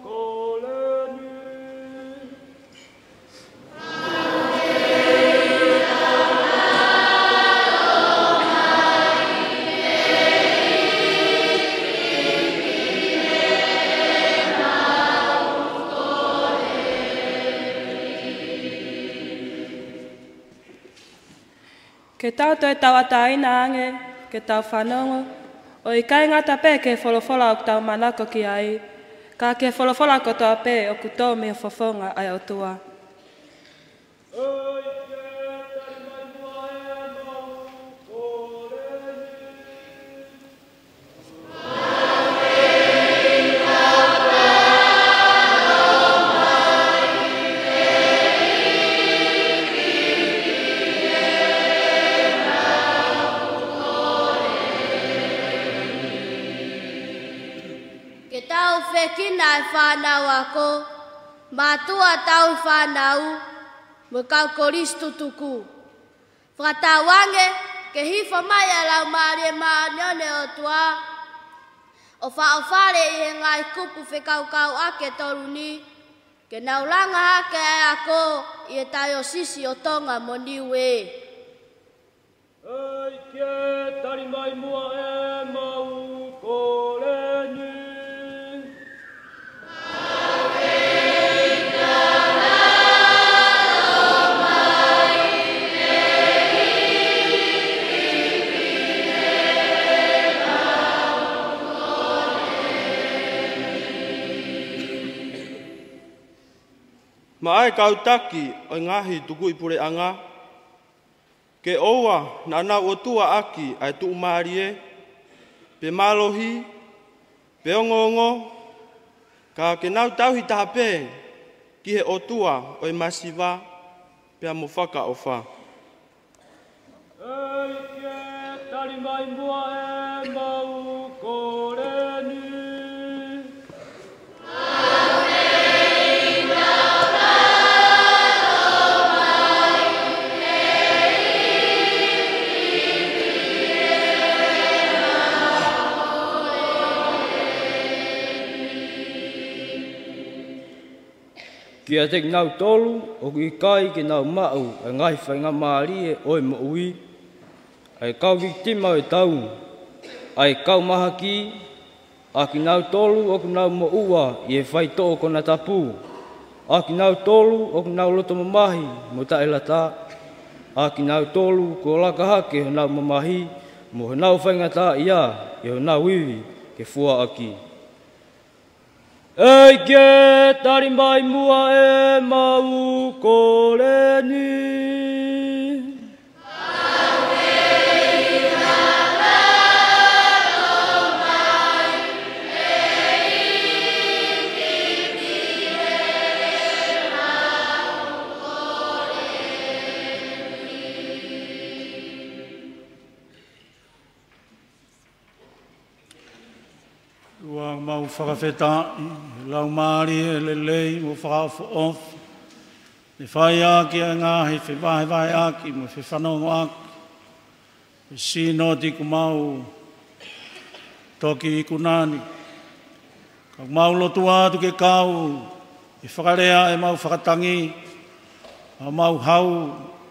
kole ni. Ke tau toe tauʻatāina ange ke tau fanongo, ʻo ʻikai ngata pē ki he folofola ʻoku tau manako ki ai, ka ki he folofola kotoa pē ʻoku tō mei he fofonga ʻa e ʻOtua. Ke tau fekina e fānau ako, mātuʻa tauhi fānau, mo e kau kolisi tutuku. Fakatauange ke hifo mai ʻa e Laumālie Māʻoniʻoni ʻo e ʻOtua, ʻo fakaʻohovale ʻi he ngaahi kupu fekauʻaki ʻe tolu ni, ke nau langa hake ʻa e ako ʻi he taiosisi ʻo Tonga mo Niuē. ʻEiki ē, tali mai muʻa ʻemau kole ni. Maʻa e kau taki ʻo e ngaahi tukuʻi puleʻanga, ke ʻoua naʻa nau ʻotua ʻaki ʻa e tuʻumālie, pe mālohi, pe ongoongo, ka ke nau tauhi taha pē ki he ʻOtua ʻo e masiva pea mo fakaʻofa. ʻEiki ē, tali mai muʻa ʻemau kole ni. Kiate kinautolu ʻoku ʻikai ke nau maʻu ʻa e ngaahi faingamālie ʻo e moʻui, ʻa e kau vikitima ʻo e tau, ʻa e kau mahaki, ʻa kinautolu ʻoku nau moʻua ʻi he faitoʻo konatapu, ʻa kinautolu ʻoku nau loto mamahi mo taʻelata, ʻa kinautolu kuo laka hake honau mamahi mo honau faingataʻaʻia ʻi honau ivi, ke fuaʻaki. ʻEiki, tali mai muʻa ʻemau kole ni. ʻOku mau fakafetaʻi, Laumālie lelei mo fakaʻofoʻofa, ʻe fai ʻaki ʻa e ngaahi fevahevaheʻaki mo fefanongoʻaki ʻi he Sīnoti kuo mau toki ikuna ni. Ka mau lotua atu ke kau ʻi he fakalea ʻemau fakatangi, ʻa mau hau,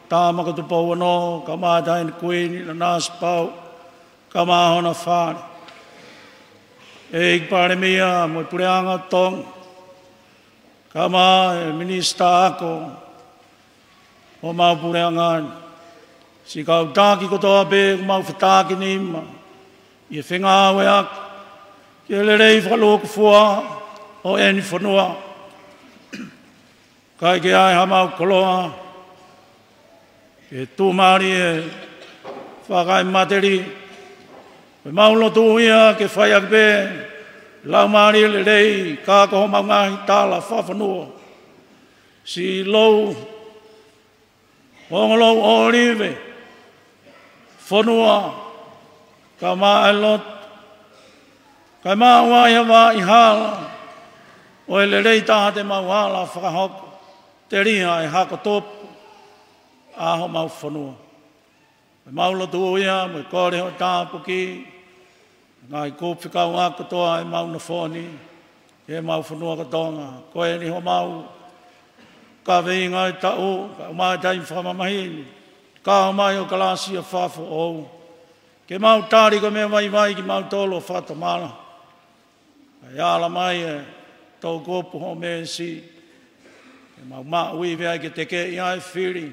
Tama ko Tupou Ono, kae ʻumaʻā ʻa e Taʻahine Kuini, Nanasipauʻu, kae ʻumaʻā hona fale. ʻEiki Palēmia mo e Puleʻanga Tonga, kae ʻumaʻā e Minisitā Ako ʻo homau Puleʻanga ni. Siʻi kau taki kotoa pē ʻoku mau fetakinima ʻi he fengāueʻaki ki he lelei fakalūkufua ʻo ʻeni fonua. Kae ʻikai ke ʻi ai hamau koloa, ke tuʻumālie fakaemateli. Ko ʻemau lotu ia ke fai ʻaki pē Laumālie lelei, ka ko homau ngaahi tala fakafonua. Siʻi lou, ongo lou ʻōlive fonua, kae ʻumaʻā e lotu, kae maʻu ai ha vaʻa hala ʻo e lelei taha te mau ala fakahoko, telia e hako tupu ʻa homau fonua. Ko ʻemau lotu ia mo e kole hoʻo tāpuaki ki he ngaahi kupu fekauʻaki kotoa ʻemau nofo ni, ʻemau fonua ko Tonga. Ko ʻeni homau kaveinga ʻo e taʻu, kae ʻumaʻā e taimi fakamamahi ni, ka ʻomai ho kalasi ʻo fakafoʻou, ke mau tali ko e meʻa vaivai kimautolu ʻo fakatomala. Kae ala mai e toʻukupu hoʻo mēsi, ke mau maʻu ivi ai ke tekeʻi ʻa e fili.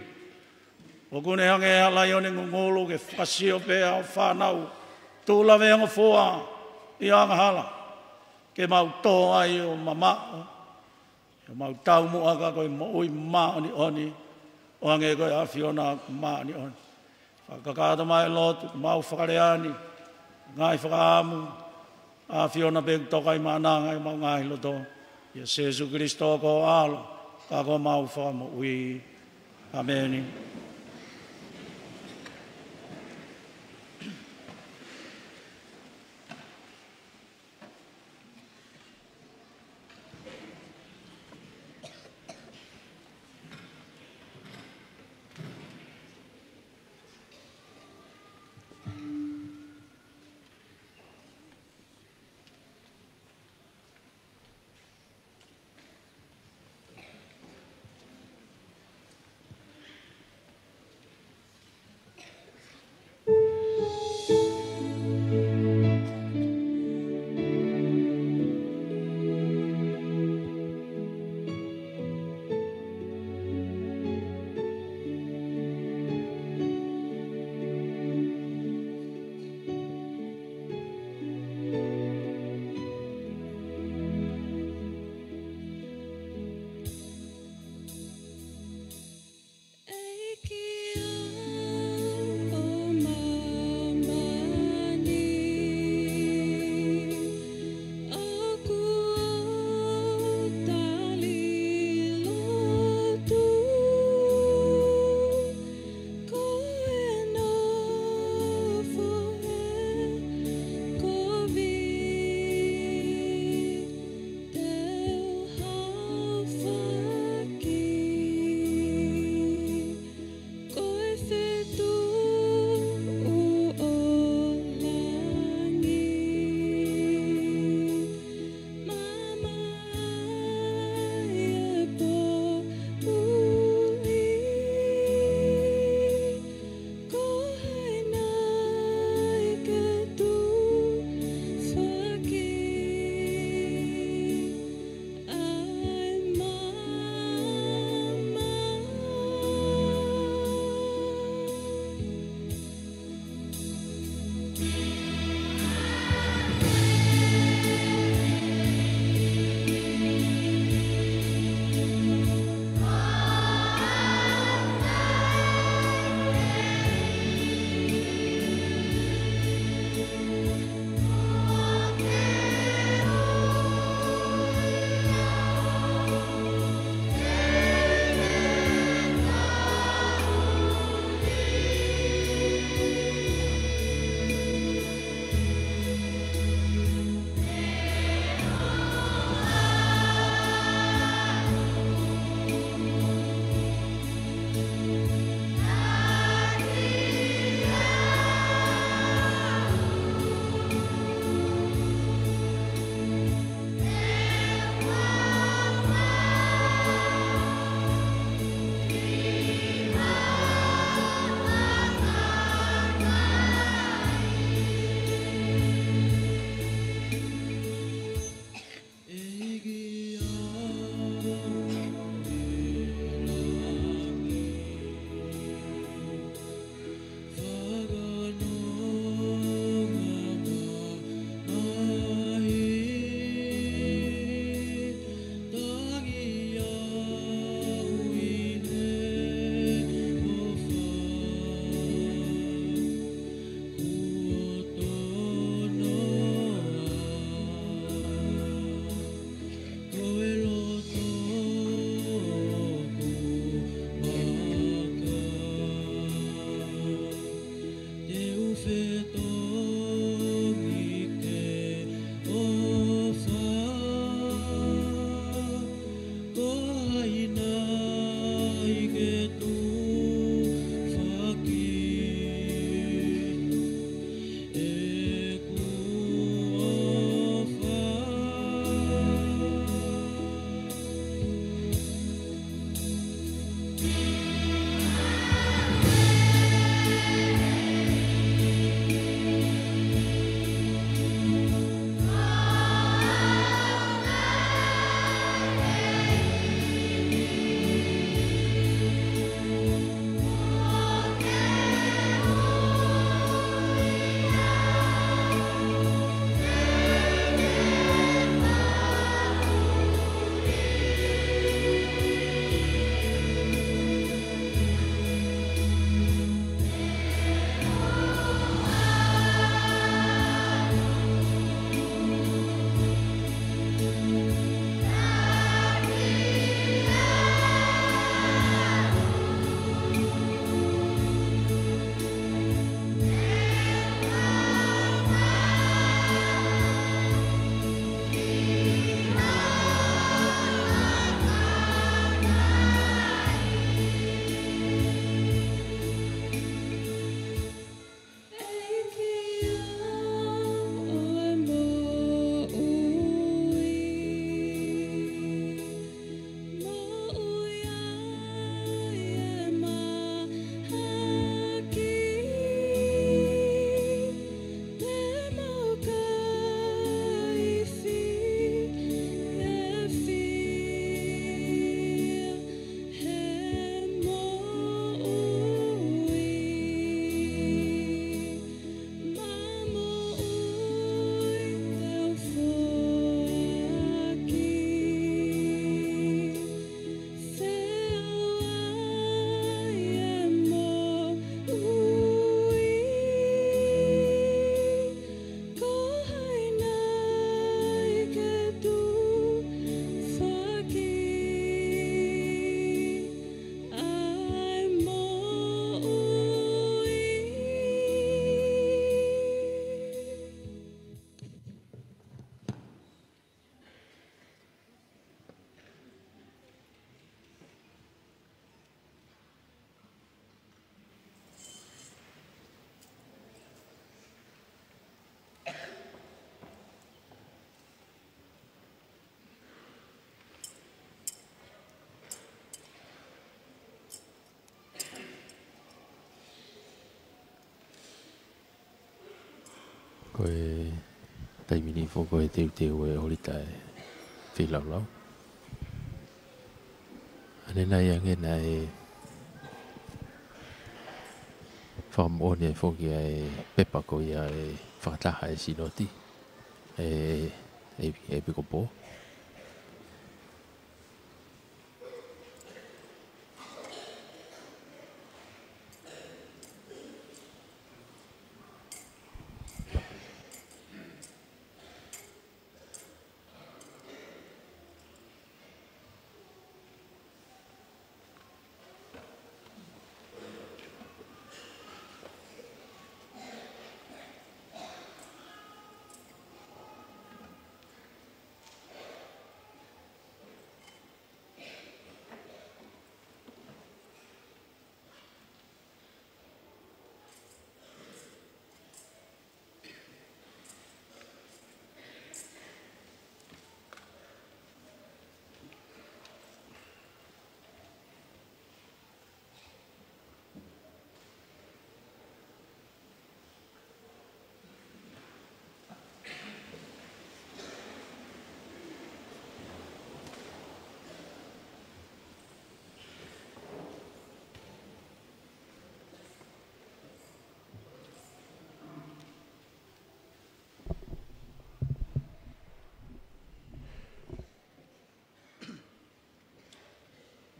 ʻOku ne hangē ha laione ngungulu ke fakasio pē ʻa hoʻo fānau tuʻu lavea ngofua ʻi he angahala, ke mau tō ai ʻo mamaʻo, ke mau taumuʻa ka ko e moʻui māʻoniʻoni, ʻo hangē ko e ʻAfiona māʻoniʻoni. Fakakakato mai e lotu, mau fakalea ni, ngaahi fakaʻamu, ʻAfiona pē ʻoku toka ʻi maʻananga ʻemau ngaahi loto. ʻIa Sīsū Kalaisi ko ho ʻAlo, ka ko homau Fakamoʻui. ʻĀmeni. Ko e taimi ni foki ko e teuteu e ʻolita e feilaulau. ʻAnenai ange naʻe fakamoʻoni ai foki ʻa e pepa ko ia e fakataha e Sinoti, e, e, ʻEpikopō.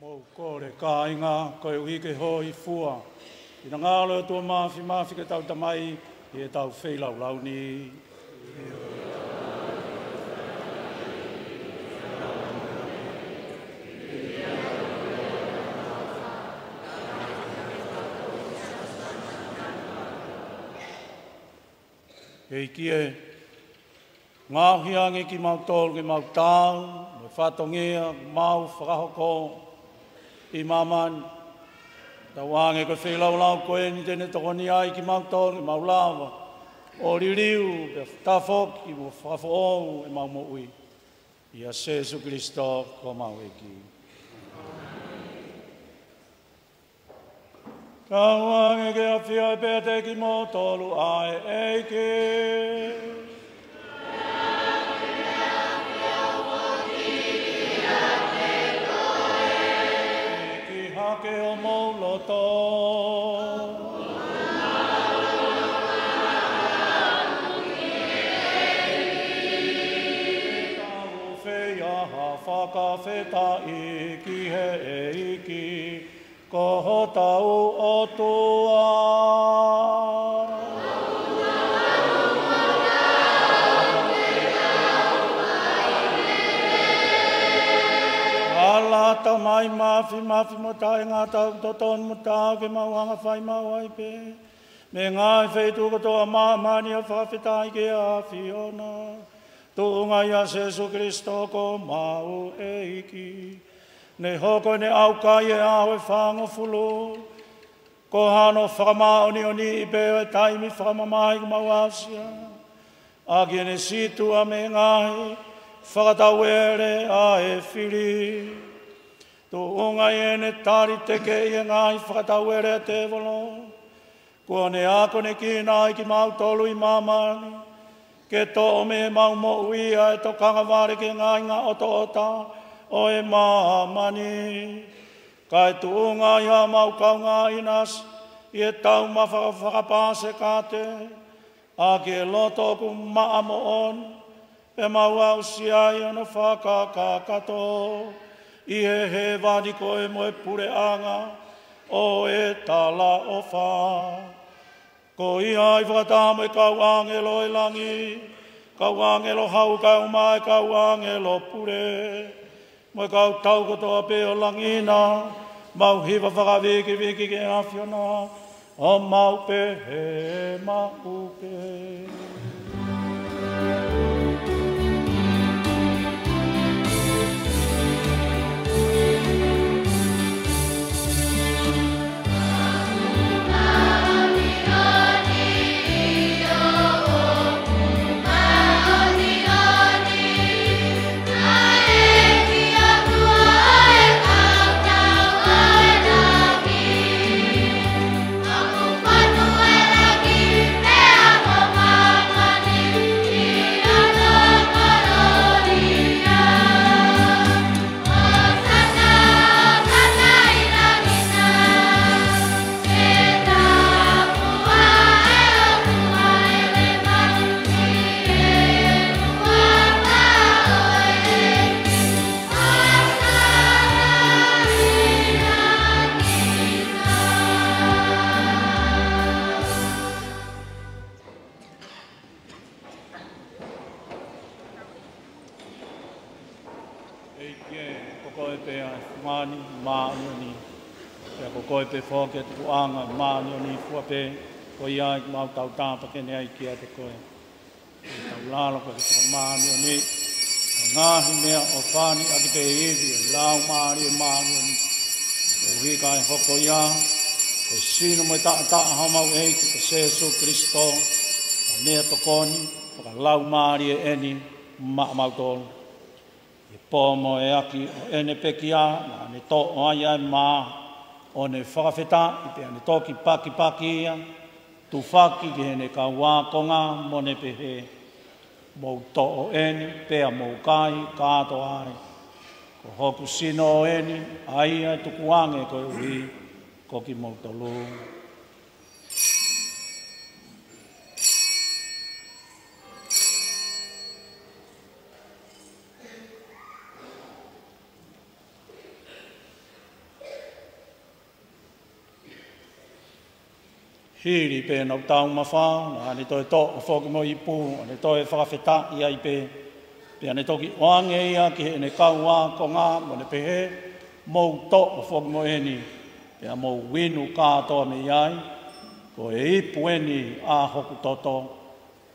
Mou kole kāinga, koeʻuhi ke hōifua. Finangalo e ʻOtua Māfimafi ke tau tamai ʻi heʻetau feilaulau ni. ʻEiki ē, ngaohi ange kimautolu ke mau taau mo e fatongia kuo mau fakahoko ʻi māmani. Tauange ko e feilaulau ko eni te ne tokonia ai kimautolu ke mau lava ʻo liliu pea tafoki mo fakafoʻou ʻemau moʻui. ʻIa Sēsū Kilisitō ko homau ʻEiki. Tauange ke ʻafioʻi pē ʻiate kimoutolu ʻa e ʻEiki. ʻEiki hake homou loto. Tau fai ha fakafetaʻi ki he ʻEiki, ko hotau ʻOtua. ʻAla Tamai mafimafi mo taʻengata, ʻoku totonu mo taau ke mau hanga ʻo fai maʻu ai pē mei he ngaahi feituʻu kotoa ʻa māmani ʻa e fakafetaʻi ki he ʻAfiona, tuʻunga ʻia Sēsū Kalaisi ko homau ʻEiki. Ne hoko ʻene ʻaukai ʻi he ʻaho ʻe fāngofulu, ko hano fakamāʻoniʻoniʻi pē ʻo e taimi fakamamahi kuo mau aʻusia, ʻaki ʻene sītuʻa mei he ngaahi fakatauele ʻa e fili. Tuʻunga ʻi heʻene tali tekeʻi e ngaahi fakatauele ʻa e tēvolo, kuo ne akonekina ai kimautolu ʻi māmani, ke toʻo mei heʻemau moʻui ʻa e tokanga vale ki he ngaahi ngaʻotoʻota ʻo e māmani. Kae tuʻunga ʻi haʻamau kaungā ʻinasi ʻi he taumuʻa faka-, fakapasekate, ʻaki e loto ʻoku maʻa moʻoni, pea mau aʻusia ai hono fakakakato ʻi he hēvani ko ē mo e puleʻanga ʻo e talaʻofa. Ko ia ʻi he fakataha mo e kau ʻāngelo ʻo e langi, kau ʻāngelo hau kae ʻumaʻā e kau ʻāngelo pule, mo e kau tau kotoa pē ʻo langi na, mau hiva fakavikiviki ki he ʻAfiona, ʻo mau pehē maʻu pē. ʻEiki ē, ko koe pē ʻa e fungani māʻoniʻoni, pea ko koe pē foki ʻa e tupuʻanga māʻoniʻoni fua pē, ko ia ʻoku mau tautapa ke ne ʻai kiate koe. ʻOku tau lalo koe ke fakamāʻoniʻoniʻi ʻa e ngaahi meʻaʻofa ni ʻaki pē ivi ʻo e Laumālie Māʻoniʻoni. Koeʻuhi kae hoko ia ko e sino mo e taʻataʻa ʻo homau ʻEiki ko Sēsū Kalaisi, ʻa e meʻatokoni fakalaumālie eni maʻamautolu. ʻI he pō mo e ʻeaki ʻo ʻene pekia, naʻa ne toʻo ai ʻa e mā, ʻo ne fakafetaʻi pea ne toki pakipaki ia, tufaki ki heʻene kau ākonga mo ne pehē, Mou toʻo eni, pea mou kai kātoa ai. Ko hoku sino eni, ʻa ia ʻe tukuange koeʻuhi ko kimoutolu. Hili pē ʻenau taumafa, naʻa ne toe toʻo foki mo e ipu, ʻo ne toe fakafetaʻi ai pē. Pea ne toki ʻoange ia ki heʻene kau ākonga, mo ne pehē, Mou toʻo foki mo eni, pea mou inu kātoa mei ai, ko e ipu eni ʻa hoku toto.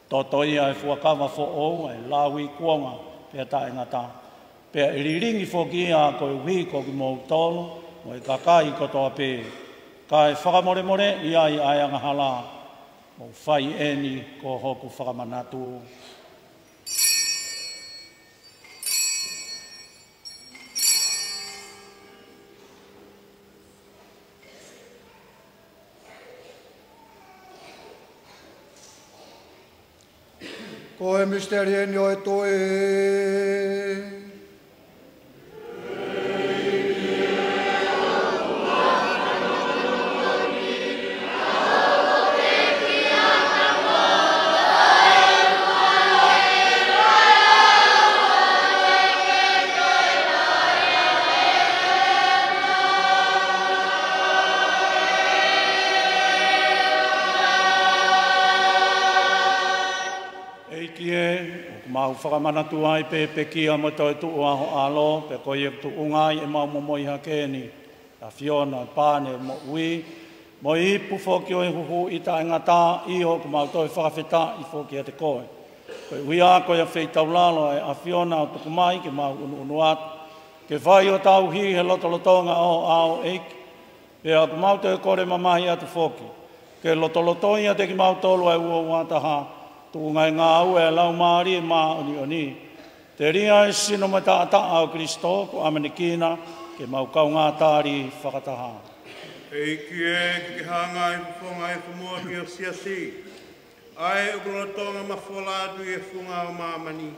Toto ia ʻo e fuakava foʻou, ʻa e lauikuonga pea taʻengata. Pea ʻe lilingi foki ia koeʻuhi ko kimoutolu, mo e kakai kotoa pē. Kae fakamolemoleʻi ai ʻa e angahala. Mou fai eni ko hoku fakamanatu. Ko e misiteli ʻeni ʻo e tui. ʻEiki ē, ʻoku mau fakamanatu ai pē e pekia mo e toetuʻu ʻa ho ʻAlo, pea ko ia ʻoku tuʻunga ai ʻemau momoi hake ni, ʻa e ʻAfiona, pane moʻui, mo e ipu foki ʻo e huhuʻi taʻengata, ʻio ʻoku mau toe fakafetaʻi foki kiate koe. Koeʻuhi ko e afeitaulalo ʻa e ʻAfiona ʻoku tuku mai ke mau ʻunuʻunu atu, ke fai ʻo tauhi he lotolotonga ʻo ho ʻao, ʻEiki. Pea ʻoku mau toe kole mamahi atu foki, ke lotolotoi ʻiate kimautolu ʻa e uouataha, tuʻunga ʻi he ngāue ʻa e Laumālie Māʻoniʻoni. Telia e sino mo e taʻataʻa ʻo Kalaisi, kuo ʻamanekina ke mau kaungā tali fakataha. ʻEiki ē, ke ke hanga ʻo fofongaʻi e fonua ki ho siasi, ʻa ē ʻoku lolotonga mafola atu ʻi he funga ʻo māmani.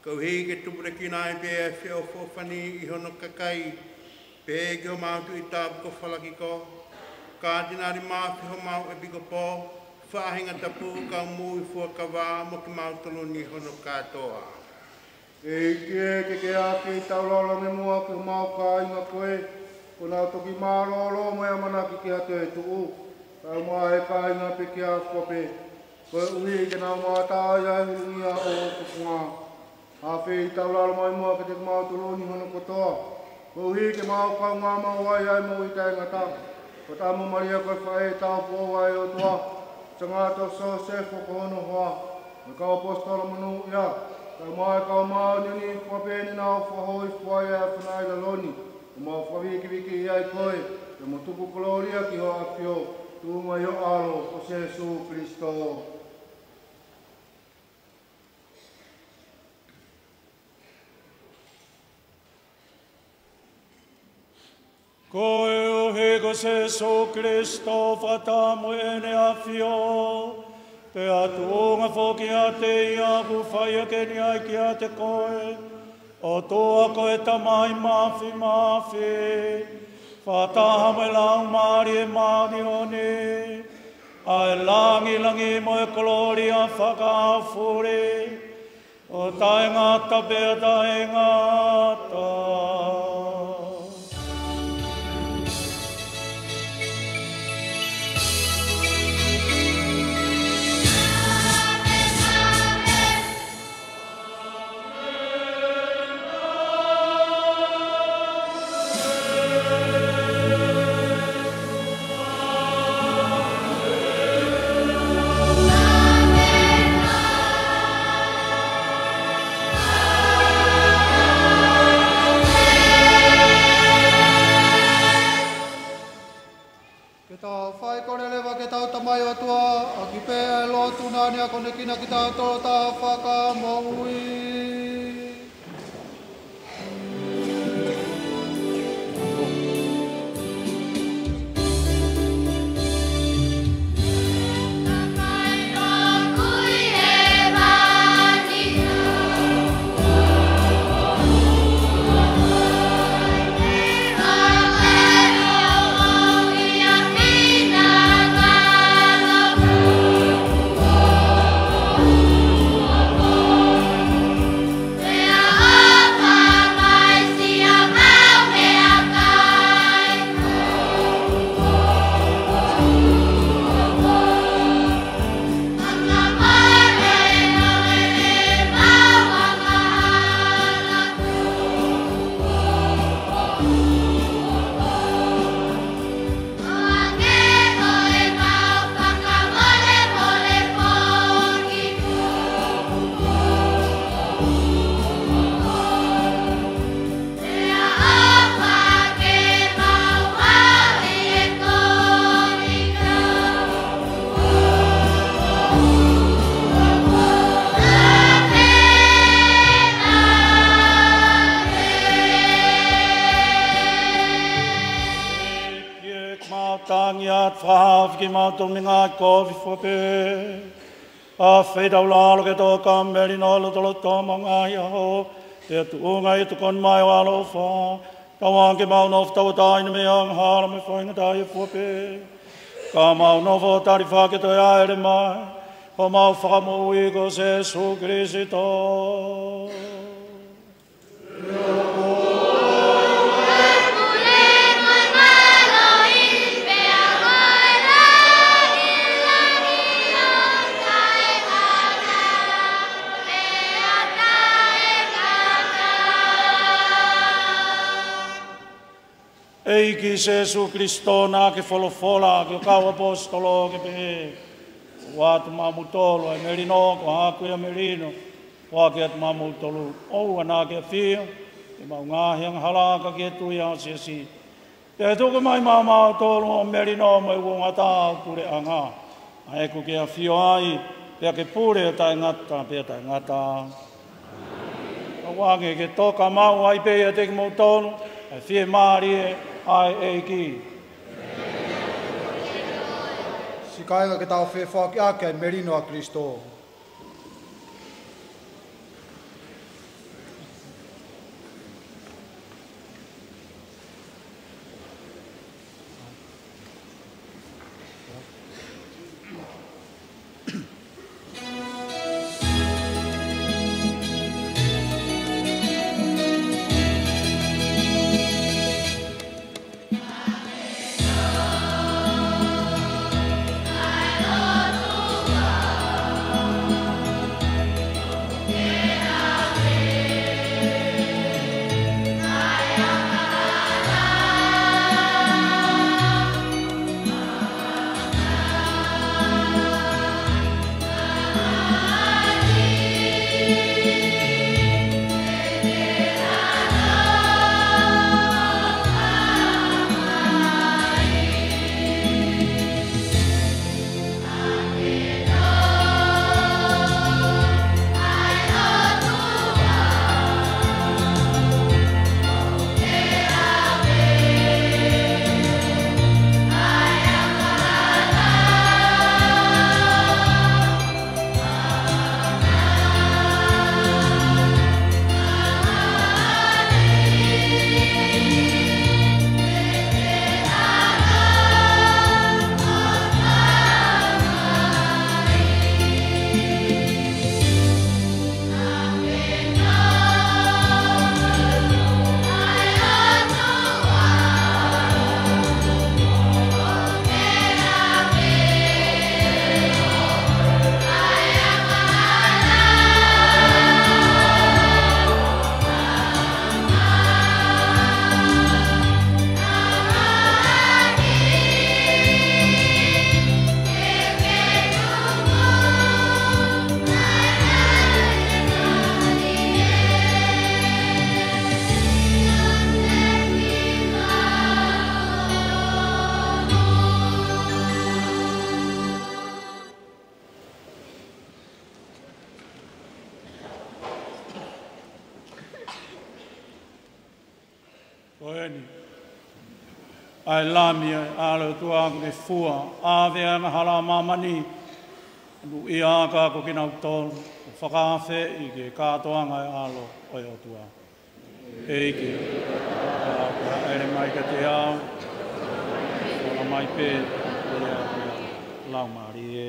Koeʻuhi ke tupulekina ai pē ʻa e feʻofoʻofani ʻi hono kakai, pehē ki homau Tuʻi Tapu ko Falakiko, Katinali Mafi, homau ʻEpikopō, faʻahinga tapu, kau moʻui fuakava mo kimautolu ni hono kātoa. ʻEiki ē, ke ke ʻafeitaulalo ange muʻa ki homau kāinga ko ē, kuo nau toki mālōlō mo e ʻamanaki ki ha toetuʻu, kae ʻumaʻā e kāinga pekia kotoa pē, koeʻuhi ke nau mamata ai ʻa e hulungia ʻo ho tufunga. ʻAfeitaulalo mai muʻa kiate kimautolu ni hono kotoa, koeʻuhi ke mau kaungā maʻu ai ʻa e moʻui taʻengata. Ko Tama Malia ko e faʻē taupoʻou ʻa e ʻOtua, Sangato Sosefo ko hono hoa, mo e kau ʻaposetolo monūʻia, kae ʻumaʻā e kau māʻoniʻoni kotoa pē ne nau fakahōifua ʻi he ʻAfiona ʻi lalo ni, ʻo mau fakavikivikiʻi ai koe, pea mo tuku kolōlia ki ho ʻAfio, tuʻunga ʻi ho ʻAlo, ko Sēsū Kalaisi. Koeʻuhi ko Sēsū Kalaisi, fakataha mo ʻene ʻAfio, pea tuʻunga foki ʻiate ia, ʻoku fai hake ni ai kiate koe, ʻOtua ko e Tamai Māfimafi, fakataha mo e Laumālie Māʻoniʻoni, ʻa e langilangi mo e kolōlia fakaafuli, ʻo taʻengata pea taʻengata. Ke tau faikole leva ki heʻetau Tamai ʻOtua, ʻaki pē ʻa e lotu naʻa ne akonekina kitautolu ʻo tau fakamoʻui. Ke mau tangi atu, fakahaofi kimautolu mei he ngaahi kovi fua pē, ʻAfio ʻi taulalo ke toka melino, lotolotonga mo e ngaahi ʻaho, pea tuʻunga ʻi he tokoni mai ʻo e ʻaloʻofa, tauange ke mau nofo tauʻatāina mei he angahala mo e faingataʻa ʻi he fua pē, ka mau nofo tali hake ʻa e toe hāʻele mai ʻo homau Fakamoʻui ko Sīsū Kalaisi. ʻEiki Sīsū Kalaisi, naʻa ke folofola ki hoʻo kau ʻaposetolo ʻo ke pehē: ʻOatu maʻamoutolu ʻa e melino, ko haʻaku ia ʻa e melino. Foaki atu maʻamoutolu ʻa e ʻofa naʻa ke ʻafio, ʻi heʻemau ngaahi angahala, ka ki he tui ʻa ho Siasi. Pea tuku mai maʻamautolu ʻa e melino mo e uouangataʻa ʻo e puleʻanga, ʻa ia ʻoku ke ʻafio ai, pea ke pule ʻo taʻengata pea taʻengata. Tauange ke toka maʻu ai pē ʻiate kimoutolu ʻa e fiemālie ʻa e ʻEiki. Siʻi kāinga, ke tau fefoakiʻaki ʻa e melino ʻa Kalaisi. Ko eni ʻa e Lami ʻo e ʻAlo ʻo e ʻOtua, ʻoku ne fua ʻa e ʻave ʻa e angahala ʻa māmani. Monūʻia ʻa e kau ko kinautolu ʻoku fakaafeʻi ki he kātoanga ʻo e ʻAlo ʻo e ʻOtua. ʻEiki, ʻoku ke haʻele mai kiate au, ʻoua mai pē ʻa e lau mālie.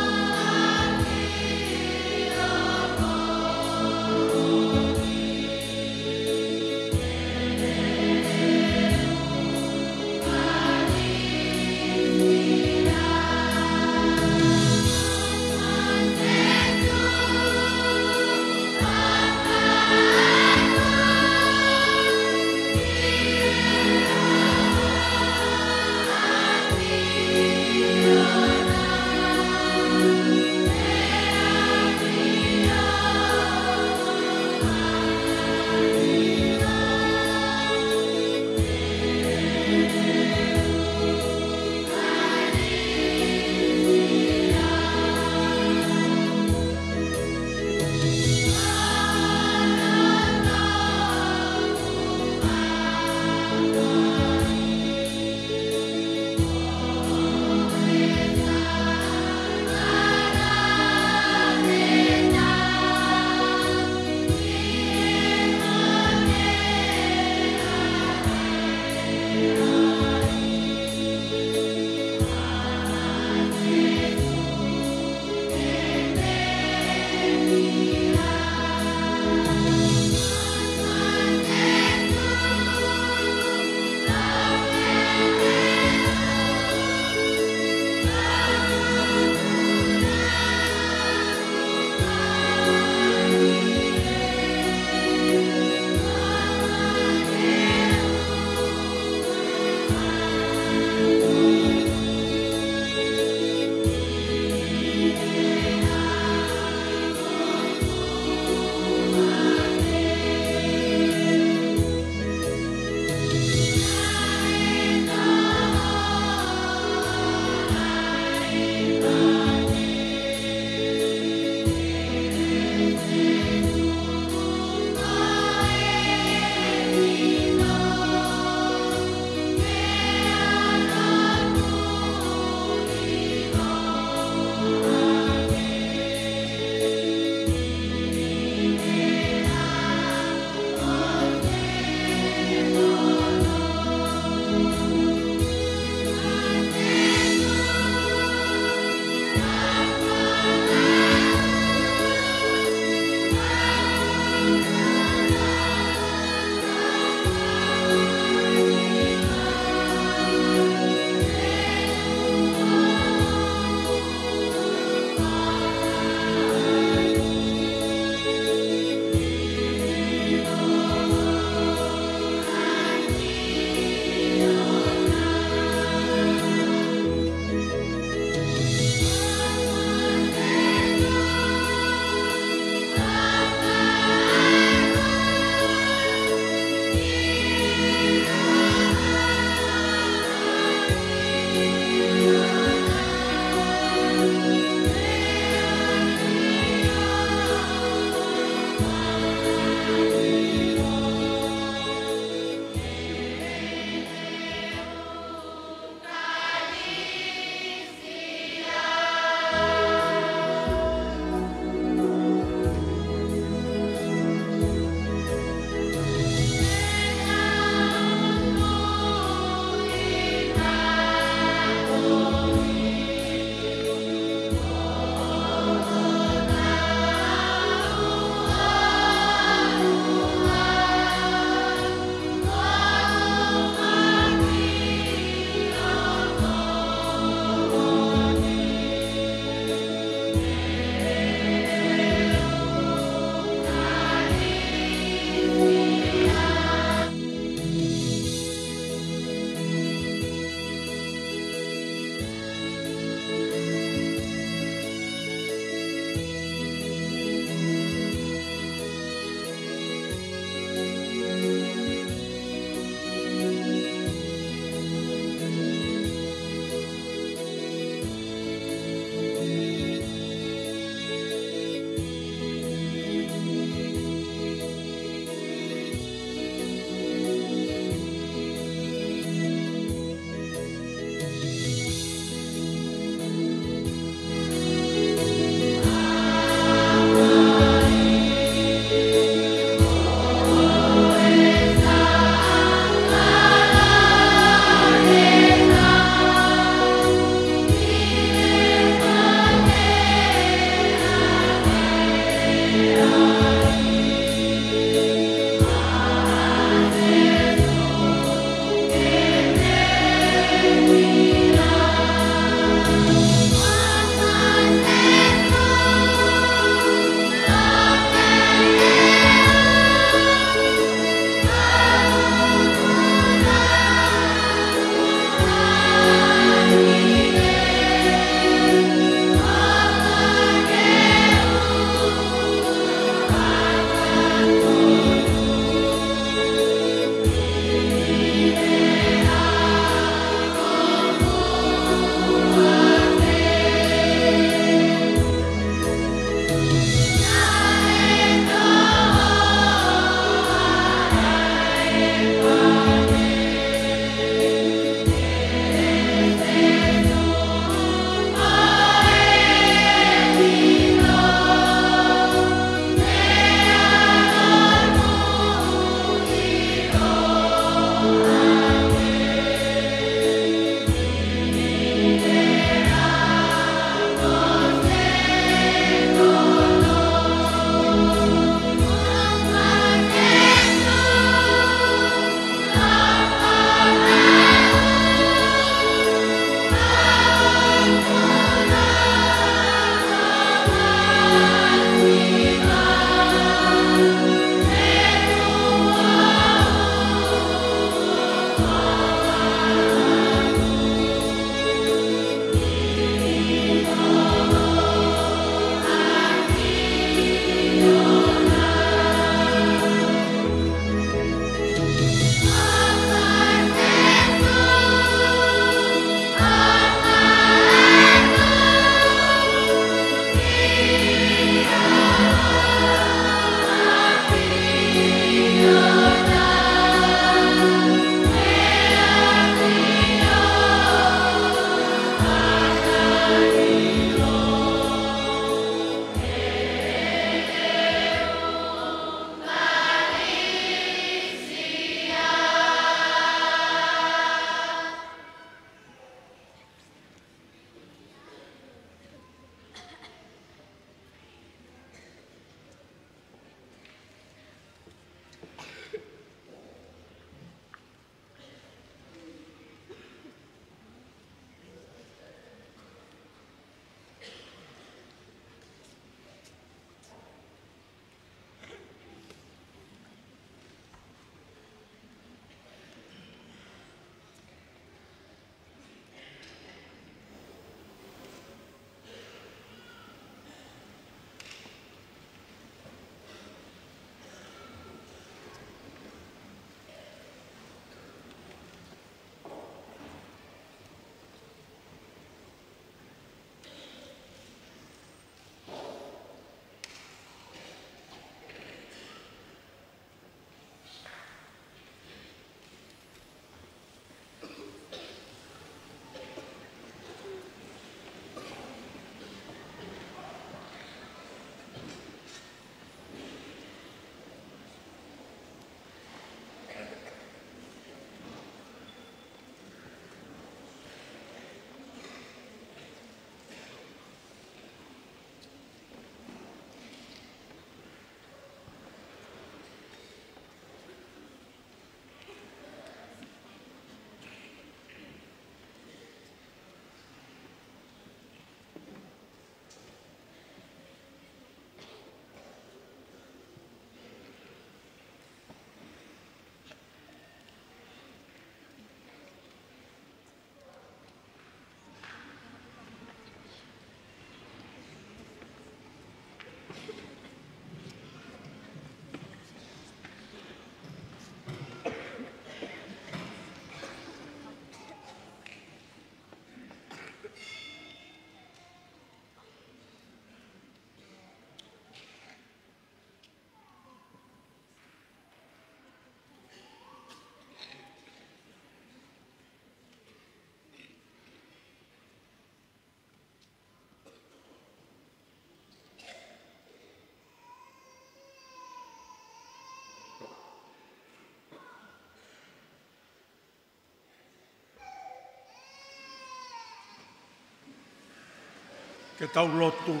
Ke tau lotu.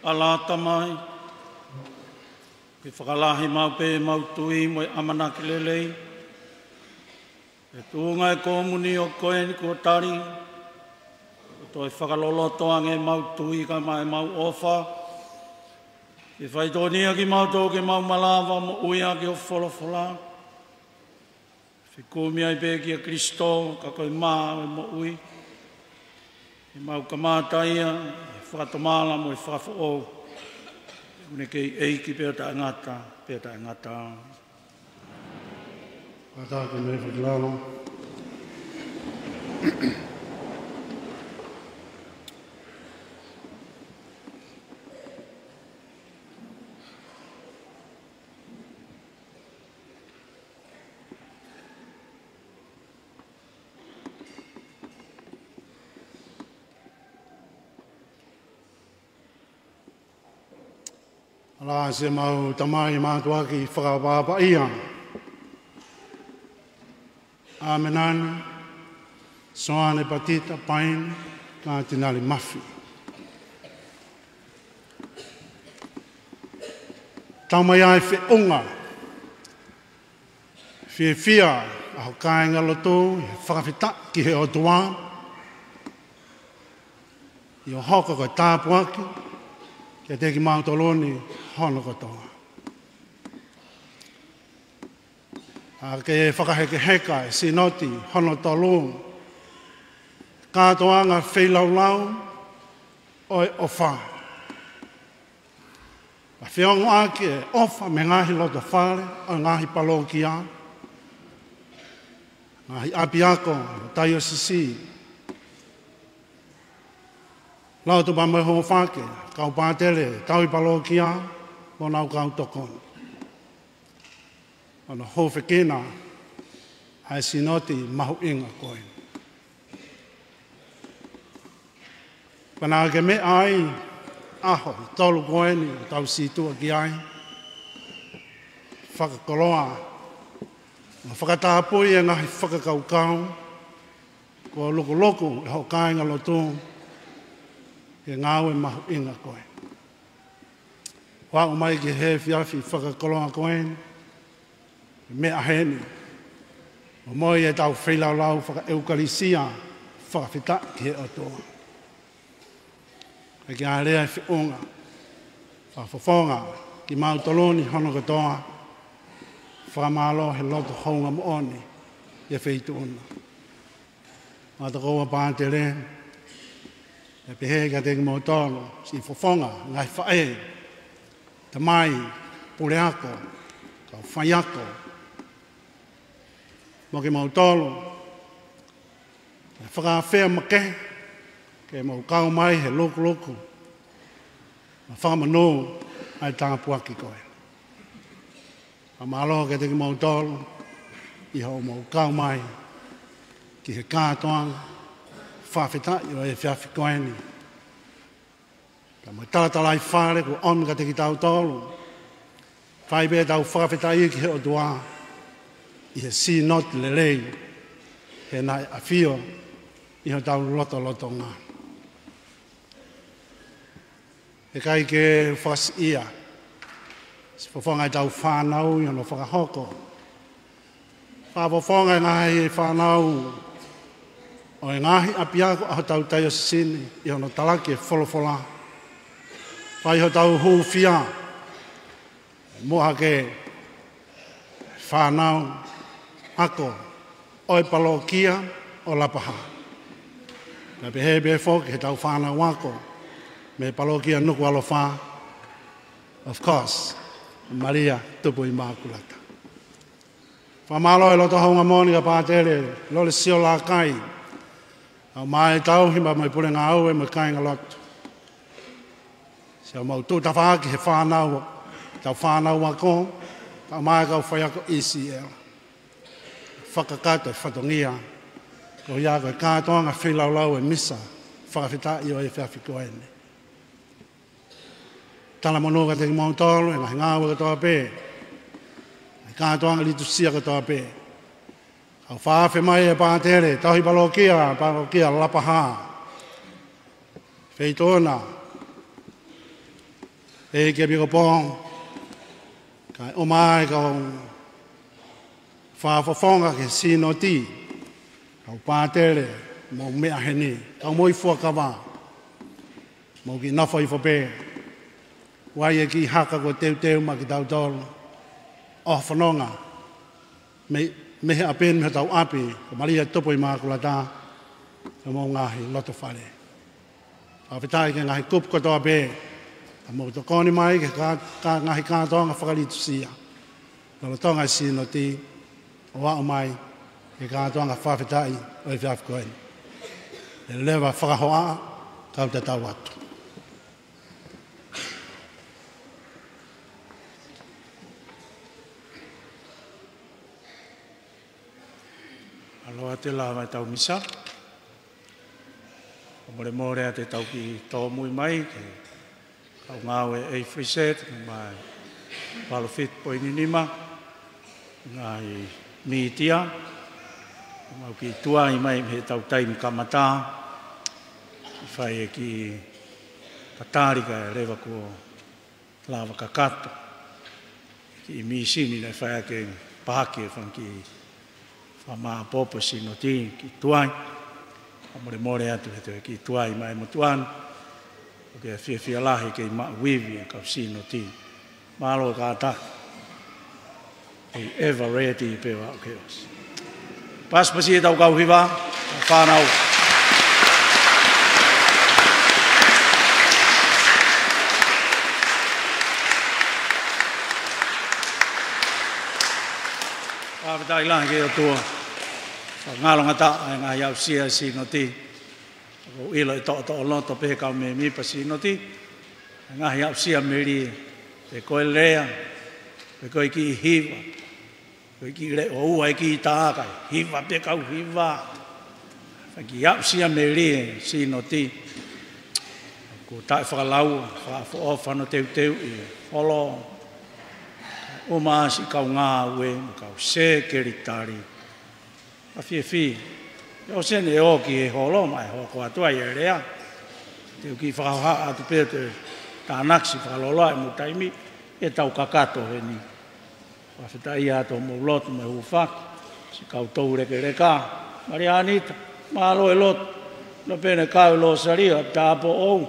ʻAlā Tamai, ke fakalahi maʻu pē ʻemau tui mo e ʻamanaki lelei, ʻi he tuʻunga ʻo e komunio ko eni kuo tali, ʻo toe fakaloloto ange ʻemau tui kae ʻumaʻā ʻemau ʻofa, ke faitokonia kimautolu ke mau malava ʻo moʻui ʻaki ho folofola. Fekumi ai pē kia Kalaisi, ka ko e mā ʻo e moʻui. ʻEmau kamata ia ʻi he fakatomala mo e fakafoʻou. ʻOku ne kei ʻEiki pē ʻo taʻengata pea taʻengata. Kātaki mei fakilalo. ʻAlā, siʻemau tamai mātuʻaki fakaʻapaʻapaʻia, ʻAmenani Soane Patita Paini Katinali Mafi. Tau mai ai feʻunga fiefia ʻa ho kāingalotu ʻi he fakafetaʻi ki he ʻOtua, ʻi hoʻo hoko ko e tāpuaki kiate kimautolu ni hono kotoa. ʻA ke fakahekeheka e Sinote hono tolu, kātoanga feilaulau ʻo e ʻofa. ʻA feongoʻaki e ʻofa mei he ngaahi lotofale ʻo e ngaahi palokia, ngaahi ʻapiako ʻo e taiosisi, lotu pea mo e hūfaki, kau pātele, tauhi palokia, mo honau kau tokoni. Hono hūfekina ʻa e Sinote mahuʻinga ko eni. Pea naʻa ke meʻa ai ʻaho ʻe tolu ko eni ʻo tau sītuʻa ki ai, fakakoloa mo fakatapui e ngaahi fakakaukau kuo lukuluku ʻe ho kāingalotu ki he ngāue mahuʻinga ko ē. ʻO aʻu mai ki he efiafi fakakoloa ko eni, meʻa heni, ʻo moʻui ʻetau feilaulau fakaʻeukalisia, fakafetaʻi ki he ʻOtua. ʻA ke ʻalea e feʻunga fakafofonga kimautolu ni hono kotoa, fakamālō he loto houngaʻia moʻoni ʻi he feituʻu na. Mātuʻa pātele, ʻe pehē kiate kimoutolu, siʻi fofonga, ngaahi faʻē, tamai, puleako, kau faiako, mo kimoutolu, ʻe fakaafeʻi makehe ke mou kau mai he lukuluku mo fakamonū ʻa e tāpuaki ko ē. Fakamālō kiate kimoutolu ʻi hoʻomou kau mai ki he kātoanga fakafetaʻi ʻo e efiafi ko eni. Pea mo e talatalaifale kuo ʻomi kiate kitautolu. Fai pē ʻetau fakafetaʻi ki he ʻOtua ʻi he Sinote lelei, he naʻe ʻafio ʻi hotau lotolotonga. ʻIkai ke fakasiʻia siʻi fofonga ʻetau fānau ʻi hono fakahoko. Fakafofonga e ngaahi fānau ʻo e ngaahi ʻapiako ʻa hotau taiosisi ni ʻi hono talaki e folofola. Fai hotau hūfia, muʻa hake fānau ako ʻo e palokia ʻo Lapaha. Pea pehē pē foki heʻetau fānau ako mei he palokia Nukuʻalofa, of course, Malia Tupu ʻImākulata. Fakamālō e loto houngaʻia moʻoni kia Pātele Lolesio Lakai, ʻa e kau tauhi pea mo e pule ngāue mo e kāingalotu. Siʻomou tuʻu tafaʻaki he fānau, ʻetau fānau ako, pea mo e kau faiako E C L. Fakakakato e fatongia, ko ia ko e kātoanga feilaulau e misa fakafetaʻi ʻo e efiafi ko eni. Talamonū kiate kimoutolu he ngaahi ngāue kotoa pē, he kātoanga litusia kotoa pē. ʻOku fakaafe mai e pātele, tauhi palokia, palokia Lapahā. Feituʻuna, ʻEiki ʻEpikopō, kae ʻumaʻā e kau fakafofonga ki he Sīnoti, kau pātele, mou meʻa heni, kau moʻui fuakava, mou kiʻi nofo hifo pē, ʻoku ʻi ai e kiʻi haka kuo teuteu maʻa kitautolu, ʻo fononga, mei, mei he ʻapi ni mei hotau ʻapi, ko Malia Tupu ʻImākulata, ʻi homou ngaahi loto fale. Fakafetaʻi ki he ngaahi kupu kotoa pē, ʻoku mou tokoni mai ki he kā-, kā-, ngaahi kātoanga fakalitusia, lolotonga e Sīnoti, ʻo aʻu mai ki he kātoanga fakafetaʻi ʻo e efiafi ko eni. ʻE leva fakahohaʻa, kau tatau atu. Mālō ʻa e lava ʻetau misa. Fakamolemole ʻa ʻetau kiʻi tōmui mai ki he kau ngāue ʻa e Free Set, mai Palofit Poini Nima, ngaahi mītia, mau kiʻi tuai mai mei heʻetau taimi kamata, fai e kiʻi tatali kae leva kuo lava kakato. Kiʻi mīsini naʻe fai ʻaki e pahaki e fanga kiʻi fakamāʻopoʻopo Sīnoti, kiʻi tuai. Fakamolemole atu he toe kiʻi tuai mai motuʻa ni. ʻOku fiefia lahi ke maʻu ivi e kau Sīnoti. Mālō kātaki. Ei ever ready pe ua ke os. Pasipasi ʻetau kau hiva, fānau. Fakafetaʻi lahi ki he ʻOtua. Fakangalongataʻa e ngaahi aʻusia Sīnoti. ʻOku ʻilo ʻe toʻotoʻo loto pē he kau mēmipa Sīnoti e ngaahi aʻusia melie, pe ko e lea, pe ko e kiʻi hiva, ko e kiʻi leʻo ua e kiʻi taaka, hiva pē kau hiva. Fai kiʻi aʻusia melie Sīnoti. ʻOku taʻe fakalaua, fakaʻofoʻofa hono teuteuʻi e holo, ʻumaʻā siʻi kau ngāue mo e kau sekelitali. Ka fiefia. ʻE ʻosi eni ʻo ki he holo, mai hoko atu ai e lea. Te u kiʻi fakahohaʻa atu pē te tānaki siʻi fakaloloa e mo taimi, ʻetau kakato heni. Fakafetaʻi atu homou lotu mo e hūfaki, siʻi kau toulekeleka. Malia Anita, mālō e lotu. Naʻe pehē ʻe Kau Losalia, tāpō ʻou.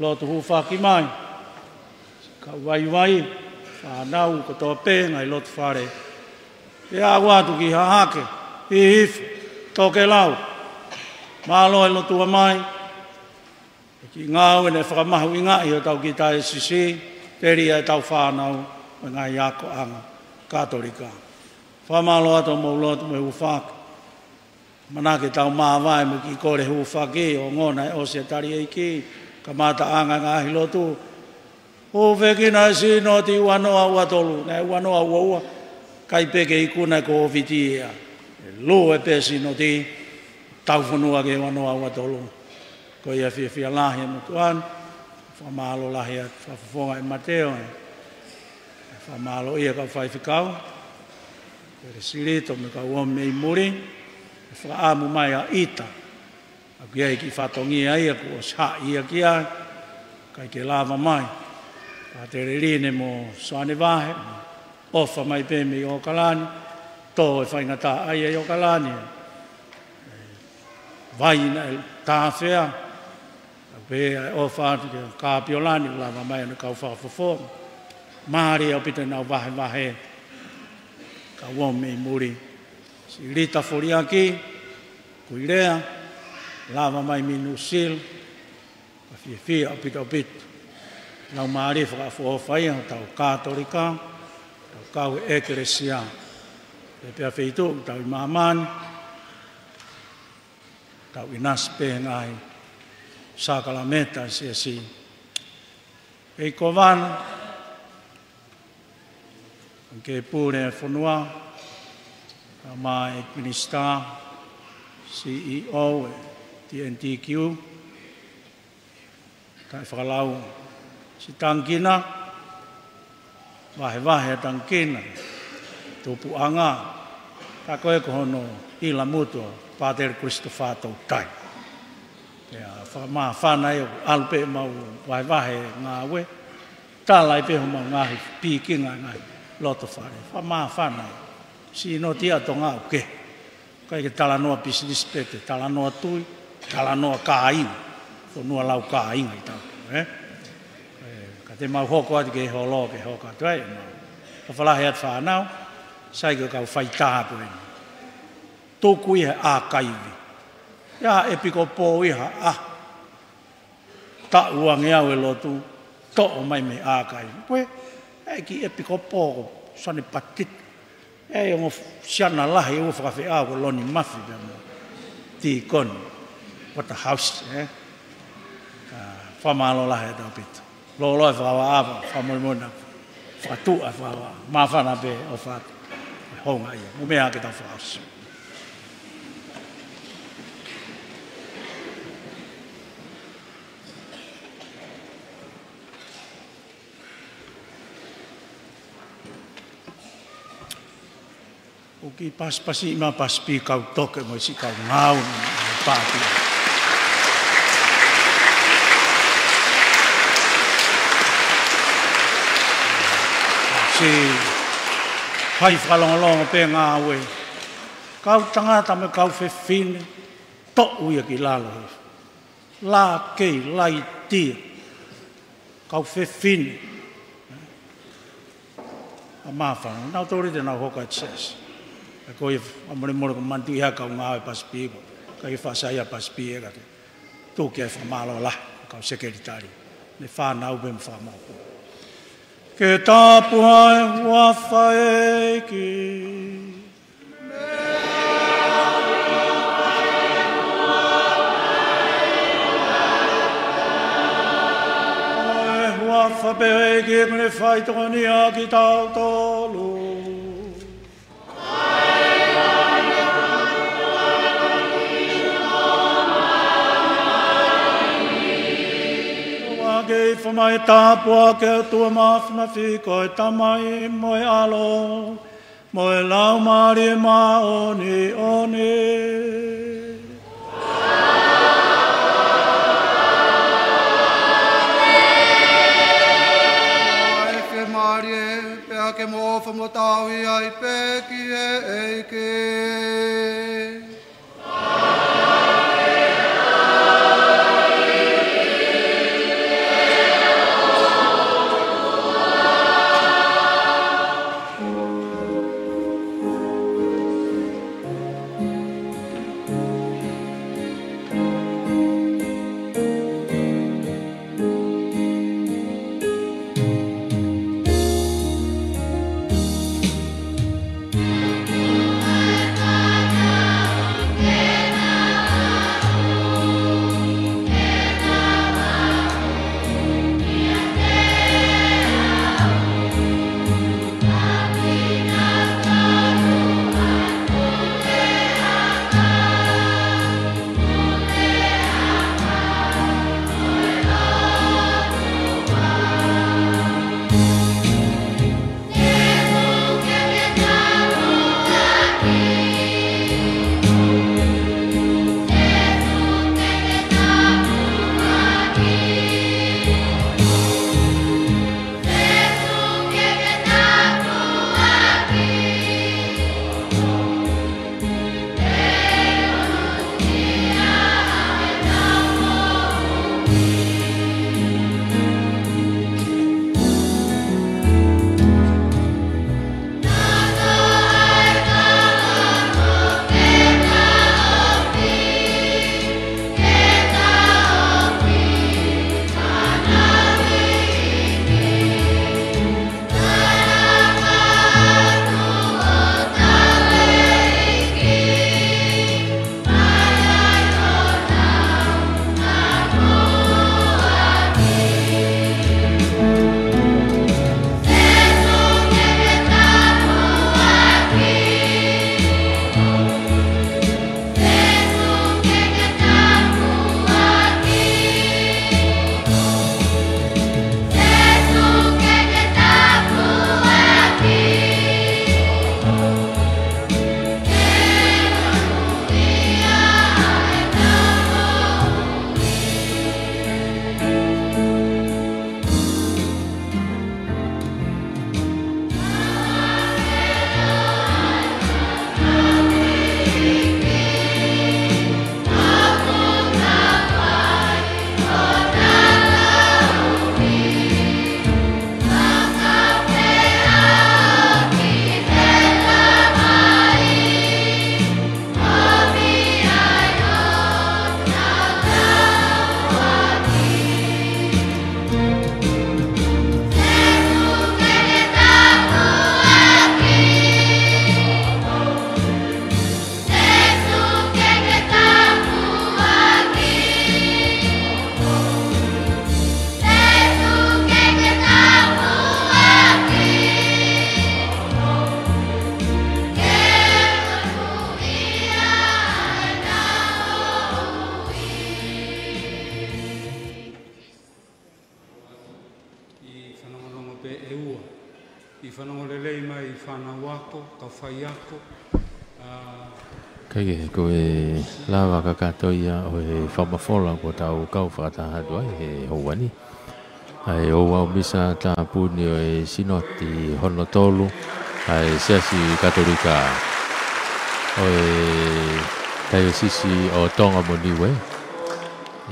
Lotu hūfaki mai. Kau vaivai, fānau kotoa pē ngaahi loto fale. Pea aʻu atu ki Hahake, Hihifo, Tokelau. Mālō e lotua mai. E kiʻi ngāue naʻe fakamahuʻingaʻi hotau kiʻi taesisi, telia ʻetau fānau, mo e ngaahi akoʻanga Katolika. Fakamālō atu homou lotu mo e hūfaki. Manako ke tau māvae mo e kiʻi kole hūfaki, ongona e ʻosi e tali ʻeiki, kamataʻanga e ngaahi lotu. Hūfekina e Sīnoti ua noa ua tolu, naʻe ua noa ua ua, ʻikai pē ke ikuna e Kōviti ia. ʻE lue pē Sīnoti, taufonua ki he ua noa ua tolu. Ko ia fiefia lahi e motuʻa ni, fakamālō lahi atu, fakafofonga e Mateo, fakamālō ia kau faifekau, Peresilito mo e kau ō mei muli, e fakaʻamu mai ʻa ʻIta. ʻOku ʻi ai e kiʻi fatongia ia kuo ʻosi haʻi ia ki ai, ʻikai ke lava mai. Pātele Line mo Soane Vahe, ʻofa mai pē mei ʻOkalani, tō e faingataʻaʻia ʻi ʻOkalani. Vai naʻe tāfea, pea ʻofa atu kia Kapiolani, lava mai ʻene kau fakafofonga. Mālie ʻaupito ʻenau vahevahe, kau ō mei muli. Siʻi Lita Foliaki, Kuilea, lava mai mei Nuʻusila, ka fiefia ʻaupito ʻaupito. Nau mālie fakaʻofoʻofa ia, hotau Katolika, hotau kau ʻEkelesia. Pea pea feituʻu, tau ʻi māmani, tau ʻinasi pē he ngaahi sākalamēniti ʻa e siasi. ʻEiki Kōvana, ʻEiki Pule ʻo e Fonua, kae ʻumaʻā e Minisitā, C E O, ʻo e T N T Q, taʻe fakalau, siʻi tangikina, vahevahe ʻa e tangikina, tupuʻanga, Ka ko e ko hono ʻila mutu ʻa Pātele Christopher Toutai. Pea fakamāfana ʻo ʻalu pē mau vahevahe ngāue. Tala ai pē homau ngaahi pikinga ngaahi loto fale. Fakamāfana ʻo sino tia Tonga uke. Kai ke talanoa pisinisi pē, ke talanoa tui, talanoa kāinga. Ko nua lau kāinga ʻi tau, ē? Ē, ka te mau hoko atu ke holo, ke hoko atu ai, mau. Ka falahi atu fānau, sai ke kau fai tāpu eni. Tuku ʻi he ʻākaivi. ʻI he ʻepikopō ʻi ha, ʻa, taʻu ange au e lotu, toʻo mai mei ʻākaivi. Ko e, ʻe ki ʻepikopō ko Sane Patiti. ʻE ongo siana lahi ʻo fakafeʻao ko Loni Mafi pea mo Tīkoni Waterhouse, ē? ʻA, fakamālō lahi ʻa taupito. Lōloa e fakavaʻa, fakamolemole na. Fakatuʻa e fakavaʻa. Māfana pē ʻo fatu. Hounga ia. Mo meʻa ke tau fakaʻosi. ʻOku pasipasi ʻi ma pasipī kau toke mo e siʻi kau ngāue mo e pāti. Siʻi fai fakalongolongo pē ngāue. Kau tangata mo e kau fefine, toʻu ia ki lalo. Lā kei laitia. Kau fefine. ʻA māfana, nau tō rite nau hoka e church. ʻE ko ia fakamolemole ko mantu ia kau ngāue pasipī ko. Ka i fakasaia pasipī ē ka te. Tuku ai e fakamālō lahi, kau sekelitali. Ne fānau pē mo fakamālō. Ke tāpuhā e huafa ʻo e ʻEiki. Ko e huafa pē ʻo e ʻEiki ʻoku ne fai tokoni ʻa kitautolu. ʻOua ke ifo mai, tāpuaki ʻa e ʻOtua Māfimafi, ko e Tamai mo e ʻAlo mo e Laumālie Māʻoniʻoni. ʻOua ʻe fiemālie, pea ke mou ʻofa mo tauhi ai pē ki he ʻEiki. Fanongo lelei mai fānau ako, kau faiako, ʻa, kae kehe, ko e lava kakato ia ʻo e fakamafola kuo tau kau fakataha atu ai he houa ni. ʻA e ʻoua ʻo misa tāpuni ʻo e Sinoti hono tolu ʻa e Siasi Katolika ʻo e Taiosisi ʻo Tonga mo Niue,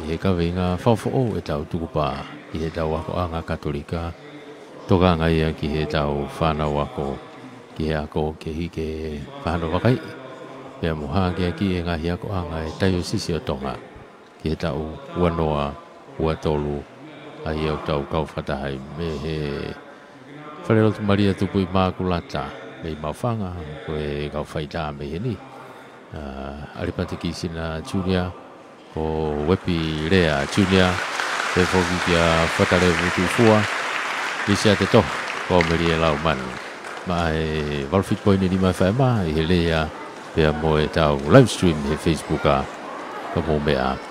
ʻi he kaveinga Fakafoʻou ʻetau Tukupā ki heʻetau akoʻanga Katolika. Tokanga ia ki heʻetau fānau ako, ki he ako kehe ke fakahanovakai, pea mo hakeakiʻi e ngaahi akoʻanga ʻa e Taiosisi ʻo Tonga ki he taʻu ua noa ua tolu, ʻa ia ʻoku tau kau fakataha ai mei he Falelotu Malia Tupu ʻImakulata mei Maʻufanga, ko e kau faitā mei heni, ʻa, ʻAlipate Kisina Junior, ko Uepi Lea Junior, pehē foki kia Fatalevu Tuʻifua, Lisiate Toho, ko Melie Laumanu. Maʻa e valu fitu poini nima FM ʻi he lea, pea mo ʻetau live stream he Facebook, ʻa, ka mou meʻa.